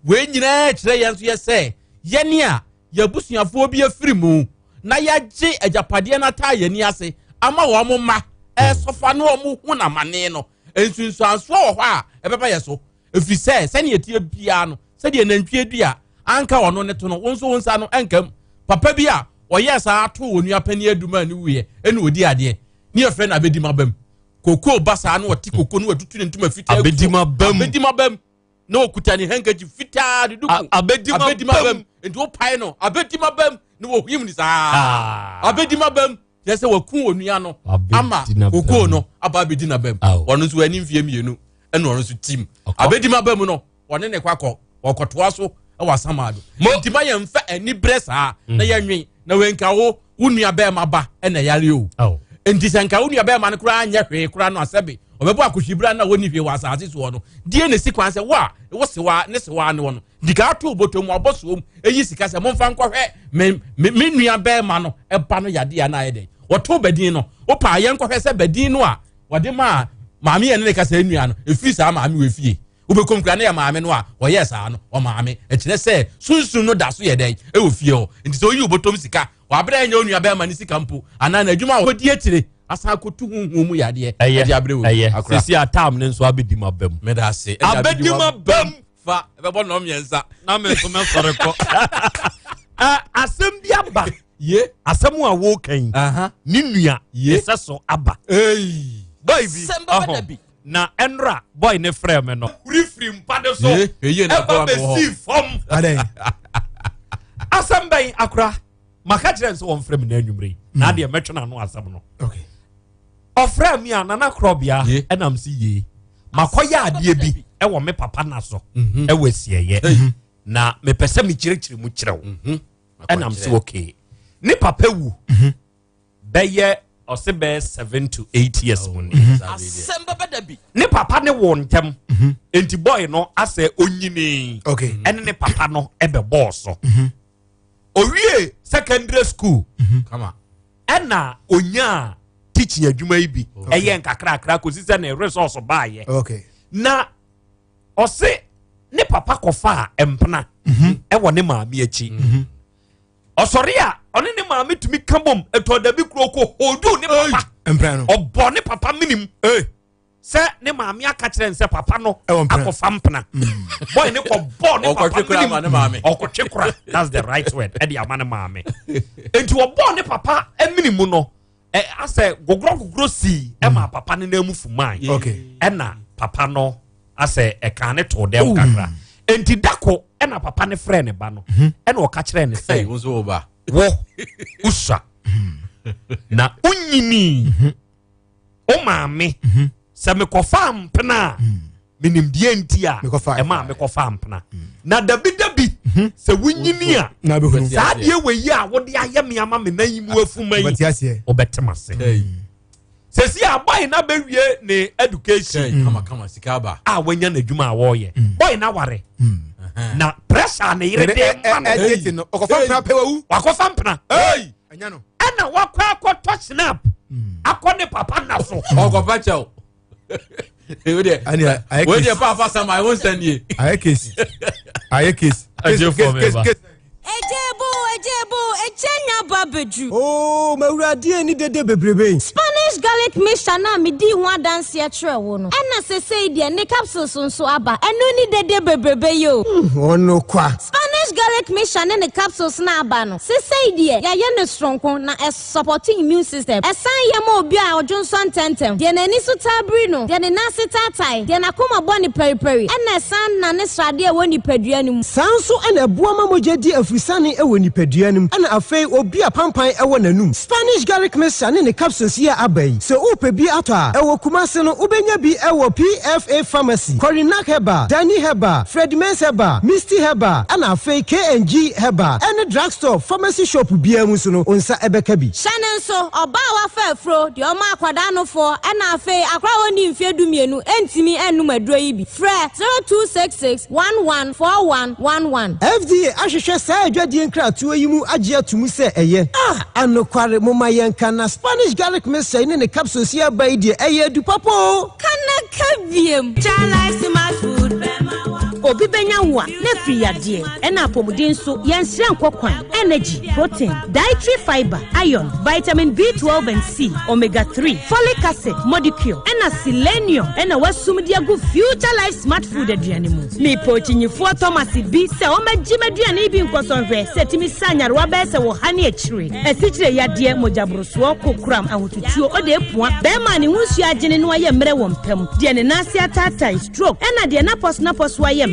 wei nyinaa kyerɛ yɛn nso yɛ sɛ yɛne a yɛabusuafoɔ bi afiri mu na yɛagye agyapadeɛ no ataa yɛn ani ase ama wɔn mma ɛsɔfa ne wɔn hu n'amane no nsunsuansoɔ wɔ hɔ a ɛbɛba yɛ so ɛfiri sɛ sɛnea ɛteɛ biara no sɛdeɛ nantwie dua anka ɔno ne to no wo nso wo nsa no ɛnka mu papa bi a ɔyɛɛ saa too onua panin adum a ne wuiɛ ɛna ɔdi adeɛ ne yɛfrɛ no abɛdimabam kokoo ba saa na ɔte koko no watutu ne ntoma fitaa abɛdimabam abɛdimabam na ɔkuta ne handkerchief fitaa de duku abɛdimabam nti wopae no abɛdimabam na wɔhwim ne saa ah. abɛdimabam kyerɛ sɛ waku onua no ama kokoo no aba abɛdi n'abam ɔno nso wani mfeɛ mmienu ɛna ɔno nso tim abɛdi m'abam no ɔne ne kwakɔ ɔkɔtoa so ɛwɔ asamaado nti ma yɛmfa ani berɛ saa na mm. yɛnwen na wenka wo wo nua bɛrima ba ɛna yare o nti sɛ nka wo nua bɛrima no koraa nyɛ hwee koraa no asɛbe ɔbɛbɔ akohwibra na wɔnni hwee wɔ asase soɔ no die na esi kwan sɛ wo a wo sewa ne sewa ne wɔ no di ka ato bɔtɔ mu abɔ soom eyi sika sɛ momfa nkɔhwɛ me me me nua bɛrima no ɛba no yadeɛ anaa ayɛ dɛn wɔto badin no wopa yɛn nkɔhwɛ sɛ badin no a wɔde maa maame yɛn ne ne kasa nua no efiri saa maame wɔ efie wobɛkɔm kura ne yɛ maame no a ɔyɛɛ saa no ɔmaame ɛkyerɛ sɛ sunsun no da so yɛ dɛn ɛwɔ fie hɔ nti sɛ oyi wobɔtɔm sika wabrɛ nyɛ onua bɛrima ne sika mpo anaa n'adwuma a wɔdi akyire asan akɔtu huhu mu yadeɛ ɛde abrɛ wɔ ɛyɛ sisi atam ne nso abɛdi ma bam meda ase abɛdi ma bam fa ɛbɛbɔ nnɔm mmiɛnsa na me nso mɛsɔre kɔ asɛm bi aba ye asɛm a wɔreka yi ne nua ɛsɛ so aba boy bi ɔhɔ na ɛnora boy ne frɛ me no huri firi mpa de so ɛba bɛsi fam asɛm bɛn akora maka kyerɛ sɛ wɔmfrɛ me no anwummerɛ yi na adeɛ mɛtwe no ano asɛm no ɔfrɛ me a nana korɔbea ɛnam sɛ yie makɔyɛ adeɛ bi ɛwɔ me papa na so mhm. ɛwɔ asiɛyɛ mhm. na mepɛ sɛ mekyerɛkyerɛ mu kyerɛ wo mhm. ɛnam sɛ okay ne papa wu bɛyɛ ɔse bɛyɛ 7 to 8 years mu ni ne papa ne wɔ ntɛm nti boy no asɛ onyini ɛne ne papa no ɛbɛbɔɔ so owie secondary school ɛna onyaa teaching adwuma yi bi ɛyɛ nkakrakra kòsi sɛ ne resource baayɛ na ɔse ne papa kɔfa a mpena mhm. ɛwɔ ne maame akyi mhm. ɔsɔre a ɔne ne maame tumi ka bom ɛtɔ dabi kuro kɔ hodu ne papa ɔbɔ ne papa minim sɛ ne maame aka kyerɛ n sɛ papa no akɔfa mpena mm. boy ne kɔ bɔ ne papa minim ɔkɔtwe kora that's the right word ɛde ama ne maame nti ɔbɔ ne papa minim no ɛ asɛ gogorɔ gogorɔ sii ɛma mm. papa ne nan mu fumaa ɛna papa no asɛ ɛka ne to dɛm kakra nti dako. Ɛna papa ne frɛ ne ba no ɛna ɔka kyerɛ ne sɛ wo wosua na wonyini wo maame sɛ mekɔfa mpena a menim deɛ nti a ɛma mekɔfa mpena na dabidabi sɛ wonyini a saa deɛ wɔ yi a wode ayɛ me ama me nan yi mu afuma yi wobɛtem ase sɛsi a boy na bɛwie ne education a wanya n'adwuma a wɔreyɛ boy na ware na pressure ne yere de ma no wakɔfa mpena ɛna wakɔ akɔtɔ snap akɔ ne papa na so ɔkɔfa kyɛw wei deɛ paapa sama ɛwo nsɛn nie ayɛ case ayɛ case case case Ejebo, ejebo, ejenya ba bedru. Oh, mawurade ni dede bebrebe. Spanish garlic mixture na me di ho adanse kyerɛ wo no. Ɛna sesei deɛ ne capsules nso aba. Ɛno ni dede bebrebe yo. Ɔno kwa. Spanish garlic mixture ne ne capsules na aba no. Sesei deɛ yɛayɛ ne soronko na ɛsupporting immune system. Ɛsan yɛ ma obi a ɔdwo nso ntɛntɛm. Deɛ n'ani so taa biri no, deɛ ne nan ase taatae, deɛ n'akoma bɔ ne pɛripɛri, ɛna ɛsan na ne sradeɛ a ɛwɔ nipadua no mu. Saa nso ɛna ɛboa ma mogya di afusane wɔ nipadua no mu. Ɛna afei obi a pampan ɛwɔ n'anum. Spanish garlic mixture ne ne capsules yi a aba yi, sɛ wopɛ bi atɔ a, ɛwɔ Kumase no wobɛnya bi ɛwɔ PFA Pharmacy, Korinak Herbal, Dani Herbal, Fred Mens Herbal, Misty Herbal, ɛna afei K&G Herbal, ɛne drugstore, pharmacy shop biara mu nso no, wo nsa ɛbɛka bi. Hyɛ ne nso, ɔbaa a wafa afuro, deɛ ɔma akwadaa nofoɔ, ɛna afei akwadaa a ɔnni mfeɛ 12 ntumi nnum aduro yi bi. Frɛ 0266 114111. FDA ahwehwɛ saa adwadie nkratoɔ yi mu agye ato mu sɛ ɛyɛ. Ah, anokware, momma yɛnka na Spanish garlic mixture yi ne ne capsules yi aba yi deɛ ɛyɛ adu papa o. Kanaka biem. Obi bɛnya wo a na afiri yadeɛ ɛna apɔmuden nso yɛnsrɛ nkɔ kwan energy protein dietary fiber iron vitamin B12 and C omega 3 folic acid molecule ɛna selenium ɛna wasum de agu Future Life Smart Food aduane mu. Mepɛ okyinyifoɔ Thomas bi sɛ ɔmɛgye m'aduane bi nkɔsɔnhwɛ sɛ tumi sa nyarewa bɛyɛ sɛ wɔ ha ne akyire asikyire yadeɛ mogyaborosoɔ kokoram ahotutuo ɔde epua bɛrima ne ho nsuo agyene no ayɛ mmerɛ wɔ mpam deɛ ne nan ase ataatae stroke ɛna deɛ napɔso ayɛ mmerɛ.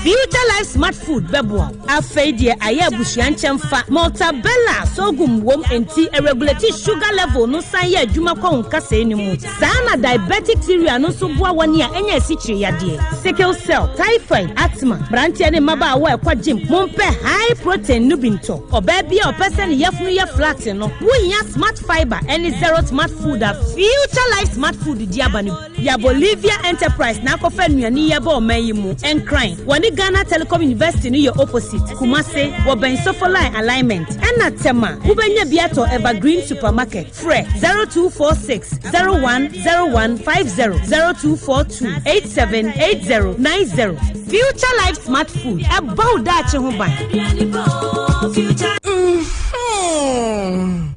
Future Life Smart Food bɛboa wo. Afei deɛ ayɛ abusua nkyɛn fa Maltabella sorghum wom nti ɛregulate sugar level no san yɛ adwuma kɔ wo nkasɛɛ no mu. Saa na diabetic cereal no nso boa wɔn a ɛnyɛ asikyire yadeɛ, sickle cell, typhoid, asthma, mmeranteɛ ne mmabaawa a ɛkɔ gym, mompɛ high protein no bi ntɔ. Ɔbaa bi a ɔpɛ sɛ ne yafunu yɛ flat no, wohia Smart Fiber ɛne Zero Smart Food a Future Life Smart Food di aba no bi. Ya Bolivia Enterprise na akɔfa nnuane yi aba ɔman yi mu. Nkran, wɔne Ghana Telecom University no yɛ opposite. Kumase, wɔbɛn Sofoline Alignment. Ɛna Tema, wobɛnya bi atɔ Evergreen Supermarket. Frɛ 0246 010150 0242 878090. Future Life Smart Food, ɛbɔ wo daakye ho ban.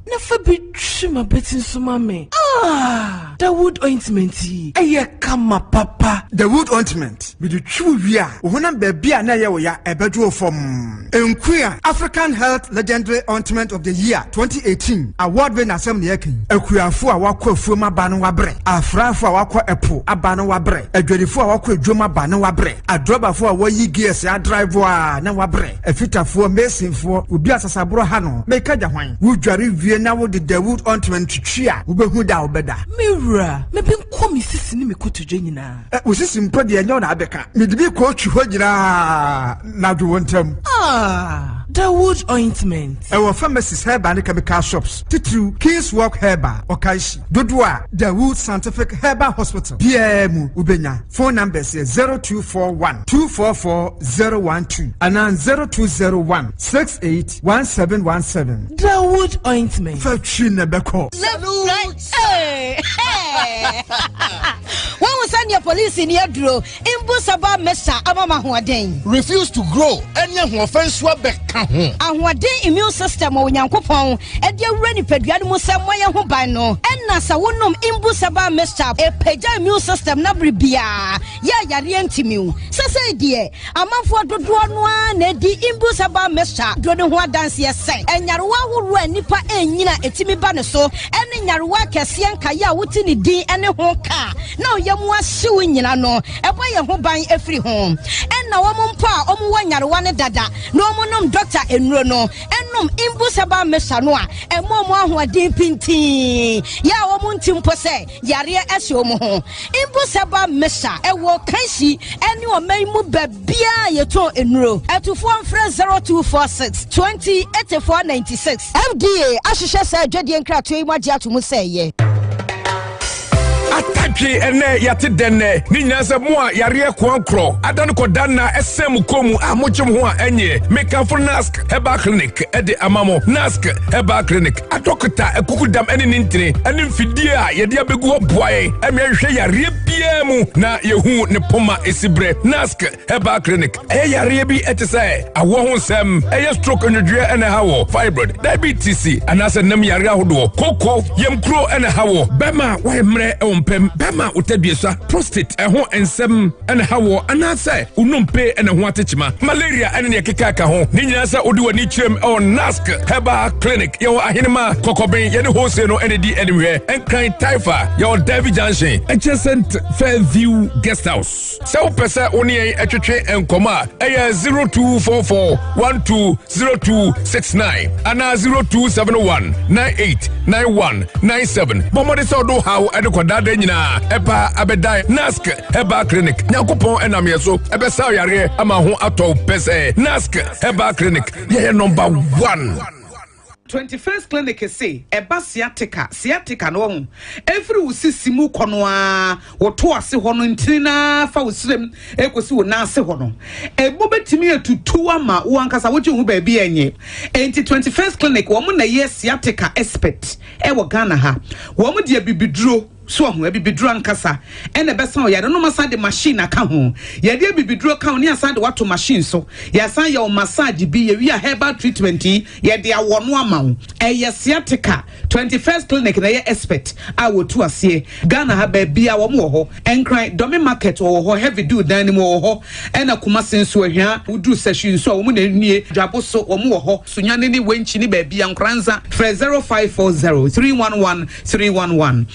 Na fa bi twi m'abati nso ma me. Ah, Dawood ointment yi, ɛyɛ kama papa. Dawood ointment, mede twi wo wie a, wo honam baabi a na ɛyɛ wo ya ɛbɛdwo wo fam. Nkuya African Health Legendary Ointment of the Year 2018 award winner asɛm na yɛka yi. Akuafo a wakɔ afuom aba no wabrɛ, afrafo a wakɔ ɛpo aba no wabrɛ, adwadifo a wakɔ adwom aba no wabrɛ, adrɔbafo a wɔyi gears adrive a na wabrɛ, afitafoɔ, masonfoɔ, obi a sasaborɔ ha no, meka gya hwan? Wodware wie na wode Dawood ointment twitwi a, wobɛhu da a wobɛda. Me wura, mebe nkɔ me sisi ne me kotodwe nyinaa. Wo sisi mpo deɛ ɛnyɛ wo na abɛka. Mede bi kɔɔtwi hɔ nyinaa na dwo wo ntam. Ah, Dawood ointment. Ɛwɔ pharmacies, herbal ne chemical shops, titiriw King's Walk Herbal, Okaishie. Dodoɔ a Dawood Scientific Herbal Hospital biara mu wobɛnya. Phone numbers yɛ 0241 244 012 anaa 0201 68 1717. Dawood ointment. Fa twi na ɛbɛkɔ. Wɔn sɛ nea polisi ni aduro mbu saba mesa ama ma ahoɔden. Refuse to grow ɛne ahoɔfɛ nso abɛka ho. Ahoɔden immune system wɔ Onyankopɔn ɛde awura nipadua no mu sɛ mmɔ yɛn ho ban no. Ɛna sɛ wonom mbu saba mesa ɛpagya immune system na bere biara yɛ ayareɛ ntumi wo. Sɛsɛ deɛ amanfoɔ dodoɔ no ara na edi mbu saba mesa duro ne ho adanseɛ sɛ ɛnyarewa ahoroɔ a nipa ɛnyina ɛtumi ba ne so ɛne nyarewa akɛseɛ nkaeɛ a wote ne din. apɔmuden ne ho ka a na ɔyam ahye wo nyina no, ɛbɔ yɛn ho ban firi ho. Ɛna wɔn mpo a wɔn wɔ nyarewa no dada na wɔn nom dɔkta nnuro no, nom Imbus herbal mixture no a, ɛma wɔn ahoɔden pintinn, yɛ a wɔn nte mpo sɛ yareɛ ahyɛ wɔn ho. Imbus herbal mixture ɛwɔ Kanshi ne ɔman yi mu baabiara a yɛtɔn nnuro. Atufoɔ mfrɛ 0246 20 84 96. FDA ahwehwɛ saa adwadie nkratoɔ yi mu agye ato mu sɛ ɛyɛ. Atadwe ɛnɛ yɛate dɛn nɛ ne nyinaa sɛ mo a yareɛ koankorɔ ada no kɔda nna ɛsɛn mo kɔn mu a mogye mo ho a ɛnyɛ mekamfo nask herbal clinic ɛde ama mo nask herbal clinic adɔkota akukudam ɛne ne ntini ɛne mfidie a yɛde abɛgu hɔ boa yɛn ɛme ɛhwehwɛ yareɛ biara mu na yɛhu ne poma ɛsi berɛ nask herbal clinic ɛyɛ yareɛ bi ɛte sɛ awoɔ ho nsɛm ɛyɛ stroke nwodwoeɛ ɛna ɛha wɔ fibroid diabetes anaasɛ nam yareɛ ahodoɔ koko yamkuro ɛna ɛha wɔ bɛma wayɛ mmerɛ ɛwɔ mpam bɛma wotaduasa prostate ɛho nsɛm ɛna ɛha wɔ anaasɛ wonompe ɛna ho atekyema malaria ɛne neɛ keka ka ho ne nyinaa sɛ wode w'ani kyerɛm ɛwɔ nask herbal clinic yɛwɔ ahenema kɔkɔben yɛne hose no ɛne di animhwɛ nkran taifa yɛwɔ davy junction adjacent fairview guest house Sɛ wopɛ sɛ wo ne yɛn twetwe nkɔmmɔ a, ɛyɛ 0244 120269 anaa 0271 989197. Bɔ mmɔden sɛ wode wo haw de kɔdaadaa nyinaa ɛba abɛdan NASC Herbal Clinic. Nyankopɔn ɛnam yɛn so ɛbɛsa yareɛ ama ho atɔ wo pɛ sɛ NASC Herbal Clinic yɛyɛ number one. 21st Clinic se ɛba sciatica, sciatica no wahu, ɛfiri wo sisi mu kɔ no ara, wo to ase hɔ no, ntini no ara fa wo srem ɛkɔsi wo nan ase hɔ no, ɛmu bɛtumi atutu ama wo ankasa wogye wo ho baabi ɛnyɛ. Enti 21st Clinic wɔn na ɛyɛ sciatica expert ɛwɔ Ghana ha. Wɔn de abibiduro. So wahu? Abibiduro ankasa na ɛbɛsa wo yare no. Wɔasan de machine aka ho. Yɛde abibiduro ka ho ne yɛasan de wo ato machine so. Yɛasan yɛ wo massage bi. Yɛwie a herbal treatment yi, yɛde awɔ no ama wo. Ɛyɛ sciatica. 21st Clinic na ɛyɛ expert a wɔtu aseɛ. Ghana ha baabiara wɔn wɔ hɔ. Nkran, Dome Market wɔwɔ hɔ, Heavy Dew dan no mu wɔwɔ hɔ. Ɛna Kumasi nso, Ahwia, woduru Sahwi nso a wɔn na nie. Dwabo so wɔn wɔ hɔ. Sunyani ne Wenchi ne baabiara, Nkoranza. Frɛ 0540 311 311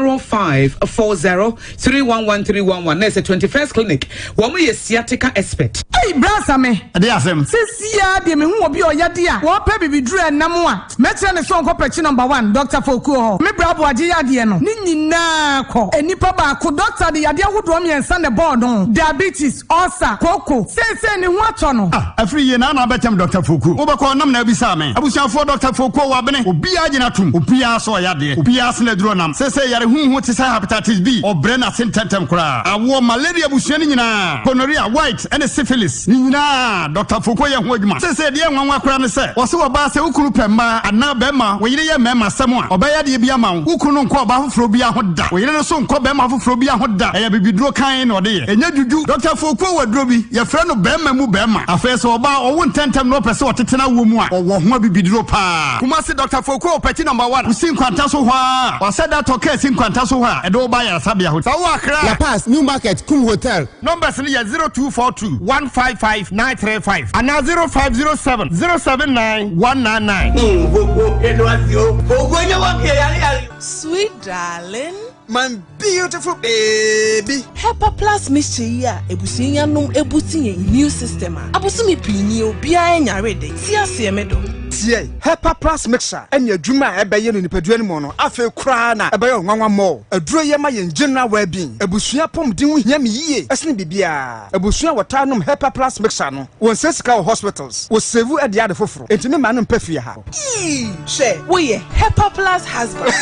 0540 311 311 na ɛsɛ 21st clinic wɔn yɛ sciatica expert. Ei bra Same. Ɛdeɛ asɛm. Sesiaa deɛ mehu obi a ɔyɛ de a ɔɔpɛ bibiduro ɛnam a mɛkyerɛ no sɛ ɔnkɔ pɛkyi number one Doctor Fokuo hɔ. Me bra Aboagye yadeɛ no ne nyinaa kɔ nnipa baako doctor de yadeɛ ahodoɔ miɛnsa na ɛbɔɔ no diabetes, ulcer, kooko. Seesei ne ho atɔ no. Ah, afiri yie na ana abɛkyɛm Doctor Fokuo. Wobɛkɔ ɔnam na abisaa me. Abusuafoɔ Doctor Fokuo wabene. Obiara gyina tom. Obiara sɛ ɔyɛ adeɛ. Obiara sene aduro nam. Seesei yare huhu te sɛ hepatitis B, ɔbrɛ n'ase ntɛmntɛm koraa. Awoɔ, malaria abusua no nyinaa, gonorrhea, white, ne syphilis, ne nyinaa Doctor Fokuo yɛ ho adwuma. Seesei deɛ ɛnwanwa koraa ne sɛ, wɔse ɔbaa sɛ wo kunu pɛ mmaa anaa barima, wo yere yɛ mmarima asɛm a, ɔbɛyɛ adeɛ bi ama wo. Wo kunu no nkɔ ɔbaa foforɔ biara ho da. Wo yere no nso nkɔ barima foforɔ biara ho da. Ɛyɛ abibiduro kann na ɔde yɛ. Ɛnyɛ dwudwu. Dɔkta Fokuo wɔ aduro bi, yɛfrɛ no barima mu barima. Afei sɛ ɔbaa ɔwo ntɛmntɛm na ɔpɛ sɛ ɔtete n'awoɔ mu a, ɔwɔ ho abibiduro paa. Kumasi Dɔkta Fokuo wɔ Pɛkyi Nɔmba One, wosi Nkwanta so hɔ ara. Wasɛ da tɔ kaa si Nkwanta so hɔ a, ɛde wo ba ayaresabea hɔ. Sɛ wowɔ Accra. La Paz, New Market, Kum Hotel. Numbers no yɛ 0242 155 935 anaa 0507 079 199. Sweet darling. My beautiful baby. Hepa plus mixture yi a ebusua yi anom ebusi yɛn immune system a, abosome pii nie obiara nyare de. Te aseɛ me dɔ. Tie, Hepa plus mixture ɛne adwuma a ɛbɛyɛ no nipadua no mu no afei koraa na ɛbɛyɛ ɔnwanwa more. Aduro yi ɛma yɛn general well being. Abusua apɔmuden ho hia me yie ɛsene biribiara. Abusua a wɔtaa nom Hepa plus mixture no, wɔnsɛ sika wɔ hospitals, wɔ save ɛde ade foforo. Enti me mma no mpɛ fie ha. Eii hwɛ woyɛ Hepa plus husband.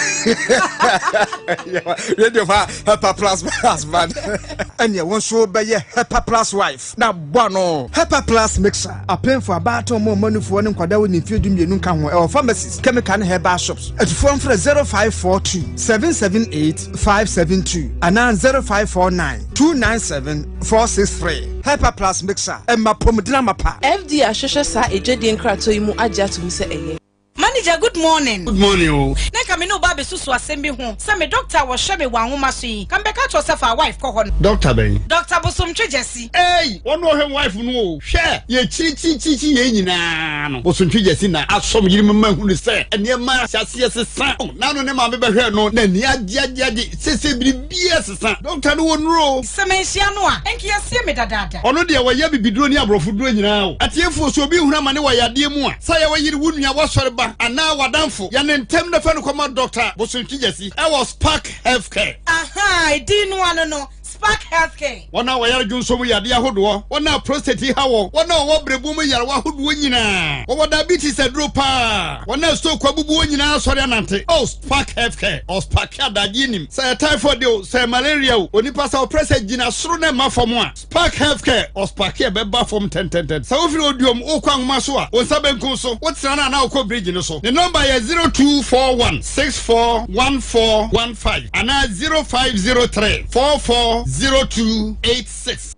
Radio fa Hepa plus husband. Ɛneɛ wo nso bɛyɛ Hepa plus wife na bɔ ano. Hepa plus mixer apemfo abaatan ɔmo ɔmo anufoɔ ne nkwadaa wɔ ne mfeɛ 12 nka ho ɛwɔ pharmacies, chemical ne herbal shops. Atufoɔ mfrɛ 0542 778 572 anaa 0549 297 463. Hepa plus mixer ɛma pomuden amapa. FDA ahwehwɛ saa adwadie nkratoɔ yi mu agye ato mu sɛ ɛyɛ. Ma Manager, good morning. Good morning o. Na nka me ne wo ba abɛsusu asɛm bi ho sɛ me doctor a wɔhwɛ me wɔ anwoma so yi, nka mebɛka akyerɛ wo sɛ fa wife kɔ hɔ no. Doctor bɛn? Doctor Bosomtwe Gyasi. Ei! Wɔn na ɔhwɛ me wife no o. Hwɛ! Yɛkyirikyirikyirikyi yei nyinaa no, Bosomtwe Gyasi na asɔ me yere mu ma ahunu sɛ nneɛma ahyɛ aseɛ sesa. N'ano ne maame bɛhwɛɛ no, n'ani agye agye agye. Seesei biribiara sesa. Doctor no wɔ nnuro o. Sɛ manhyia no a, nka yɛasie me dadaada. Ɔno deɛ wɔyɛ abibiduro ne aborɔfoduro nyinaa o. Atiefoɔ, sɛ obi hunu amane wɔ yadeɛ mu a, sɛ ɛyɛ wo yere, wo nua, w'asɔre ba, anaa w'adamfo, yɛ no ntɛm na fa no kɔma Dɔkta Bosontwi Gyasi wɔ Spark Healthcare. Ahaa, edin no ano no, Spark Healthcare. Wɔn a wɔyare dwonsɔ mu yadeɛ ahodoɔ, wɔn a prostate ha wɔn, wɔn a wɔwɔ berɛboɔ mu nyarewa ahodoɔ nyinaa, wɔwɔ diabetes aduro paa, wɔn a stroke abubu wɔn nyinaa asɔre anante. Oh, Spark Healthcare, ɔsparke adagyeɛ nim. Sɛ ɛyɛ typhoid o, sɛ ɛyɛ malaria o, onipa sɛ ɔprɛ sɛ gyina soro na ɛmma fam a, Spark Healthcare, ɔsparke a ɛbɛba fam ntɛntɛntɛn. Sɛ wofiri Oduom wokɔ Anwoma so a, wo nsa benkum so, wotena no anaa wokɔ bridge no so. Ne nɔmba yɛ 0241 641415 anaa 0503 440286.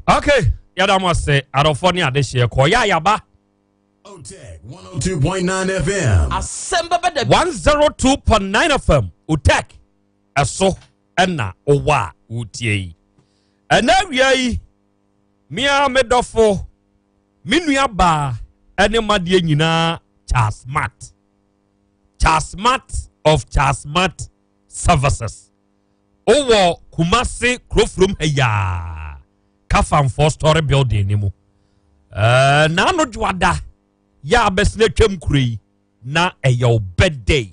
Okay, yɛda mo ase adɔfoɔ ne adehyeɛ kɔ yɛ ayaba. Otec 102.9 FM. Asɛm bɛbɛ da bi. 102.9 FM Otec ɛso ɛna wowɔ a wotie yi. Ɛnɛ awia yi, mea me dɔfo, me nua baa ɛne madeɛ nyinaa Charles Smart. Charles Smart of Charles Smart Services. Wowɔ Kumase kurofurom ha yaa Kafamfoɔ story building ne mu. Ɛɛ n'ano dwoada yɛ abɛsena twam kuro yi na ɛyɛ wo birthday.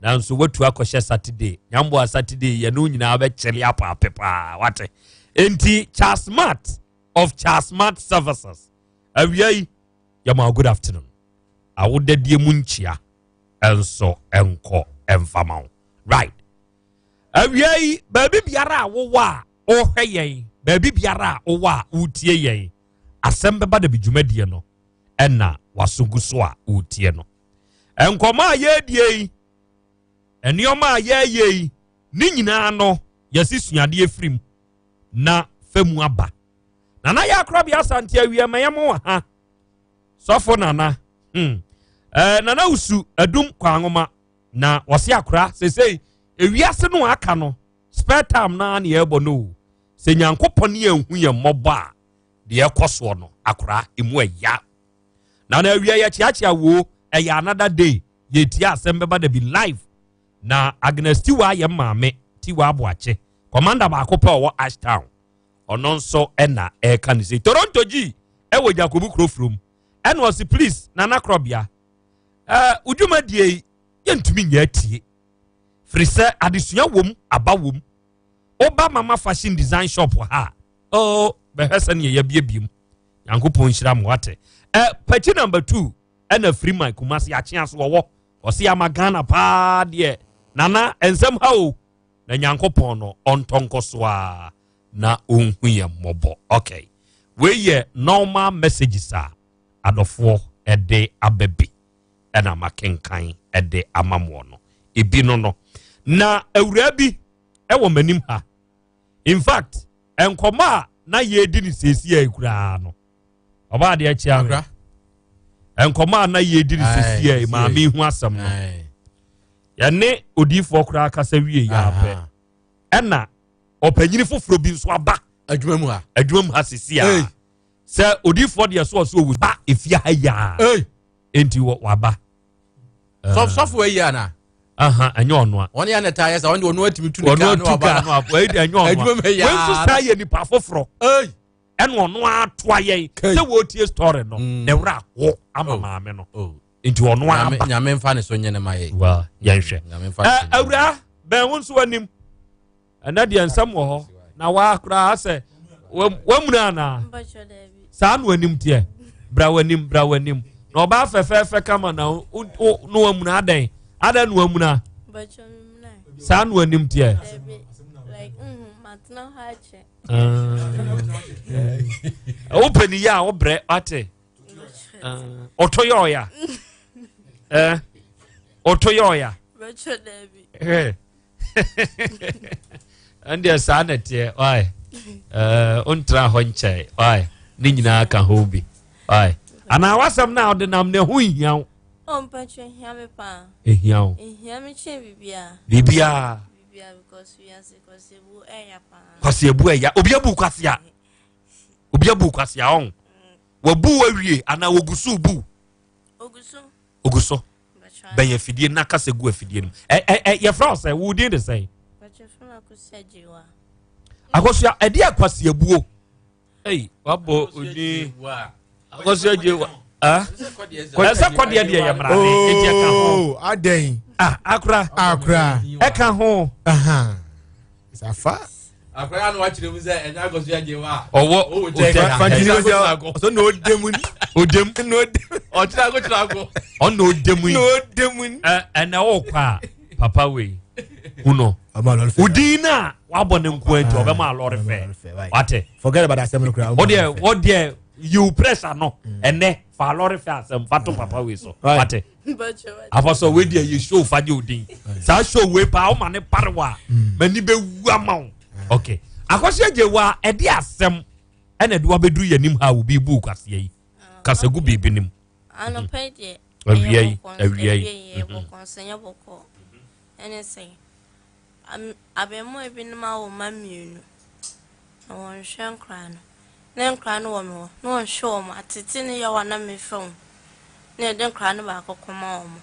Nanso watu akɔhyɛ Saturday. Nyamboa Saturday yɛne wo nyinaa bɛkyele apaape paa wate. Enti Charles Smart of Charles Smart Services awia yi yɛma good afternoon. Awodadie mu nkyia nso nkɔ mfama wo. Right. Awia yi baabi biara a wowɔ a wohwɛ yɛn, baabi biara a wowɔ a wotie yɛn, asɛm bɛba da bi dwumadie no ɛna waso gu so a wotie no. Nkɔmɔ a yɛredie yi, nneɛma a yɛreyɛ yi, ne nyinaa no yɛsi suadeɛ firi mu na fa mu aba. Nana yɛ akorabea Asante awia ma yɛn mo wɔ ha. Sɔfo Nana, hmm. Eh, Nana Usu Adum Kwanwoma na wɔse akora sesei ewiase no aka no spare time naa ne yɛbɔ no o. Sɛ Nyankopɔn ne yɛn hu yɛn mmɔbɔ a deɛ ɛkɔ soɔ no akora emu ɛya. Na na awia yɛkyeakyea wo ɛyɛ another day yɛtie asɛm bɛba da bi live na Agnes Tiwa yɛ maame Tiwa Aboakye commander baako pɛ ɔwɔ Ashtown ɔno nso ɛna ɛka ne sɛ Toronto G ɛwɔ Jacobu kuro furom ɛna ɔsi please Nana Korɔbea ɛɛ odwumadie yi yɛntumi nyɛ atie firi sɛ adesua wom aba wom woba mama fashion design shop ha oh bɛhwɛ sɛ neɛ yɛabiebie mu nyankopɔn nhyira mo wate ɛ pakyi number 2 ɛna firi man kumase akyea so wɔwɔ ɔse ama Ghana paa deɛ nana nsɛm ha o na nyankopɔn no ɔntɔ nkɔ so a na ɔnhu yɛn mmɔbɔ okay wei yɛ normal messages a adɔfoɔ ɛde aba bi ɛna makenkan ɛde ama moɔ no ebi no no na awuraa bi ɛwɔ m'anim ha in fact nkɔmɔ a na yɛredi no seesie a koraa no ɔbaa adeɛ kyea me nkɔmɔ a na yɛredi no seesie a maame hu asɛm no yɛne odiifoɔ koraa kasa wie yɛ apɛ ɛna ɔpanyini foforɔ bi nso aba adwuma mu ha adwuma mu ha seesie a sɛ odiifoɔ deɛ so ɔso owu ba efie ha yaa enti waba. Sɔfo ayi ana. Aha, ɛnyɛ ɔno a. Wɔn yɛ na taa yɛ sa, wɔn de ɔno atumi tu ne kaa no aba. Ɔno atu kaa ɛnyɛ ɔno a. Wɔn nso saa yɛ nipa foforɔ. Ɛna ɔno atoa yɛn sɛ wɔretie story no mm. na ɛwura ho ama oh. maame no. Oh. Nti ɔno aba. Nyame nfa ne so nyɛ ne ma yɛ. Well, yɛnhwɛ. Ɛ awura bɛn wo nso anim. Ɛnɛ deɛ nsɛm wɔ hɔ na waa koraa sɛ wamuna anaa saa na w'anim teɛ bra w'anim bra w'anim na ɔbaa fɛfɛɛfɛ kama na na wamuna adɛn adɛn na wamuna saa na w'anim teɛ. Wopɛ ne yie a wobrɛ wate ɔtɔ yɛ ɔya ɔtɔ yɛ ɔya ɛndeɛ saa na ɛteɛ wae ɔntra hɔ nkyɛe wae ne nyinaa ka ho bi wae anaa wasɛm no a ɔde nam ne ho nhia wo. Oh, mpatwa ehia me paa. Ehia wo. Ehia me kyɛn biribiara. Biribiara. Biribiara because wiase kwasiabu ɛya paa. Kwasiabu ɛya. Obi abu kwasia. Obi abu kwasia ɔn. Wabu awie anaa wogu so bu. Ogu so. Ogu so. Bɛn afidie na kasa gu afidie no mu. Ɛ ɛ ɛ yɛfrɛ wo sɛ wo din de sɛn? Akosua ɛde akwasiabuo. Ei wabɔ odin akosua gyewa. Ɛsɛ kɔdeɛ deɛ yɛ mmara ne eti ɛka ho. Oh, adɛn. Ah akora. Akora. Ɛka ho. Safa. Akora no wakyerɛ mu sɛ ɛnyɛ akosua gyewa. Ɔwɔ otɛ fantini ko sɛ ɔsɛ na ɔde mu ni. Ɔde mu. Na ɔde mu. Ɔkyerɛ ako kyerɛ ako. Ɔna ɔde mu yi. Na ɔde mu ni. Ɛ ɛnna ɔkɔ a papa wei hu no. Odin na wabɔ ne nko nti ɔbɛma alɔre fɛ. Wate. Forget about asɛm no koraa. Ɔdeɛ ɔdeɛ yiw pressure no ɛnɛ fa alɔre fɛ asɛm fa to papa wei so. Wate. Afɔsɔ wei deɛ yɛ show fa gye odin. Saa show wei paa ɔma ne parewa. M'ani bɛ wu ama wo. Okay. Akɔsi agye wa ɛde asɛm ɛna ɛde wabɛduru yɛn anim ha obi bu kwaseɛ yi. Kasagu biribi nim. Anɔpa yi deɛ. Awia yi awia yi. Ɛyɛ bɔkɔ nso ɛnyɛ bɔkɔ. Ɛne sɛ abɛɛmoa binom awo mma mmienu na wɔnhwɛ nkwadaa no. Na nkwadaa no wɔ me hɔ na wɔnhwɛ wɔn atete ne yaw a na mefa mu na yɛde nkwadaa no baako kɔma wɔn.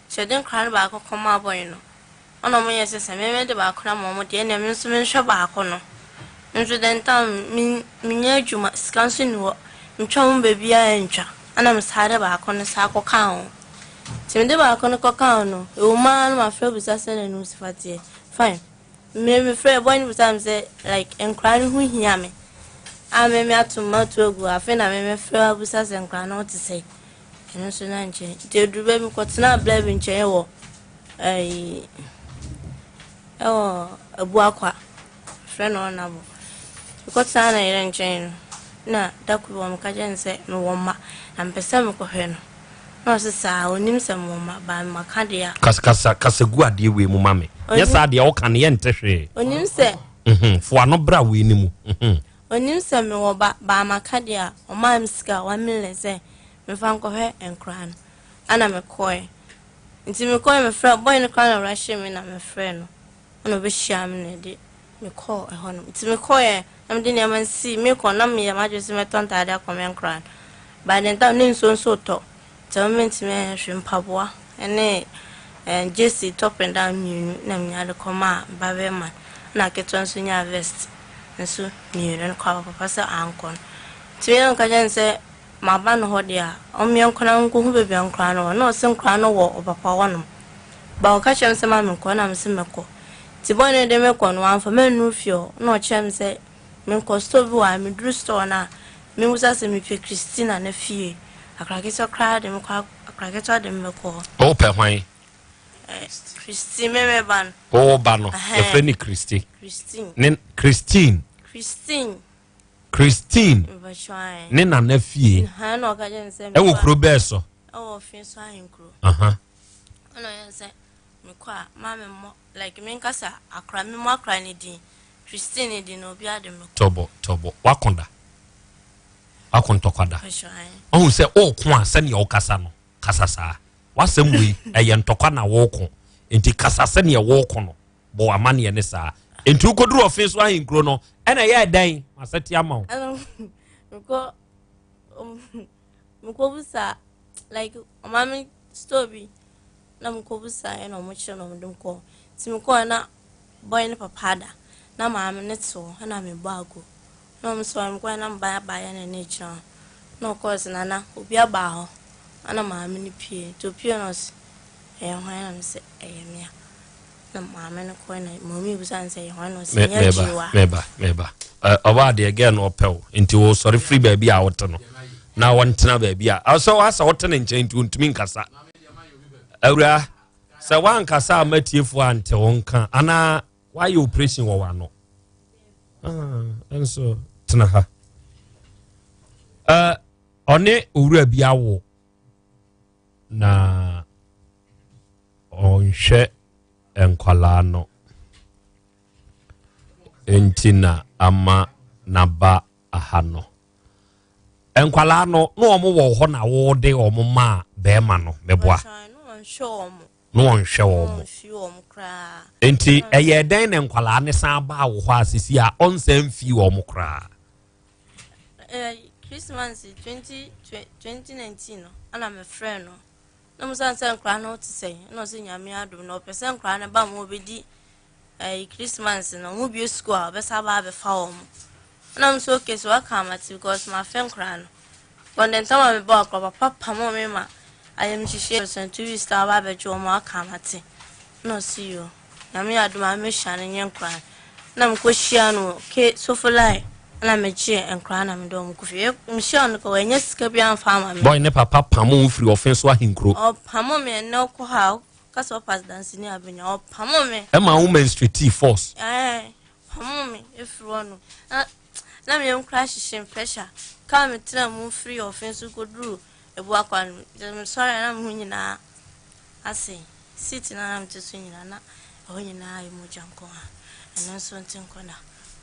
Nti yɛde nkwadaa no baako kɔma abɔe no ɛna wɔn yɛ sɛ sɛ me mede baako no ama wɔn deɛ ɛnna me nso menhwɛ baako no. Nso dɛn tam me menyɛ adwuma sika nso nni hɔ metwa wɔn baabiara ntwa ɛna mesaa de baako no saa kɔkaa ho. Nti mede baako no kɔkaa ho no, ɛwɔ mu ara na mafrɛ bisa sɛ na ne ho si fa teɛ. Fine. Me mefrɛ boy no bisa me sɛ like nkwadaa no ho hia me a me me ato mma to agu afei na me mefrɛ abusa sɛ nkwadaa no ho te sɛ ɛno nso na nkyɛn. Nti ɛduru baabi mekɔtenaa bla bi nkyɛn wɔ ɛyi ɛwɔ Abuakwa frɛ no ɔnabo. Mekɔtenaa ne yere nkyɛn no na da koro bi wɔka kyerɛ no sɛ mewɔ mma na mepɛ sɛ mekɔhwɛ no. Na ɔse saa, ɔnim sɛ mewɔ mma, but maka deɛ a. Kasa kasa kasa gu adeɛ wei mu ma me. Nyɛ saa deɛ woka no yɛnte hwee. Ɔnim sɛ. Mhm, fo ano bra wei no mu. Mhm. Ɔnim sɛ mewɔ ba, but maka deɛ a, ɔmaa me sika 1 million sɛ memfa nkɔhwɛ nkwadaa no. Ɛna mekɔɛ. Nti mekɔɛ mefrɛ, boy no koraa na ɔrushee me na mefrɛɛ no. Ɛna ɔbɛhyiaa me na ɛde me kɔɔ ɛhɔnom. Nti mekɔeɛ na mede nneɛma no sii, mekɔ na meyɛ m'adwene sɛ mɛtɔ ntaade akɔma nkwadaa no. By the time na nsuo nso retɔ, nti ɛma mentumi anyɛ hwee. Mpaboa ne eh, jersey top and down mmienu na menya de kɔmaa me babarima no. Ɛna ketewa nso nyaa vest nso mmienu no kɔ papa sɛ ankɔ no. Nti me na meka kyerɛ no sɛ maba no hɔ deɛ a, ɔmmeɛ nkɔ na menkɔhu baabi a nkwadaa no wɔ. Na ɔse nkwadaa no wɔ ɔpapa hɔnom. But ɔka kyerɛɛ me sɛ ma menkɔ na mese mɛkɔ. Nti boy no de me kɔ no wamfa me annuru fie hɔ na ɔkyerɛɛ me sɛ menkɔ store bi wɔ ha meduru store no a menbusa sɛ mepɛ Christina ne fie. Akora ketewa koraa de me kɔ akora ketewa de me bɛkɔ hɔ. Wopɛ hwan? Eh, Christine me me ba no. Wo ba no yɛfrɛ ne Christy. Christine. Ne Christine. Christine. Christine ne nana fie. Ɛwɔ kuro bɛɛ so. Ɛwɔ Finso Ahenkuro. Aha. Ɛna ɔyɛ sɛ mekɔ a ma me mmɔ like me nkasa akora me mmɔ akora ne din Christine ne din na obi ade me kɔ. Tɔbɔ tɔbɔ wako da wako ntɔkwa da ɔhu sɛ ɔɔko a sɛnea ɔkasa no kasa saa wasɛm wei ɛyɛ ntɔkwa na wɔɔko nti kasa sɛnea wɔɔko no bɔ amaneɛ ne saa nti wokɔduru ɔfe so ahenkuro no ɛna ɛyɛ dɛn masɛte ama wo. Mekɔ mekɔ busa like ɔma me store bi na mekɔ busa ɛna ɔmo kyerɛ na ɔmo de me kɔɔ nti me kɔɔ na boy ne papa ada na maame ne te hɔ ɛna me bɔ ago na ɔmo sɛ ɔmo kɔɔ na mba abaayɛ na ne gyina hɔ na ɔkɔɔ sɛ nana obi aba hɔ ɛna maame ne pie nti opie na ɔse ɛyɛ hwan na me sɛ ɛyɛ mea na maame no kɔɔ na maame busa no sɛ ɛyɛ hwan na ɔse nyɛ gyewa meba meba ɔba adeɛ gɛɛ no ɔpɛ wo nti wɔsɔre firi baabi a wote no na wɔntena baabi a sɛ wɔasɛ wote ne nkyɛn nti wɔntumi nkasa awura sɛ woankasa a matiefoɔ ante wo nka anaa woayɛ operation wɔ w'ano ɛnso tena ha ɔne owura bi awo na ɔnhwɛ nkwalaa no nti na ama n'aba aha no. Nkwalaa no na wɔn wɔ hɔ na wɔde wɔn maa bɛrima no mɛboa. Na wɔnhwɛ wɔn. Nti ɛyɛ dɛn na nkwalaa ne san baa wɔ hɔ a sisi a ɔnsan mfi wɔn koraa. Christmas 20 2019 no ɛna mefrɛ no na mo san sɛ nkwadaa no te sɛn ɛna ɔsɛ nyame adom na ɔpɛ sɛ nkwadaa no ba ma ɔbɛdi ɛyi Christmas no ɔmo bie sukuu a ɔbɛsa aba abɛfa wɔn ɛna mo sɛ okay so waka amate because ma fɛ nkwadaa no wɔn de ntama mi bɔ akora papa pamo mi ma ayɛmhyehyɛ sɛ 2 weeks time ɔba abɛgye wɔn aka amate ɛna ɔsi yo nyame adom a mehyia no nyɛ nkwadaa na mekɔ hyia no wɔ ke sofolai ɛna megye nkwadaa na mede wɔn kɔ fie mehyia no kɔ wɔnyɛ sika bi amfa ama me. Boy ne papa pamo wo firi ɔfe so ahenkuro. Ɔpamo me ɛnɛ ɔkɔ ha kasa ɔpas dansini abenya ɔpamo me. Ɛma wo menstruate force. Ɛɛ pamo me efiri hɔ no na na me yam kora hyehyɛ pressure kaa me tena mu firi ɔfe so kɔduru ebuakwa no mesɔre na me ho nyinaa ase seat na na mete so nyinaa na ɛhɔ nyinaa yɛ mogya nko a ɛno nso nte nkɔ na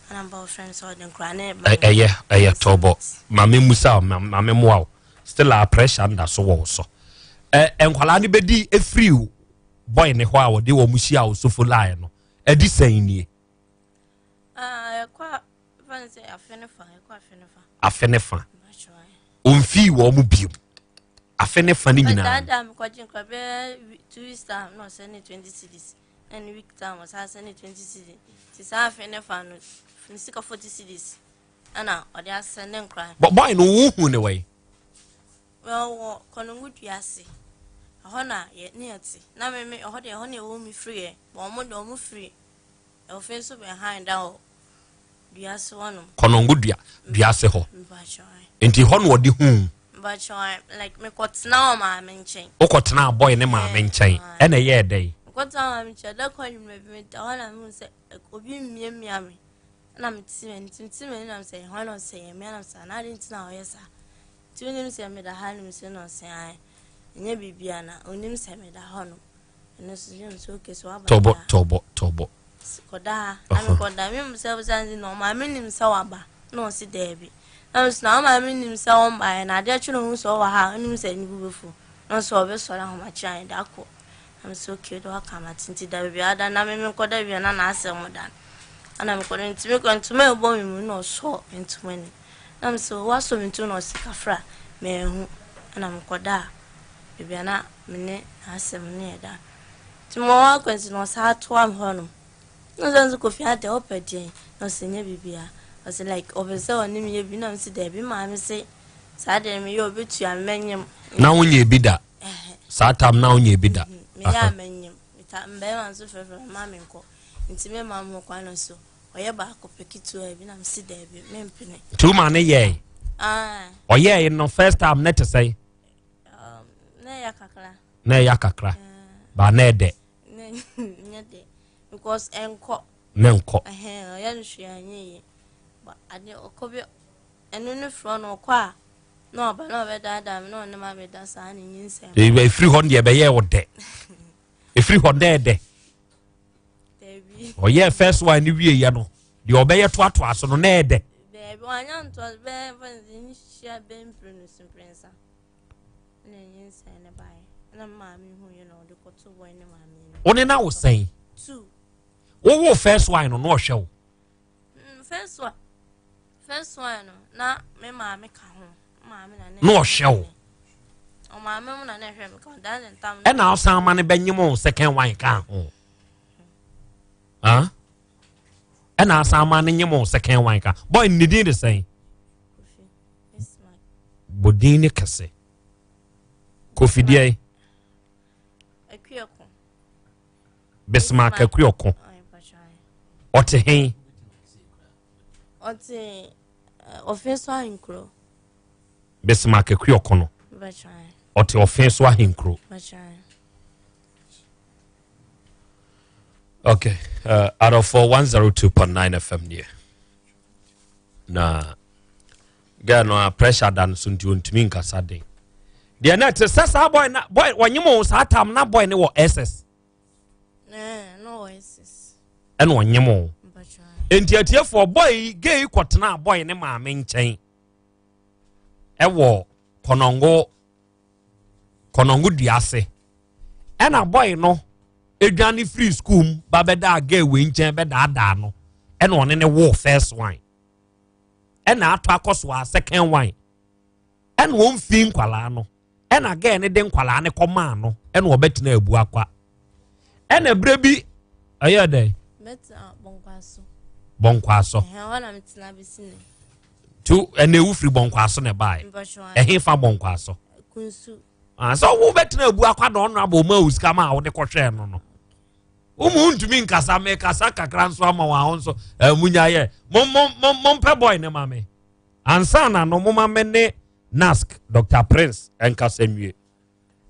ɛna mba wɔfrɛ no sɛ ɔde nkora ne ba. Ɛyɛ ɛyɛ tɔbɔ maame musa o maame mmoa o still a pressure nda so wɔ wo so. Ɛ nkwadaa no bɛdi efiri boy ne hɔ a wɔde wɔn hyia osofo line no ɛdi sɛn nie. Ɛkɔ a afe ne fa ɛkɔ afe ne fa. Afe ne fa omfii wɔn mu biom afe ne fa ne nyinaa. Daadaa mi kɔgye nkora bɛɛ 2 weeks time na ɔsɛ ne 20 cedis ɛne week time ɔsan sɛ ne 20 cedis ti saa afe ne fa no ne sika 40 cedis ɛna ɔde asɛ ne nkora. Bɔ boy no wo hu ne wɔ yi. Wɔ kɔnɔngu dua ase ɛhɔ na yɛ ne yɛ te na meme ɛhɔ deɛ ɛhɔ na ɛwɔ mi firi yɛ bɔn ɔmo deɛ ɔmo firi ɛwɔfɛ nso bɛ han da hɔ dua ase hɔnom. Kɔnɔngo dua dua ase hɔ nti hɔ na ɔde hu. Mpakyɛw like mekɔtena wɔ maame nkyɛn. Wokɔtena boy ne maame nkyɛn ɛna ɛyɛ ɛdɛn. Mekɔtena wɔ maame nkyɛn ɛda kɔ anwummerɛ bi meda hɔ na mehu sɛ obi mmiamia me ɛna mete m'ani nti mete m'ani na mesɛ hwan na ɔsɛ yɛ me ɛna mesɛ anaa ade nti na ɔyɛ saa nti wonim sɛ meda ha no mesɛ na ɔsɛ ae ɛnyɛ biribia na onim sɛ meda hɔ no ɛno nso yɛ nso okay so waba. Tɔbɔ tɔbɔ tɔbɔ. Kɔda ha na mekɔda me mu sɛ sɛ nti na ɔmaame nim sɛ waba na ɔsi daabi na mesɛ na ɔmaame nim sɛ ɔmbaeɛ na adeɛ kye no ho sɛ ɔwɔ ha ɔnim sɛ ne bu bɛfu na ɔsɛ ɔbɛsɔre ahomakye ayɛ da kɔ na mesɛ okay de waka mate nti da baabi ada na me mekɔda bia na n'asɛm da ɛna mekɔda nti mekɔ ntoma ɛbɔ me mu na ɔsɔ ntoma ni na mesɛ wasɔ me ntoma na ɔsi kafra manhu ɛna mekɔda a baabi a na me ne n'asɛm no yɛ da nti mo wɔ akwansi na ɔsan atoa me hɔnom na ɔsan nso Kofi Adɛ ɔpɛ deɛn na ɔsɛ nyɛ biribiara ɔsɛ like ɔpɛ sɛ ɔne me yɛ bi na mesɛ daabi maame se saa deɛ meyɛ ɔbɛtua me mɛnyem. Na wonyɛ bi da saa tam na wonyɛ bi da. Meyɛ a mɛnyem meta mbɛrima nso frɛfrɛ me ma menkɔ nti me ma mo kwan no so ɔyɛ baako pɛ ketewa bi na mesɛ daabi mempene. Nti wo ma ne yɛe ɔyɛe no first time ne te sɛn. Na ɛyɛ kakra. Na ɛyɛ kakra ba na ɛdɛ. Nyɛ dɛ because ɛnkɔ. Ne nkɔ. Ɔyɛ no hwee anyɛ yie ade ɔkɔ bi ɛno ne frɔ no ɔkɔ a na ɔba na ɔbɛdaadaa me na ɔne ma bɛda saa ne nyinsɛn. Ɛfiri hɔ no deɛ ɛbɛyɛ wo dɛ ɛfiri hɔ dɛ dɛ ɔyɛ first one ne wie yɛ no deɛ ɔbɛyɛ toatoa so no na ɛdɛ. Daabi wanya ntoa bɛɛ fɛn nhyia bɛɛ mprenu so mprɛnsa na nyinsɛn ne baeɛ na maame hu yɛ na ɔde kɔto bɔn ne maame no. Wo ne na wo sɛn? Two. Wowo first one no na ɔhwɛ wo. First one first one no na me maame ka ho maame na na ɔhwɛ wo. Ɔmaame mu na na ɛhwɛ me ka ɔdan ne ntam. Ɛna ɔsan ma ne bɛnyem wo second one ka ho. Ɛna asan ma ne nyem wo second one ka boy ne din de sɛn? Bodin ne kɛse. Kofi deɛ. Bismarck Akuoko. Ɔte he? Ɔte ɔfe so ahenkuro. Bismarck Akuoko no. Ɔte ɔfe so ahenkuro. Okay, out of 102.9 FM nie. Na girl no a pressure da no so nti ɔntumi nkasa den. Deɛ na ɛte sɛ saa boy na boy wɔnyem wo saa tam na boy ne wɔ SS. Ɛna ɔnyem wo. Nti atiefoɔ boy gay kɔtena boy ne maame nkyɛn. ɛwɔ kɔnɔngo kɔnɔngo dua ase ɛna boy no edwane firi school mu ba bɛdaa girl wei nkyɛn bɛdaadaa no ɛna ɔne ne wo first one ɛna atɔ akɔ so a second one ɛna wɔn fi nkwalaa no ɛna girl no de nkwalaa no kɔmaa no ɛna ɔbɛtena abu akwa ɛna ebere bi ɛyɛ dɛ. mɛtena bɔnkwaso. Bɔnkwaso. Ɛhɔ na metena bɛsi ne. Tu ɛna ewu firi bɔnkwaso na ɛbaeɛ. Ɛhe fa bɔnkwaso. Kunsu. Ah, sɛ wo bɛtena abu akwa na ɔno abɔ ɔma osika ma a wode kɔhwɛɛ no no. Wo mu ntumi nkasa mekasa kakra nso ama wɔn aho nso ɛɛ munya yɛ. Mo mo mo mo mpɛ boy ne ma me. Ansa na no mo ma me ne Nask Dr. Prince ɛnkasa nwie.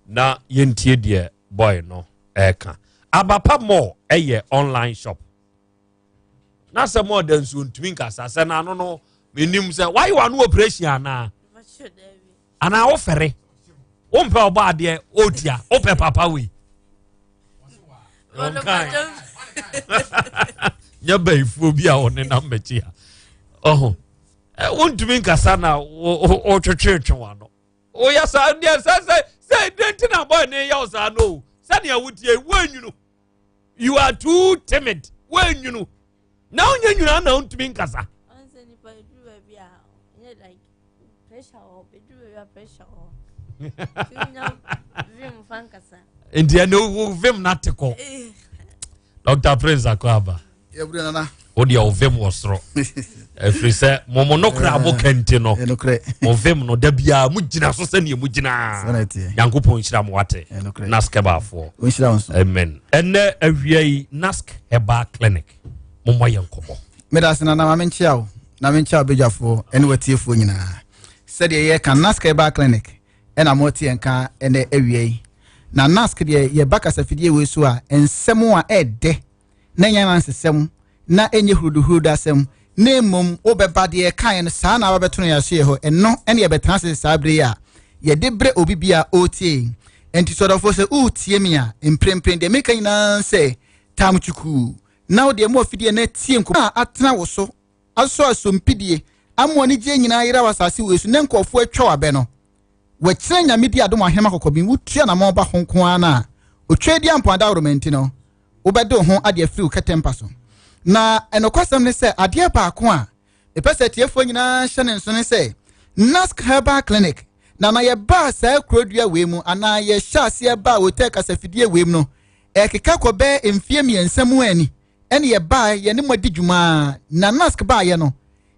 Na yɛntie deɛ boy no ɛka. Abapa Mall ɛyɛ online shop. Na sɛ mo ɔda nsuo ntumi nkasa sɛ n'ano no menim sɛ wayɛ w'ano operation anaa anaa wofɛre wompɛ ɔbɔ adeɛ ɔtia wopɛ papa wei nyɛ bayifoɔ bi a ɔnenam m'akyi a ɔho wontumi nkasa na wotwetwetwe w'ano woyɛ saa deɛ sɛ sɛ sɛ deɛ nti na bɔɔ ne yɛ wo saa no sɛnea wotie woanwunu you are too timid woanwunu na wonyɛ nwunu ana wontumi nkasa nti ɛne wo vim no ate kɔ dr prince akɔ aba wo deɛ wo vim wɔ soro ɛfiri sɛ momo nokorɛ a moka nti no mo vim no da biaa mogyina so sɛneɛ mogyinaa nyankopɔn nhyira mo wate nask herbaafoɔ amen ɛnɛ awia yi nask herbal clinic mommɔ yɛ nkɔmmɔ meda ase nana ma menkyea wo na menkyea wo badwafoɔ ne watiefoɔ nyinaa sɛdeɛ yɛka nask herbal clinic ɛna mote yɛn ka ɛnɛ awia yi na nask deɛ yɛba kasafidie wei so a nsɛm a ɛɛdɛ na ɛnyɛ anansesɛm na ɛnyɛ huruduhurudu asɛm na mmom wobɛba deɛ ɛkaeɛ no saa na wabɛto no yɛasoyɛ hɔ ɛno ɛne yɛbɛtena ase saa bere yi a yɛde brɛ obi bi a ɔretie nti sɔdɔfoɔ sɛ woretie me a mprempren deɛ meka nyinaa sɛ tam kyukuu na wo deɛ mu afidie na tie nkɔmmɔ a atena wo so asɔ asompidie ama anigyeɛ nyinaa yera wɔ asase wei so na nkurɔfoɔ atwa w'abɛ no wɔkyerɛ nyame di adom ahenema kɔkɔben wotua namɔn ba ho nko ara no a otwa di ampɔn adaworoma nti no wobɛde wo ho ade afiri wo kɛtɛ mpa so na ɛnokwasɛm ne sɛ adeɛ baako a mepɛ sɛ atiefoɔ nyinaa hyɛ ne nso ne sɛ nask herbal clinic na na yɛbaa saa kurodua wei mu anaa yɛhyɛ aseɛ baa hotel kasafidie wei mu no ɛkeka kɔ bɛɛ mfie mmiɛnsa mu ani ɛne yɛbaa yɛne mo adi dwuma na nask baayɛ no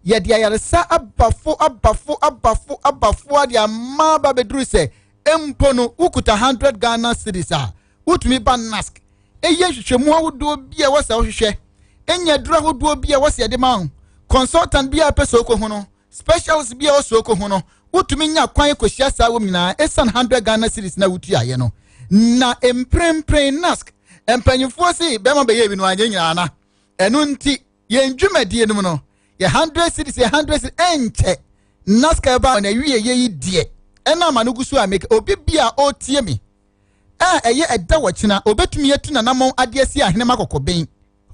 yɛde ayaresa abafo abafo abafo abafo ade ama ba bɛduru sɛ mpo no wokuta 100 Ghana cedis a wotumi ba nask ɛyɛ nhwehwɛmu ahodoɔ bi a ɛwɔ sɛ wohwehwɛ ɛnya aduru ahodoɔ bi a ɛwɔ sɛ yɛde ma wo consultant bi a pɛ sɛ wokɔhu no specialist bi a ɛwɔ sɛ wokɔhu no wotumi nya kwan kɔhyia saa wɔm nyinaa ɛsiane 100 Ghana cedis na wotuaeɛ no na mprempren nask mpanyinfoɔ se bɛrima bɛyɛ bi no anyɛ nyinaa na ɛno nti yɛn dwumadie no mu no yɛ 100 cedis yɛ 100 cedis ɛnkyɛ nask ɛba na ɛwie yɛ yi deɛ ɛna ama no gu so a meka obi bi a ɔretie me a ɛyɛ ɛda wɔkyena obetumi atu nanamɔn ade asi ahenema kɔkɔben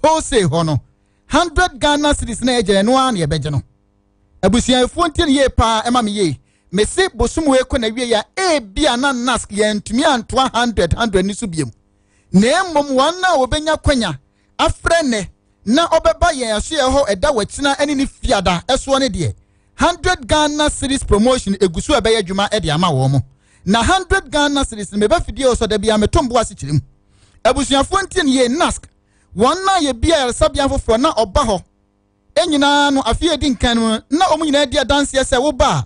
wholesale hɔ no 100 Ghana cedis na ɛgye ɛno ara na yɛbɛgye no abusuafoɔ ntie no yie paa ɛma me yie mese bosom wei kɔ na wie ya ebia na nask yɛntumi antoa 100 100 ni so biom na mmom wɔn a wɔbɛnya kwanya afrɛ nnɛ na ɔbɛba yɛn asoɛ hɔ ɛda wɔkyena ne ne fiada ɛsoɔ ne deɛ 100 Ghana cedis promotion egu so ɛbɛyɛ adwuma ɛde ama wɔn mo na 100 Ghana cedis no meba fidie ɔsɔ da bia meto mbo ase kyerɛ mu abusuafoɔ ntie no yie nask wɔn a yɛbi ayaresabea foforɔ na ɔba hɔ nyinaa no afe edi nkan no na wɔn nyinaa di adanseɛ sɛ woba a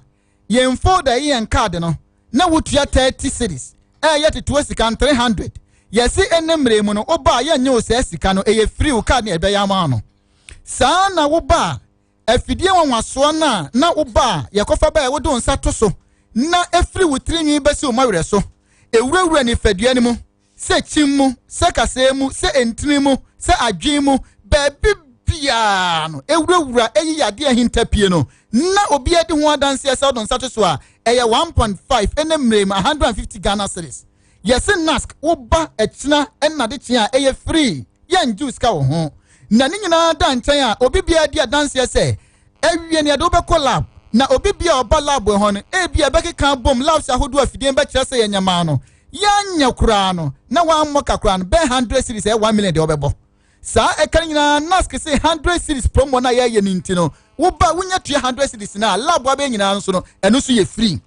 yɛn folder yi yɛn kaade no na wotua 30 cedis ɛyɛ tetewa sika 300 yɛsi ɛnɛ mmerɛ mu no woba a yɛnyɛ wo saa sika no ɛyɛ free wo kaade no ɛbɛyɛ ama no saa na woba a afidie nwanwasoɔ no a na woba a yɛkɔfa bɛɛ wode wo nsa to so na ɛfiri wo tirinwi bɛsi wo mawerɛ so ɛwurawura nipadua no mu sɛ kyim mu sɛ kasɛɛ mu sɛ ntini mu sɛ adwen mu baabi biara no ɛwurawura ɛyi yadeɛ ahinta pie no na obi adi ho adanseɛ sɛ wode nsa to so a ɛyɛ 1.5 ɛne mmerɛ mu 150 Ghana cedis yɛse nask woba ɛkyena ɛna de kye a ɛyɛ free yɛngye sika wɔ ho na ne nyinaa da nkyɛn a obi biara di adanseɛ sɛ awie ne yɛde wobɛkɔ lab Na obi bia a ɔba lab hɔ no, ebia ɛbɛkeka abom labs ahodoɔ a afidie no bɛkyerɛ sɛ yɛnyɛ maa no. Yɛanyɛ koraa no, na wammɔ ka koraa no, bɛyɛ 100 cedis, ɛyɛ 1 million deɛ ɔbɛbɔ. Saa ɛka no nyinaa, NASC se 100 cedis promo no a yɛyɛ no nti no, woba a wonya tua 100 cedis no a, lab abɛyɛ nyinaa nso no, ɛno nso yɛ free.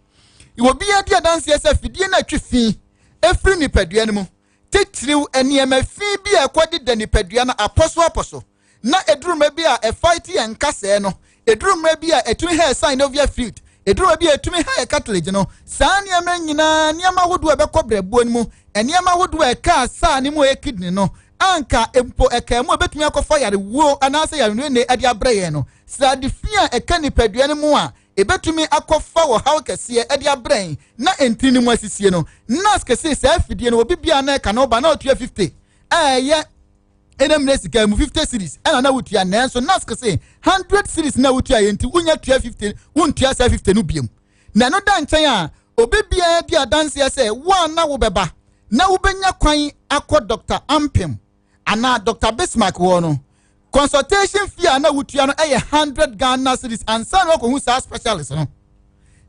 Obiara di adanseɛ sɛ afidie no atwe fi ɛfiri nipadua no mu, titiriw nneɛma fi bi a ɛkɔdeda nipadua no apɔso apɔso. Na ɛduru mmerɛ bi a ɛfight yɛn nkasɛɛ no, ɛduru mmerɛ bi a ɛtumi ha yɛn synovial fluid, ɛduru mmerɛ bi a ɛtumi ha yɛn cartilage no, saa nneɛma nyinaa, nneɛma ahodoɔ a ɛbɛkɔ brɛboɔ no mu, nneɛma ahodoɔ a ɛka saa ne mu a ɛyɛ kidney no, anka mpo ɛkaa mu a ɛbɛtumi akɔfa yarewuo anaasɛ yarenwene de abrɛ yɛn no, srade fi a ɛka nipadua no mu a ɛbɛtumi akɔfa ɔhaw kɛseɛ de abrɛ yɛn na ntini no mu asisie no. NASC se saa afidie no obi biara na ɛka no ba na ɔtua 50 a ɛyɛ ɛna mmerɛ sika mu 50 series ɛna na wotua, nanso NASC se 100 series na wotua yɛ nti wonya tua 50, wontua saa 50 no biom. Na ɛno da nkyɛn a, obi biara di adanseɛ sɛ wo a na wobɛba na wobɛnya kwan akɔ Dr. Ampem anaa Dr. Bismarck hɔ no, consultation fee a na wotua no ɛyɛ 100 Ghana cedis ansa na wakɔhu saa specialist no.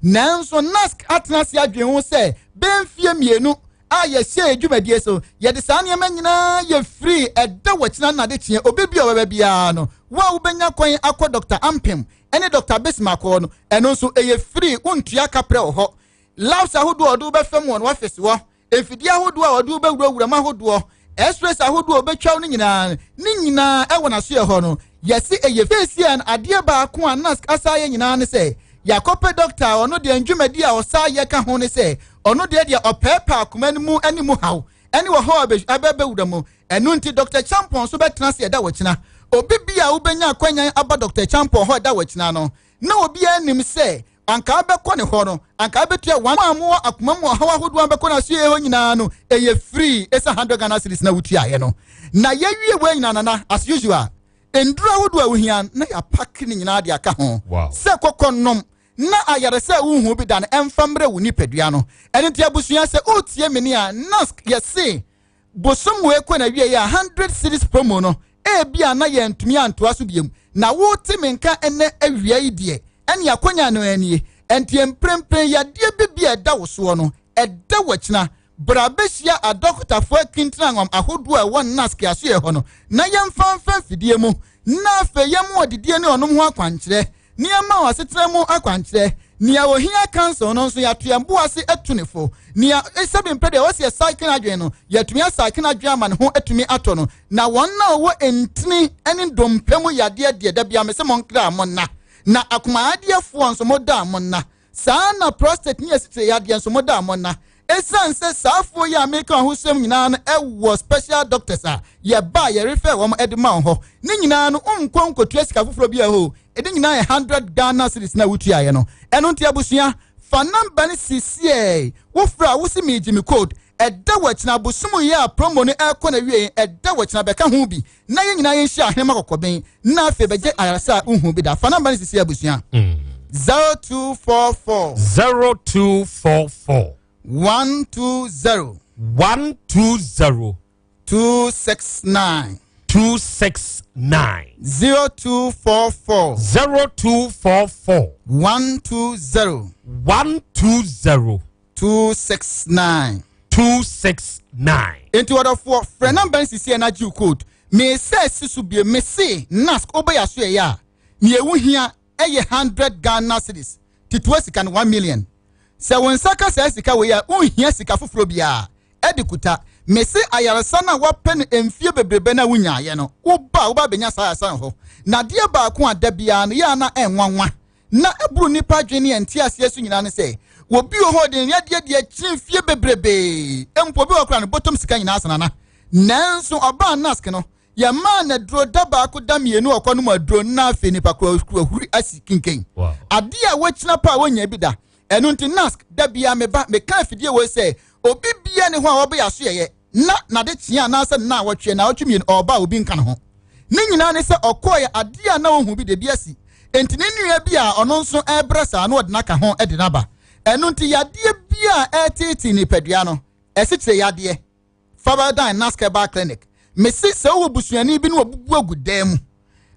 Nanso NASC atena ase adwene ho sɛ bɛyɛ mfeɛ mmienu a yɛhyɛɛ dwumadie so, yɛde saa nneɛma nyinaa yɛ firi ɛda wɔkyena nna de kyeɛ obi bi a ɔbɛba biara no, wo a wobɛnya kwan akɔ Dr. Ampem ne Dr. Bismarck hɔ no, ɛno nso ɛyɛ firi, wontua kaprɛ wɔ hɔ. Labs ahodoɔ a ɔde wobɛfam wɔn office hɔ, mfidie ahodoɔ a ɔde wobɛwurawura mu ahodoɔ, x-rays ahodoɔ a ɔbɛtwa wo no nyinaa, ne nyinaa ɛwɔ n'asoɛ hɔ no, yɛse ɛyɛ firi. No adeɛ baako a NASC asa yɛ nyinaa ne sɛ yɛakɔpɛ dɔkta a ɔno deɛ ndwumadi a ɔsa yɛ ka ho ne sɛ ɔno deɛ ɔpɛɛpɛ akoma no mu ne mu haw ɛne wɔ hɔ a abɛbɛwura mu. Ɛno nti Dr. Champon nso bɛtena ase ɛda wɔkyena. Obi bi a wobɛnya akwanyan aba Dr. Champon hɔ ɛda wɔkyena no, na obiara nim sɛ anka bɛkɔ ne hɔ no, anka bɛtua wɔn a mowɔ akoma mu ɔhaw ahodoɔ a bɛkɔ no asoɛ hɔ nyinaa no, ɛyɛ free ɛsɛ 100 Ghana cedis na wotuaeɛ no. Na yɛwie wei nyinaa, nana, as usual, nduro ahodoɔ a wohia na yɛapake ne nyinaa de aka ho sɛ kɔkɔ nom na ayaresa a wohu bi da no ɛmfa mmerɛ wo nipadua no. Ɛno nti abusua, sɛ wotie me ne a, NASC yɛse bosom wei kɔ na wie yɛ a 100 cedis promo no, ebi a na yɛntumi antoa so biom, na wote me nka ɛnɛ awia yi deɛ, ɛne akonya no anie. Ɛnti mprempren yadeɛ bi bi a ɛda wo soɔ no, ɛda w'akyina bra bɛhyia adɔkotafoɔ akintinangwam ahodoɔ a ɛwɔ NASC asoɛ hɔ no na yɛmfa mfa mfidie mu, na afei yɛmo adidie ne ɔnom ho akwankyerɛ, nneɛma a asetena mu akwankyerɛ. Nea ohia council no nso, yɛato yɛn bo ase atu ne fo. Nea sɛbi mpɛ deɛ wɔsi ɛsaeken adwene no, yɛatumi asaeken adwene ama ne ho atumi atɔ no. Na wɔn a wɔwɔ ntini ne ndompe mu yadeɛ deɛ, da bia mese mo nkra mo nna, na akomaadeɛfoɔ nso mo da mo nna saa, na prostate ne asikyire yadeɛ nso mo da mo nna. Ɛsiane sɛ saafoɔ yi a meka ahosɛm nyinaa no ɛwɔ special doctors a yɛba a yɛrefɛ wɔn de ma wɔn hɔ ne nyinaa no, nkɔ nkɔtua sika foforɔ bi a ɛhɔ ɛde nyinaa yɛ 100 Ghana cedis na wotuaeɛ no. Ɛno nti abusua, fa number no sisiɛ, wofrɛ a wosi meegye me code. Ɛda wɔakyina abosom yi a promo no ɛrekɔ na wie, ɛda wɔakyina bɛka ho bi na yɛn nyinaa yɛnhyia ahenema kɔkɔbɛn na afei bɛgye ayaresa a wohu bi da. Fa number no sisiɛ abusua, 0244 0244 120 120 269 269. 0244 0244 120 120 269 269. Nti wɔdɔfoɔ, frɛ number no sisi ɛna gye code. Meesɛ si so bie, mese NASC wobɛyɛ aso ɛyɛ a nea ɛwo hia ɛyɛ 100 Ghana cedis, tituo sika no 1 million. Sɛ wo nsa ka saa sika wei a, wonhia sika foforɔ biara ɛde kuta. Mese ayaresa no a wapɛ no mfie bebrebe no a wonyaeɛ no, woba a woba bɛnya saa ayaresa no hɔ. Na adeɛ baako a da biara no yɛ a na ɛnwanwa na ɛboro nipa adwene ne ɛnte aseɛ so nyinaa ne sɛ obi wɔ hɔ de ne adeɛ deɛ kyerɛ mfie bebrebee mpo, obi wɔ kora no bɔtɔm sika nyinaa sanana, nanso ɔbaa NASC no, yɛmaa no aduro da baako, da mmienu, ɔkɔ no mu aduro na afei nipa koro ahuri asi kinkan adeɛ a wɔakyina pa a wɔnya bi da. Ɛno nti NASC da bia meba meka afidie wɔ sɛ obi bia ne hɔ a wɔbɛyɛ aso yɛyɛ na nade kyea anaasɛ nna a wɔtwe na wɔtwe mmienu ɔba a obi nka ne ho ne nyinaa ne sɛ ɔkɔɔyɛ adeɛ a na ɔhu bi de bi asi. Nti ne nua bi a ɔno nso ɛrebrɛ saa na ɔde n'aka ho de n'aba. Ɛno nti yadeɛ bi a ɛreteetee nipadua no, ɛsikyire yadeɛ, Fabadan NASC Herbal Clinic. Mesi sɛ wowɔ busuani bi na wabubu agu dan mu,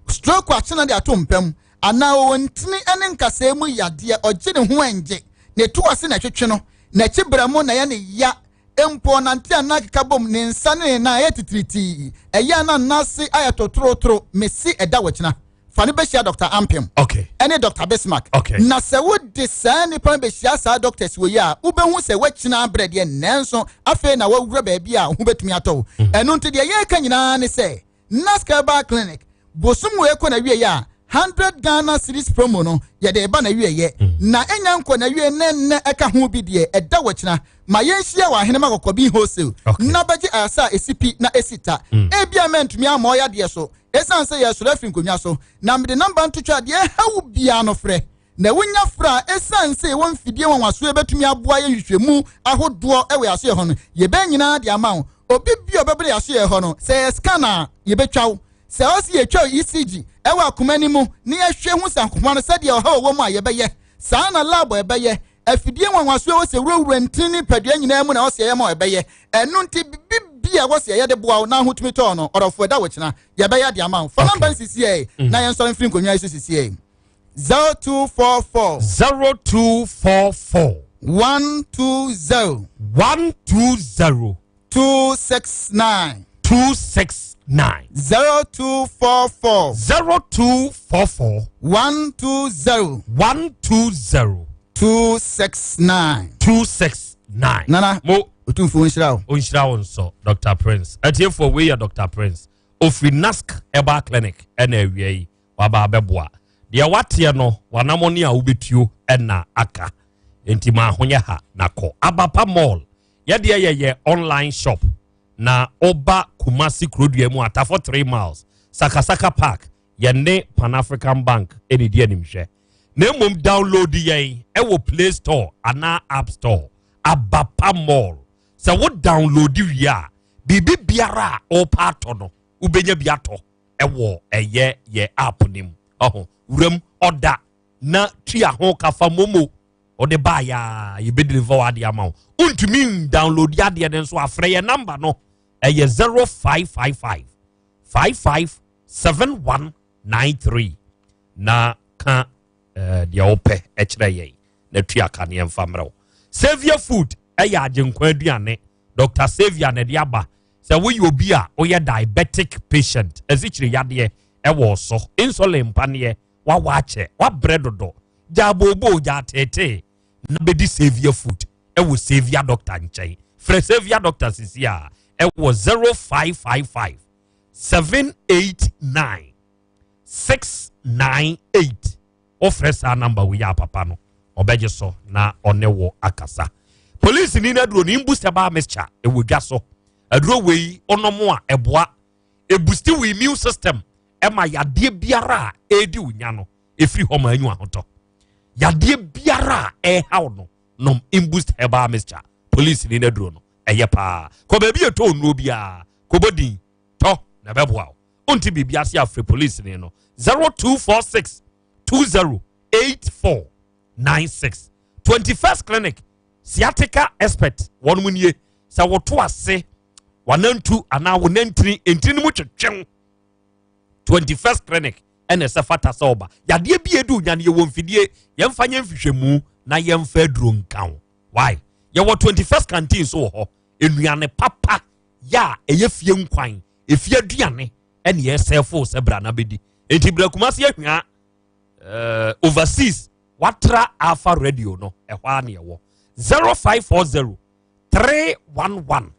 stroke akyena de ato mpam. anaa ɔwɔ ntini ne nkasɛɛ mu yadeɛ, ɔgye ne ho ɛngye, ne to ase na ɛtwetwe no, n'akyi berɛmo na ɛyɛ ne ya, mpo ɔnante a na akeka bom, ne nsa ne ne nan ayɛ titiritii, ɛyɛ a na n'ase ayɛ totorotoro, mese ɛda wɔkyena. Fa no bɛhyia Dr. Ampem okay. ɛne Dr. Bismarck. Okay. Na sɛ wode saa nnipa no bɛhyia saa doctors wɔ yi a, wobɛhu sɛ woakyina abrɛ deɛ nanso afei na woawura baabi a wo ho bɛtumi atɔ wo. Ɛno nti deɛ yɛreka nyinaa ne sɛ Nask Herbal Clinic bosom wei kɔ n'awieɛ a 100 Ghana cedis promo no yɛde reba n'awieɛ. Na ɛnya nkɔ n'awie ne nnɛ ɛka ho bi deɛ ɛda wɔkyena ma yɛnhyia wɔ Ahenema Kɔkɔbi Wholesale na bɛgye ayasa a ɛsi pi na ɛsi ta. Ebia mantumi ammɔ ɔyadeɛ so Esiane sɛ yɛresɔre afiri nkonnwa so na mede nɔmba nto twa deɛ ɛha wo biara no frɛ na wonya frɛ a, esiane sɛ yɛwɔ mfidie nwanwasoɔ a ɛbɛtumi aboa yɛn nhwehwɛmu ahodoɔ wɔ yɛn asoɛeɛ hɔ no, yɛbɛyɛ nyinaa de ama wo. Obi bi a ɔbɛbere yɛn asoɛeɛ hɔ no, sɛ ɛyɛ scan a, yɛbɛtwa wo. Sɛ ɛwɔ sɛ yɛtwa wo ECG wɔ akoma no mu na yɛhwɛ hu sɛ akoma no sɛdeɛ ɔhaw wɔ mu a, yɛbɛyɛ. Saa na lab a ɛbɛyɛ. Afidie nwanwasoɔ a ɛwɔ sɛ wurawura ntini ne nipadua nyinaa mu na ɛwɔ sɛ yɛyɛ ma ɛbɛyɛ. Ɛno nti, biribi a ɛwɔ sɛ yɛyɛ de boa wo na ho tumi tɔɔ no, ɔdɔfoɔ, ɛda wo kyena, yɛbɛyɛ de ama wo. Fa namba no sisiɛ na yɛnsɔre mfiri nkonnwa yi so sisiɛ. 0244. 0244. 120. 120. 269. 269. 0244. 0244. 120. 120. 269. 269. Nana. Mo. Otumfuo nhyira wo. Onhyira wo nso, Dr. Prince. Atiefoɔ wei yɛ Dr. Prince. Ofiri Nask Herbal Clinic ɛna awia yi waba abɛboa. Deɛ wateɛ no wanamɔne a wobɛtuo ɛna aka. Enti ma ahonyɛ ha na kɔ. Abapa Mall. Yɛdeɛ yɛyɛ online shop na woba Kumasi kurodua mu Atafo 3 miles Sakasaka Park yɛne Pan African Bank ɛne di animhwɛ. Na mmom download yɛn ɛwɔ Play Store anaa App Store. Abapa Mall. Sɛ wo download wie a biribi biara a wopɛ atɔ no wobɛnya bi atɔ ɛwɔ ɛyɛ yɛ app no mu. Ɔho wuram ɔda na tua ho kafa momo ɔde baa ya yɛbɛ deliver wɔ adeɛ ama wo. Wontumi download adeɛ no nso afrɛ yɛ number no ɛyɛ 0555 557193 na ka eh, deɛ wopɛ kyerɛ yɛn na tua ka ne yɛmfa mmerɛ wo. Saviour Food ɛyɛ agyenkwa aduane. Dr. Saviour na ɛde aba. Sɛ woyɛ obi a woyɛ diabetic patient, asikyire yadeɛ ɛwɔ so, insulin mpaneɛ, wawa akyɛ, wabrɛ dodo, gyaa booboo, gyaa teetee, na bɛdi Saviour Food ɛwɔ Saviour Doctor nkyɛn. Frɛ Saviour Doctor sisi a ɛwɔ 0555 789 698. Wofrɛ saa namba wei a papa no ɔbɛgye so na ɔne wo akasa. Polisi ni no aduro no imbu sɛ baa mixture ɛwɔ dwa so. Aduro wei ɔnom a ɛboa ɛbusti wo immune system ɛma yadeɛ biara a ɛredi wo nya no ɛfiri hɔ ma anyu ahotɔ. Yadeɛ biara a ɛrehaw no nom imboost herbal mixture. Polisi ni no aduro no ɛyɛ paa. Kɔ baabi ɛtɔ nnuro biara kɔbɔ din tɔ na ɛbɛboa wo. Wonte biribi ase afrɛ polisi ni no 0246 2084 96. 21st Clinic sciatica expert wɔn mu nie. Sɛ woto ase wanantu anaa wo nantini ntini no mu twetwew, 21st Clinic ɛna ɛsɛ fata sɛ ɔba. Yadeɛ bi edu nya no yɛwɔ mfidie yɛmfa nyɛ nhwehwɛmu na yɛmfa aduro nka ho. Why? Yɛwɔ 21st canteen so wɔ hɔ. Nnuane papa yɛ a ɛyɛ fie nkwan, efie aduane ɛne yɛsɛfo sɛ bra na bɛdi. Enti bra Kumasi ahwia overseas watra Alpha Radio no ɛhɔ a ne ɛwɔ 0540 311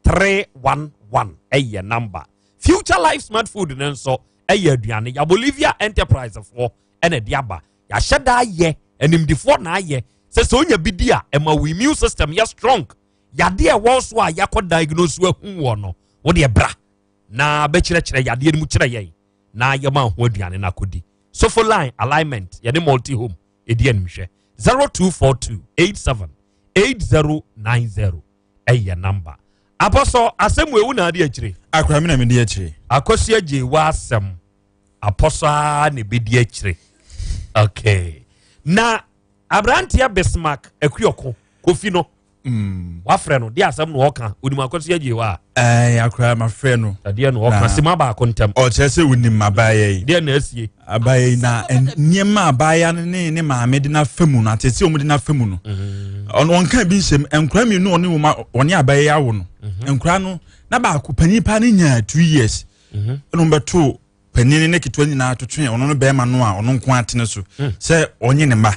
311 ɛyɛ number. Future Life Smart Food no nso ɛyɛ aduane ya Bolivia Enterprise foɔ ɛna ɛde aba. Yɛahyɛ da ayɛ animdifoɔ na ayɛ sɛ sɛ onya bi di a ɛma wo immune system yɛ strong. Yadeɛ ɛwɔ so a yɛakɔ diagnose ahu wɔ no wo deɛ bra na bɛkyerɛkyerɛ yadeɛ no mu kyerɛ yɛn na yɛma ho aduane no akɔdi. Sofo line alignment yɛne multi home ɛdi animhwɛ 0242 87 8090 ɛyɛ number. Apɔsɔ asɛm wɔ ewu na adi akyire. Akora mi na mi di akyire. Akɔsi agye wɔ asɛm apɔsɔ a na ebedi akyire. Okay. Na aberanteɛ Bismarck Akuoko Kofi no. Wafrɛ no, de asɛm na ɔka, onim akɔso agye wa. Ɛɛ akora mafrɛ no. Ɛdeɛ na ɔka, sima baako ntam. Ɔkyerɛ sɛ onim abaayɛ yi. Deɛ na asie. Abaayɛ yi na nneɛma abaayɛ no ne ne maame de n'afa mu no, atete wɔn de n'afa mu no. Ɔno ɔnka bi nhyɛm, nkora mmienu ɔne wɔn ɔne abaayɛ yi awo no. Nkora no na baako panyin paa ne nyaa two years. Ɛna wɔn bɛto panin ne ketewa nyinaa totwe ɔno no bɛrima no a ɔno nko atene so hmm. sɛ ɔnye ne mma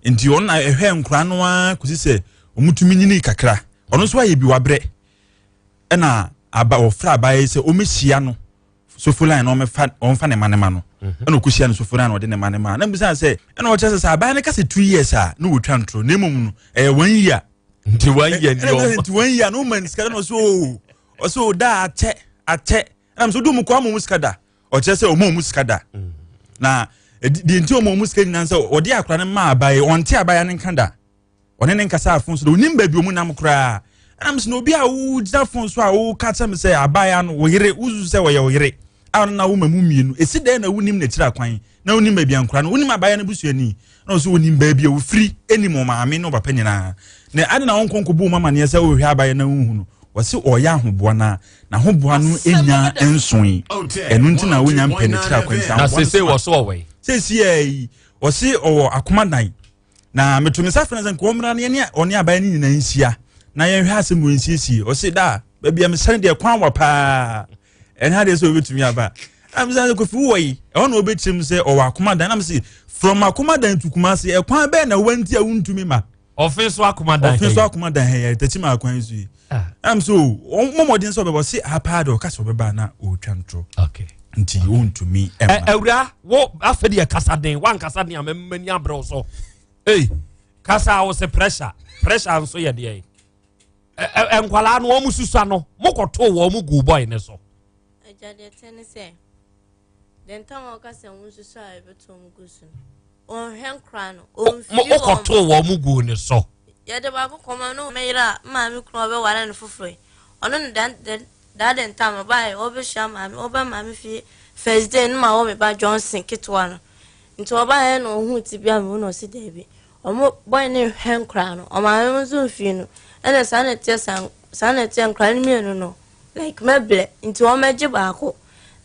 nti ɔno na ɛhwɛ nkora no ara kɔsi sɛ ɔmutumi nyini kakra ɔno nso ayɛ bi wabrɛ ɛna aba ɔfrɛ abaayɛ sɛ ɔmɛhyia no sofo line na ɔmɛfa ɔmfa ne ma ne ma no mhm. ɛna ɔkɔhyia no sofo line na ɔde ne ma ne ma na mbisa sɛ ɛna ɔkyerɛ sɛ sɛ abaayɛ no ka sɛ 2 years a na wɔtwa ntoro na mmom no ɛyɛ 1 year. Nti 1 year ni ɔma nti 1 year na ɔma ne sika na ɔsɛ oo ɔsɛ o da akyɛ akyɛ. Ɛnam sɛ wode ɔmu kɔ ama ɔmu sika da. Ɔkyerɛ sɛ ɔma ɔmu sika da. Na deɛ nti ɔma ɔmu sika nyinaa sɛ ɔde akora no ma abaye, ɔnte abaya no nka da. Ɔne ne nkasa afon so da, onim baabi ɔmu nam koraa. Ɛnam sɛ na obi a wogyina fon so a woka kyerɛ me sɛ abaya no wo yere, wosusu sɛ ɔyɛ wo yere a ɔno na woma mu mmienu. Ɛsi dɛn na wonim n'akyiri akwan na wonim baabi a nkora no, wonim abaya no busuani. Na ɔsɛ onim baabi a ofiri, ɛnim ɔmaame ne ɔpapa nyinaa. Na ade na ɔnkɔ nkɔbɔ mu amaneɛ sɛ wohwɛ abaya na wonhu no. Wɔse ɔyɛ ahoboa na n'ahoboa no nya nsoe. Ɛno nti na wonya mpɛ ne tiri akwan nti. Na sese wɔ so ɔwɔ yi. Sese yɛ yi ɔse ɔwɔ akomadan. Na meto me nsa frɛ no sɛ nka ɔmmra na yɛne ɔne abaya no nyinaa nhyia na yɛnhwɛ asɛm wɔ nsiesie. Ɔse da baabi a mesane deɛ kwan wa paa. Ɛnyɛ adeɛ sɛ ɔbɛtumi aba. Na mesane sɛ Kofi wowɔ yi ɛhɔ na ɔbɛkyerɛ mu sɛ ɔwɔ akomadan. Na mese from akomadan to Kumasi ɛkwan bɛn na wanti a wontumi ma. Ɔfe so akomadan. Ɔfe so akomadan ha yɛ takyi ma akwan so yi. Ɛm so wɔn mmɔden sɛ ɔbɛbɔ se ha paa de ɔka sɛ ɔbɛba na ɔretwa ntorɔ. Okay. Nti ɔntumi ɛma. Awura wo afɛ deɛ kasa den wankasa den a mɛmɛ ni abrɛw so. Ei kasa a wɔsɛ pressure pressure nso yɛ deɛ. Ɛ nkwalaa no wɔn susua no mokɔtoo wɔn gu bɔyi ne so. Agya deɛ tɛ ne sɛ. Deɛ ntam a ɔka sɛ wɔn nsusu a ɛbɛto wɔn gu so no, ɔnhwɛ nkora no, ɔmfiri wɔn. Wokɔtoo wɔn mu guu ne so. Yɛde baako kɔma no me yere a maame kunu a ɔbɛware no foforɔ yi, ɔno ne da da de ntam ɔbaeɛ ɔbɛhyia maame ɔba maame fie first day no ma wɔ me ba Johnson ketewa no nti ɔbaeɛ na ɔhuu tibia me mu na ɔsi daabi ɔmo bɔe ne nhwɛ nkora no ɔmaame mo nso mfii no ɛna saa na ɛteɛ saa na ɛteɛ nkora no mmienu no like mɛbrɛ nti wɔmɛgye baako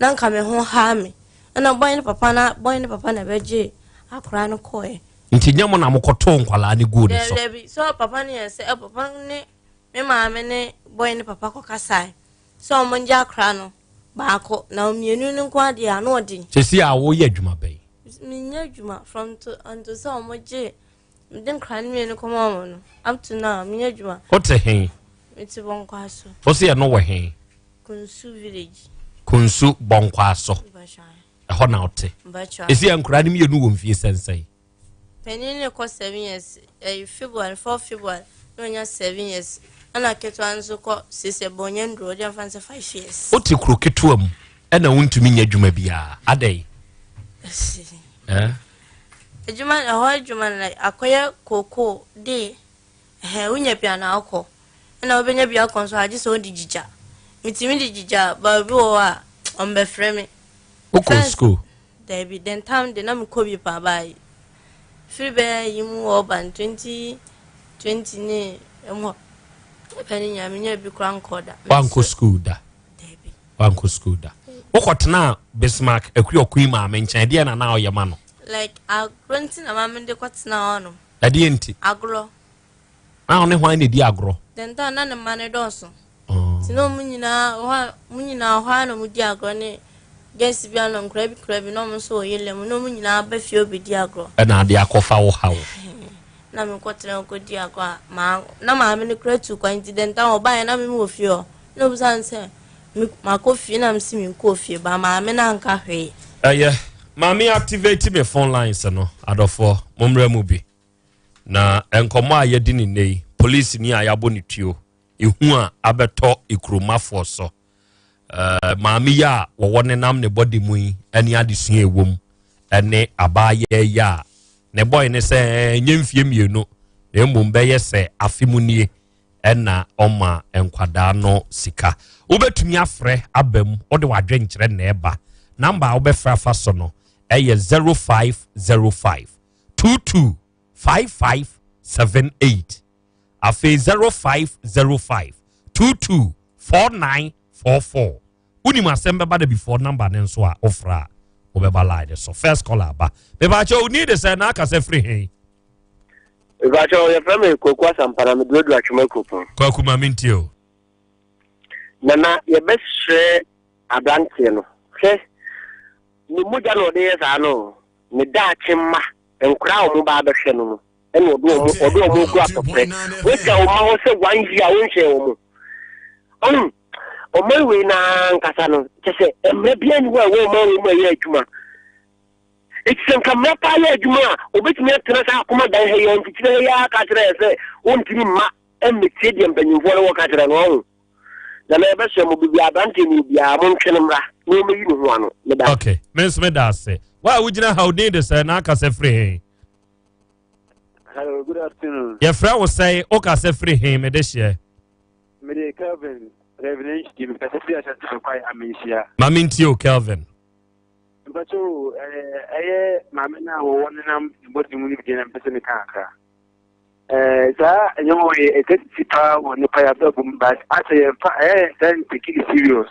na nka me ho haa me ɛna bɔy ne papa na bɔy ne papa na ɛbɛgye akora no kɔɛ. Nti nyɛ mo na mokɔtoo nkwadaa no guu ne so? Dabi sɛ papa no yɛ sɛ papa ne me maame ne bɔy ne papa kɔ kasae sɛ wɔn ngye akora no baako na mmienu no nko adeɛ ano ɔden. Sɛsi a woyɛ adwuma bɛn? Menyɛ adwuma from to until sɛ wɔn gye mede nkora no mmienu kɔma wɔn no up to now menyɛ adwuma. Wote he? Mete Bɔnkwaso. Wo se ɛno wɔ he? Kunsu village. Kunsu Bɔnkwaso. Ɛhɔ na wote. Ɛsi yɛ nkora no mmienu wɔ mfie sɛnsɛn? Panin no kɔ 7 years, ɛyɛ February 4 February na ɔnya 7 years, ɛna ketewa nso kɔ six years, bɔn ɔnya nduro ɔde afa sɛ 5 years. Wote kuro ketewa mu ɛna wontumi nyɛ adwuma biara adɛn? Adwuma ɛhɔ adwuma no like akɔyɛ kookoo de ɛhɛn wonya bi ana akɔ ɛna wobɛnya bi akɔ nso agye sɛ wode gyigya metumi de gyigya baabi wɔ hɔ a ɔmbɛfrɛ me. Wokɔ school? Daabi, the time de na mekɔ bi paa baa firi bɛyɛ yi mu wɔ ɔba no 2020 ne ɛmu ɛpɛ ne nyinaa menya bi koraa nkɔ da. Wankɔ school da? Wankɔ school da. Wokɔtena Bismarck Akuaku maame nkyɛn ɛdeɛ na na ɔyɛ ma no? Like agorɔ nti na maame de kɔtena hɔ nom. Ɛdeɛ nti? Agorɔ. Na ɔne hwan na ɛdi agorɔ? The time na ne mma ne dɔɔso. Nti na ɔmo nyinaa hɔ a ɔmo nyinaa hɔ a na ɔmo di agorɔ ne girls bi ano nkora bi kora bi na ɔmo nso wɔ yɛlɛ mu na ɔmo nyinaa ba fie ɔbɛdi agorɔ. Ɛna ade akɔfa wo haw. Na me kɔtena kɔdi agorɔ a maa na maame no kora tu kwan nti the time ɔbaeɛ na me wɔ fie hɔ na ɔbisa no sɛ me makɔ fie na me si me nkɔɔ fie ba maame no anka hwee. Ɛyɛ maame activate me phone lines no adɔfoɔ mommrɛ mu bi na nkɔmmɔ a yɛdi ne nnɛ yi polisini a yɛabɔ ne tuo ehu a abɛtɔ ekuromafoɔ so maame yi a wɔwɔ nenam ne bɔde mu yi ne adesua ɛwɔ mu ne abaayɛ yi a ne bɔe ne sɛ ɛnyɛ mfie mmienu na mmom bɛyɛ sɛ afe mu nie ɛna ɔma nkwadaa no sika. Wobɛtumi afrɛ aba mu, wode w'adwenkyerɛ na ɛba. Namba a wobɛfrɛ afa so no ɛyɛ 0505 22 5578. Afei 0505 22 4944. Wonim asɛm bɛba da before number ne nso a wofra a wobɛba line so. First caller aba. Mepakyɛ wo ni de sɛ na aka sɛ firi he? Mepakyɛ yɛfrɛ me Kwaku Asampa na meduadua Twema Kuropɔn. Kwaku ma mentie o. Nana yɛbɛsrɛ aberanteɛ no hwɛ ne mogya na ɔde yɛ saa no ne daakye mma nkora a wɔn ba abɛhwɛ no no ɛna ɔde wɔn ɔde wɔn gu atɔprɛ wagya wɔn ma hɔ sɛ one year wonhyɛ wɔn ɔn ɔman wei naa nkasa no kyɛ sɛ mmerɛ biara ni hɔ a ɛwɔ ɔman wei mu a ɛyɛ adwuma eti sɛ nka mmerɛ paa yɛ adwuma a obetumi atena saa akoma dan ha yi a mfikyire ha yi a aka kyerɛ yɛ sɛ wontumi mma mmetie deɛ mpanyinfoɔ no wɔka kyerɛ no ɔho na na yɛbɛsrɛ mo biribi aberanteɛ no obiara montwe no mmra na ɔmmɛyi ne ho ano meda okay me nso meda ase wa a wogyina ha odin de sɛ na aka sɛ firi he Hello, good afternoon. Yɛfrɛ wo sɛn? Wokasa firi he? Mede hyeɛ. Mede Kelvin, Reverend HD, mekasa firi Ashanti Bɛkwae Amanhyia. Ma mentie o Kelvin. Mpakyɛ o, ɛyɛ maame no a wɔwɔ nenam ne bɔdi mu no bi deɛ na mpɛ sɛ meka kakra. Saa nneɛma wɔ yɛ ɛka sisi paa wɔ nipa yɛ abrabɔ mu but asɛ yɛmfa ɛyɛ yɛn saa nteki ne serious.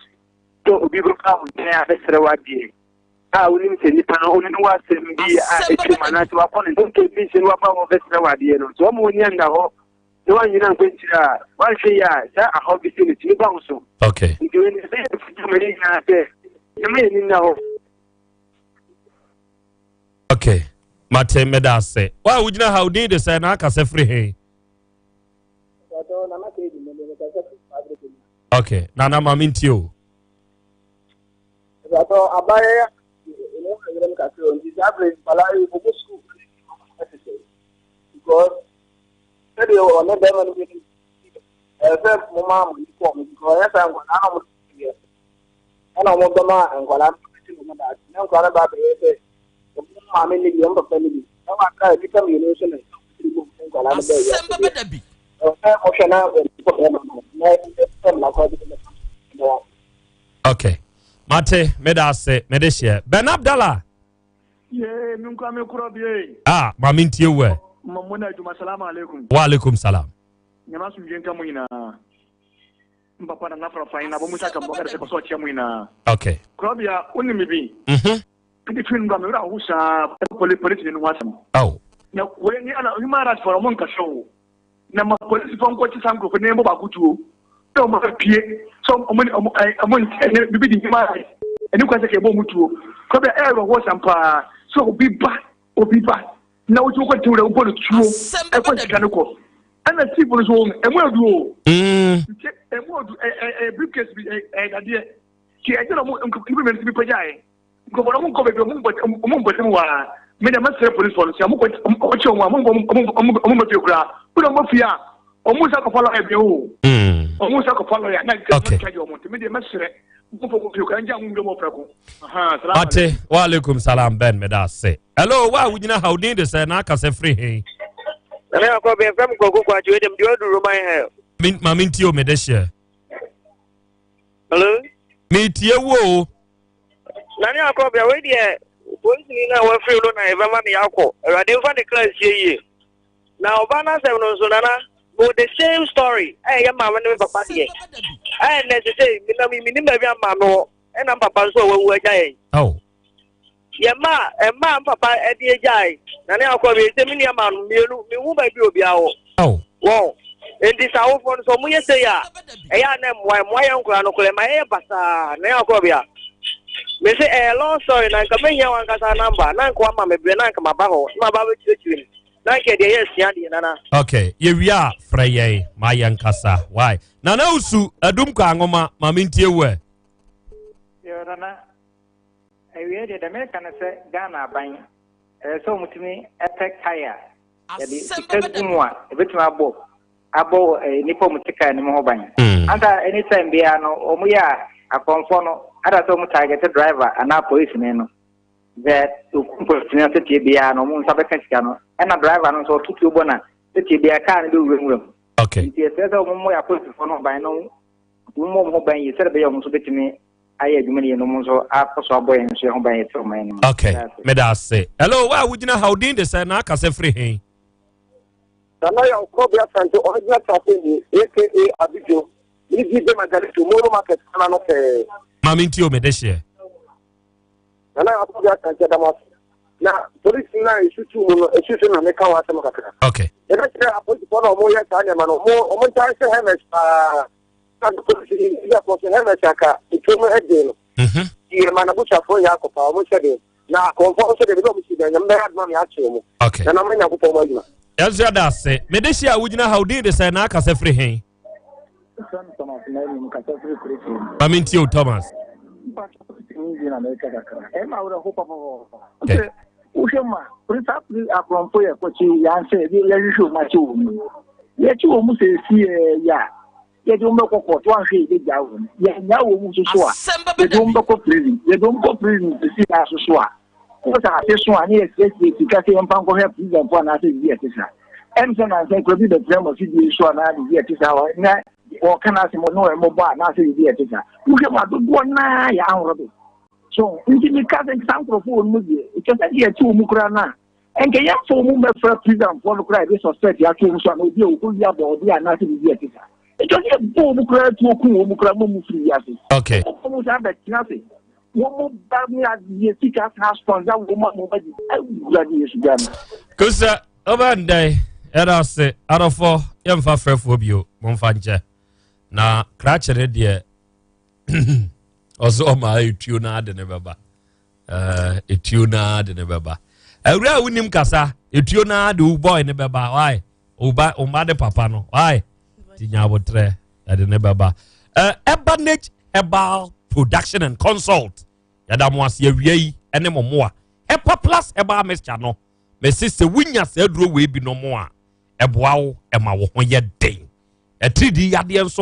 Sɛ obi bɛba wo nkyɛn abɛsrɛ wo adeɛ a wonim sɛ nipa no ɔno ne w'asɛm bi a atwam anaasɛ wakɔ ne nkyɛn bi nhyɛ no waba hɔ bɛsrɛ wo adeɛ no sɛ wɔma w'ani anna hɔ na woanyina ankɔ nkyiri a woanhwɛ yie a saa ahaw bi sei no tumi ba wo so. Okay. Nti wei no ɛbɛyɛ afutuo ma yɛn nyinaa sɛ yɛma yɛn ani nna hɔ. Okay. Mate meda ase. Wa a wogyina ha odin de sɛ na akasa firi he? Okay. Nana ma mentie o. Ìbàdàn abayɛ emu ayerɛm kakra nti saa bere nkwadaa yi wɔn sukuu ɛsesɛ because sɛdeɛ ɔne bɛrima no bi ɛyɛ sɛ mo maa mo ani kɔɔ mo because ɔyɛ sɛ nkwadaa na wɔn yɛ ɛna wɔn bɛma nkwadaa no bɛte wɔn daakye na nkwadaa no ba abɛyɛ sɛ wɔn maame ne bi wɔn papa ne bi na wɔn aka nnipa mmienu nso na nkwadaa no bɛyɛ ɛwɔ sɛ wɔhwɛ na wɔn kɔ bɛrima no na ɛsɛ mmara bi bɛma wɔn. Okay. Mate, meda ase, mede hyɛ. Ben Abdallah. Yee, me nkwa me korɔ bie. Ah, ma me ntie wɛ. Ma mo na adwuma, salamu alaikum. Wa alaikum salam. Nyama asomdwe nka mo nyinaa. Mpapa na nafra fan na bomu saka mbɔka de sɛ kɔsɔ ɔkyɛ mo nyinaa. Okay. Korɔbea, wo ne me bi. Mhm. Pidi fi ndɔ me wura ho saa poli polisi ne ho asɛm. Oh. Na wei ni ana human rights for ɔmo nkasa o. Na ma polisifo nkɔkye saa nkurɔfo na yɛmmɔ baako tuo na wɔn apue sɛ wɔn ne wɔn ɛɛ wɔn ɛne bibi di human rights ɛne kwan sɛ kɛbɔ wɔn tuo kɔbɛ ɛyɛ awerɛhoɔsɛm paa sɛ obi ba obi ba na wotumi kɔ tewura wobɔ no tuo ɛkɔ sika no kɔ ɛna chief no so wɔn ɛmu adu o nti ɛmu adu ɛ ɛ ɛ briefcase bi ɛ ɛ dadeɛ ti ɛgye na wɔn nkurɔfoɔ mmienu bi pagya yɛ. Nkurɔfoɔ no, wɔnkɔ baabi, wɔn mpɔtam hɔ ara. Me deɛ mɛsrɛ polisifoɔ no sɛ wɔkɔ wɔkye wɔn a, wɔn mmɔ fie koraa. Wode wɔn fie a, wɔn nsa kɔfa lɔya bio o. Wɔn nsa kɔfa lɔya na nka charge wɔn. Nti me deɛ mɛsrɛ wɔmfa wɔn fie koraa ngya wɔn nwura mu prɛko. Ate, wa alaikum salam Ben, meda ase. Hello, wa wogyina ha, wodin de sɛ na akasɛ firi he? Nana akɔ bɛn fɛm kɔkɔ kɔ akyi wei dem deɛ ɔdu Roman hell. Ma mentie o mede hyɛ. Hello. Metie wo o. Nane Akɔbea, wei deɛ polisini no a wafiri no na ɛbɛma ne akɔ. Awurade mfa ne kra nsie yie. Na ɔbaa no asɛm no nso, Nana, mewɔ the same story a ɛyɛ maame ne me papa deɛ. A ɛnɛ sesei, menam yi menim baabi a maame wɔ, ɛna papa nso a wawu agya yɛn. Oh. Yɛ mma a mma a mpapa de agyae. Nane Akɔbea, sɛ me nua maa no mmienu, mehu baabi a obiara wɔ. Oh. Wɔn. Enti sɛ awofoɔ no sɛ wɔn yɛ sei a, ɛyɛ a na mmoa mmoa yɛn nkwadaa no koraa ɛma yɛyɛ basaa na yɛn akɔbea. Me se ɛyɛ long story na nka mehia wɔn ankasa namba na nka wama me berɛ na nka maba hɔ na maba abɛkyerɛkyerɛ mu na nka ɛdeɛ yɛ asua deɛ nana. Okay, yɛwie a frɛ yɛn ma yɛn kasa. Why? Nana Usu, adum kɔ anwoma, ma mentie wo ɛ. Yo, Nana, awiei deɛ deɛ meka ne sɛ Ghana aban ɛsɛ sɛ wɔtumi pɛ kae a yɛde sika gu mu a ɛbɛtumi abɔ abɔ eh, nnipa a wɔte kaa no mu ho ban. Mm. Ansa anytime biara no wɔn yɛ a akɔnfɔ no ada sɛ wɔn target driver anaa polisini no sɛ okum polisini no sɛtie biara no wɔn nsa bɛka sika no ɛna driver no nso ɔto tuo bɔ na sɛtie biara kaa no bɛwura nwura mu. Okay. Nti ɛsɛ sɛ wɔn mmɔ yɛ apolisifoɔ no ho ban no wɔn mmɔ wɔn ho ban yie sɛdeɛ ɛbɛyɛ wɔn nso bɛtumi ayɛ adwuma no yie no mo nso akɔ so abɔ yɛn nso yɛn ho ban yɛ te ɔman no mu. Okay, meda ase. Hello, wa wogyina ha odin de sɛ na akasɛ firi he? Nana Yaw Krɔbea Asante Original Traffic ni aka Abidjo ne di Bema Galito Moro Market kwan ano pɛɛ. Maame nti o me de hyeɛ. Nana Yaw Krɔbea Asante ɛda mo ase. Na polisi no a esu tu mu no esu so na meka ho asɛm kakra. Okay. Yɛbɛkyerɛ apolisifoɔ na wɔyɛ saa nneɛma no wɔn wɔn ntaa hyɛ helmet paa. Na polisi yi yɛ kɔ so helmet aka etuo mu ɛden no. Yɛ ma n'abusuafoɔ yɛ akɔ paa wɔn hyɛ den. Na akɔmfoɔ nso deɛ baabi a wɔsi dan, Nyame bɛyɛ adom ama yɛakye wɔn. Okay. Na na ama Nyankopɔn mu adwuma. Yɛn nso yɛda ase. Mede hyia a wogyina ha, wo din de sɛn na akasa firi he? Frɛ me Thomas na mmom kasa firi Kurefie. Ma mentie wo Thomas. Na meka kakra. Ɛma awerɛho papapapa. Sɛ wohwɛ mu a, saa pere akorɔmfo yɛ kɔkye yɛansɛ yɛhwehwɛ wɔn akye wɔn mu. Yɛkye wɔn mu sɛ ɛsi yɛ a, yɛde wɔn bɛkɔ court wanhwɛ yɛbɛgyaa wɔn yɛnyaa wɔn mu nso so a yɛde wɔn bɛkɔ prison yɛde wɔn kɔ prison sisi na so so a wọ́n sɛ ase so a ne yɛsiesie sika sɛ yɛmfa nkɔhwɛ prisonfoɔ anaasɛ biribi ɛte saa ɛm sɛ nansa kura bi bɛtena mu afidie so anaa biribi ɛte saa na wɔka no asɛm ne wɔn mmɔbɔ anaasɛ biribi ɛte saa wohwɛ mu adodoɔ naa yɛ ahorow bi so nti meka sɛ saa nkurɔfoɔ wɔn mu deɛ ɛkyɛ sɛ deɛ ɛte wɔn mu koraa no a Nka yɛmfa wɔn mmɛfra prisonfoɔ no koraa yɛde suspect ato wɔn so anaa obi a ɔkɔwia bɔɔdeɛ anaasɛ biribi a ɛte saa. Ɛtwa sɛ yɛbɔ wɔn koraa tuo ku wɔn koraa ma wɔn firi wiase. Okay. Wɔn saa bɛtena ase. Wɔn ba ne adeɛ sika saa sponsor wɔn a wɔn adi awurade Yesu Ghana. Kusa ɔbɛn dɛn ɛda ase adɔfo yɛmfa frɛfoɔ bio momfa nkyɛ na krakye ne deɛ ɔsɛ ɔma etuo no ade ne bɛba. Etuo no ara de ne bɛba awura a wonim kasa etuo no ara de wo boy ne bɛba why wo ba ne papa no why ti nya abotrɛ ɛde ne bɛba Ebanage Herbal Production and Consult yɛda mo ase awia yi ɛne mo mmoa Hepa Plus Herbal Mixture no mɛsi sɛ wonya saa aduro wei bi no mo a ɛboa wo ɛma wo ho yɛ den ɛtiridi yadeɛ nso.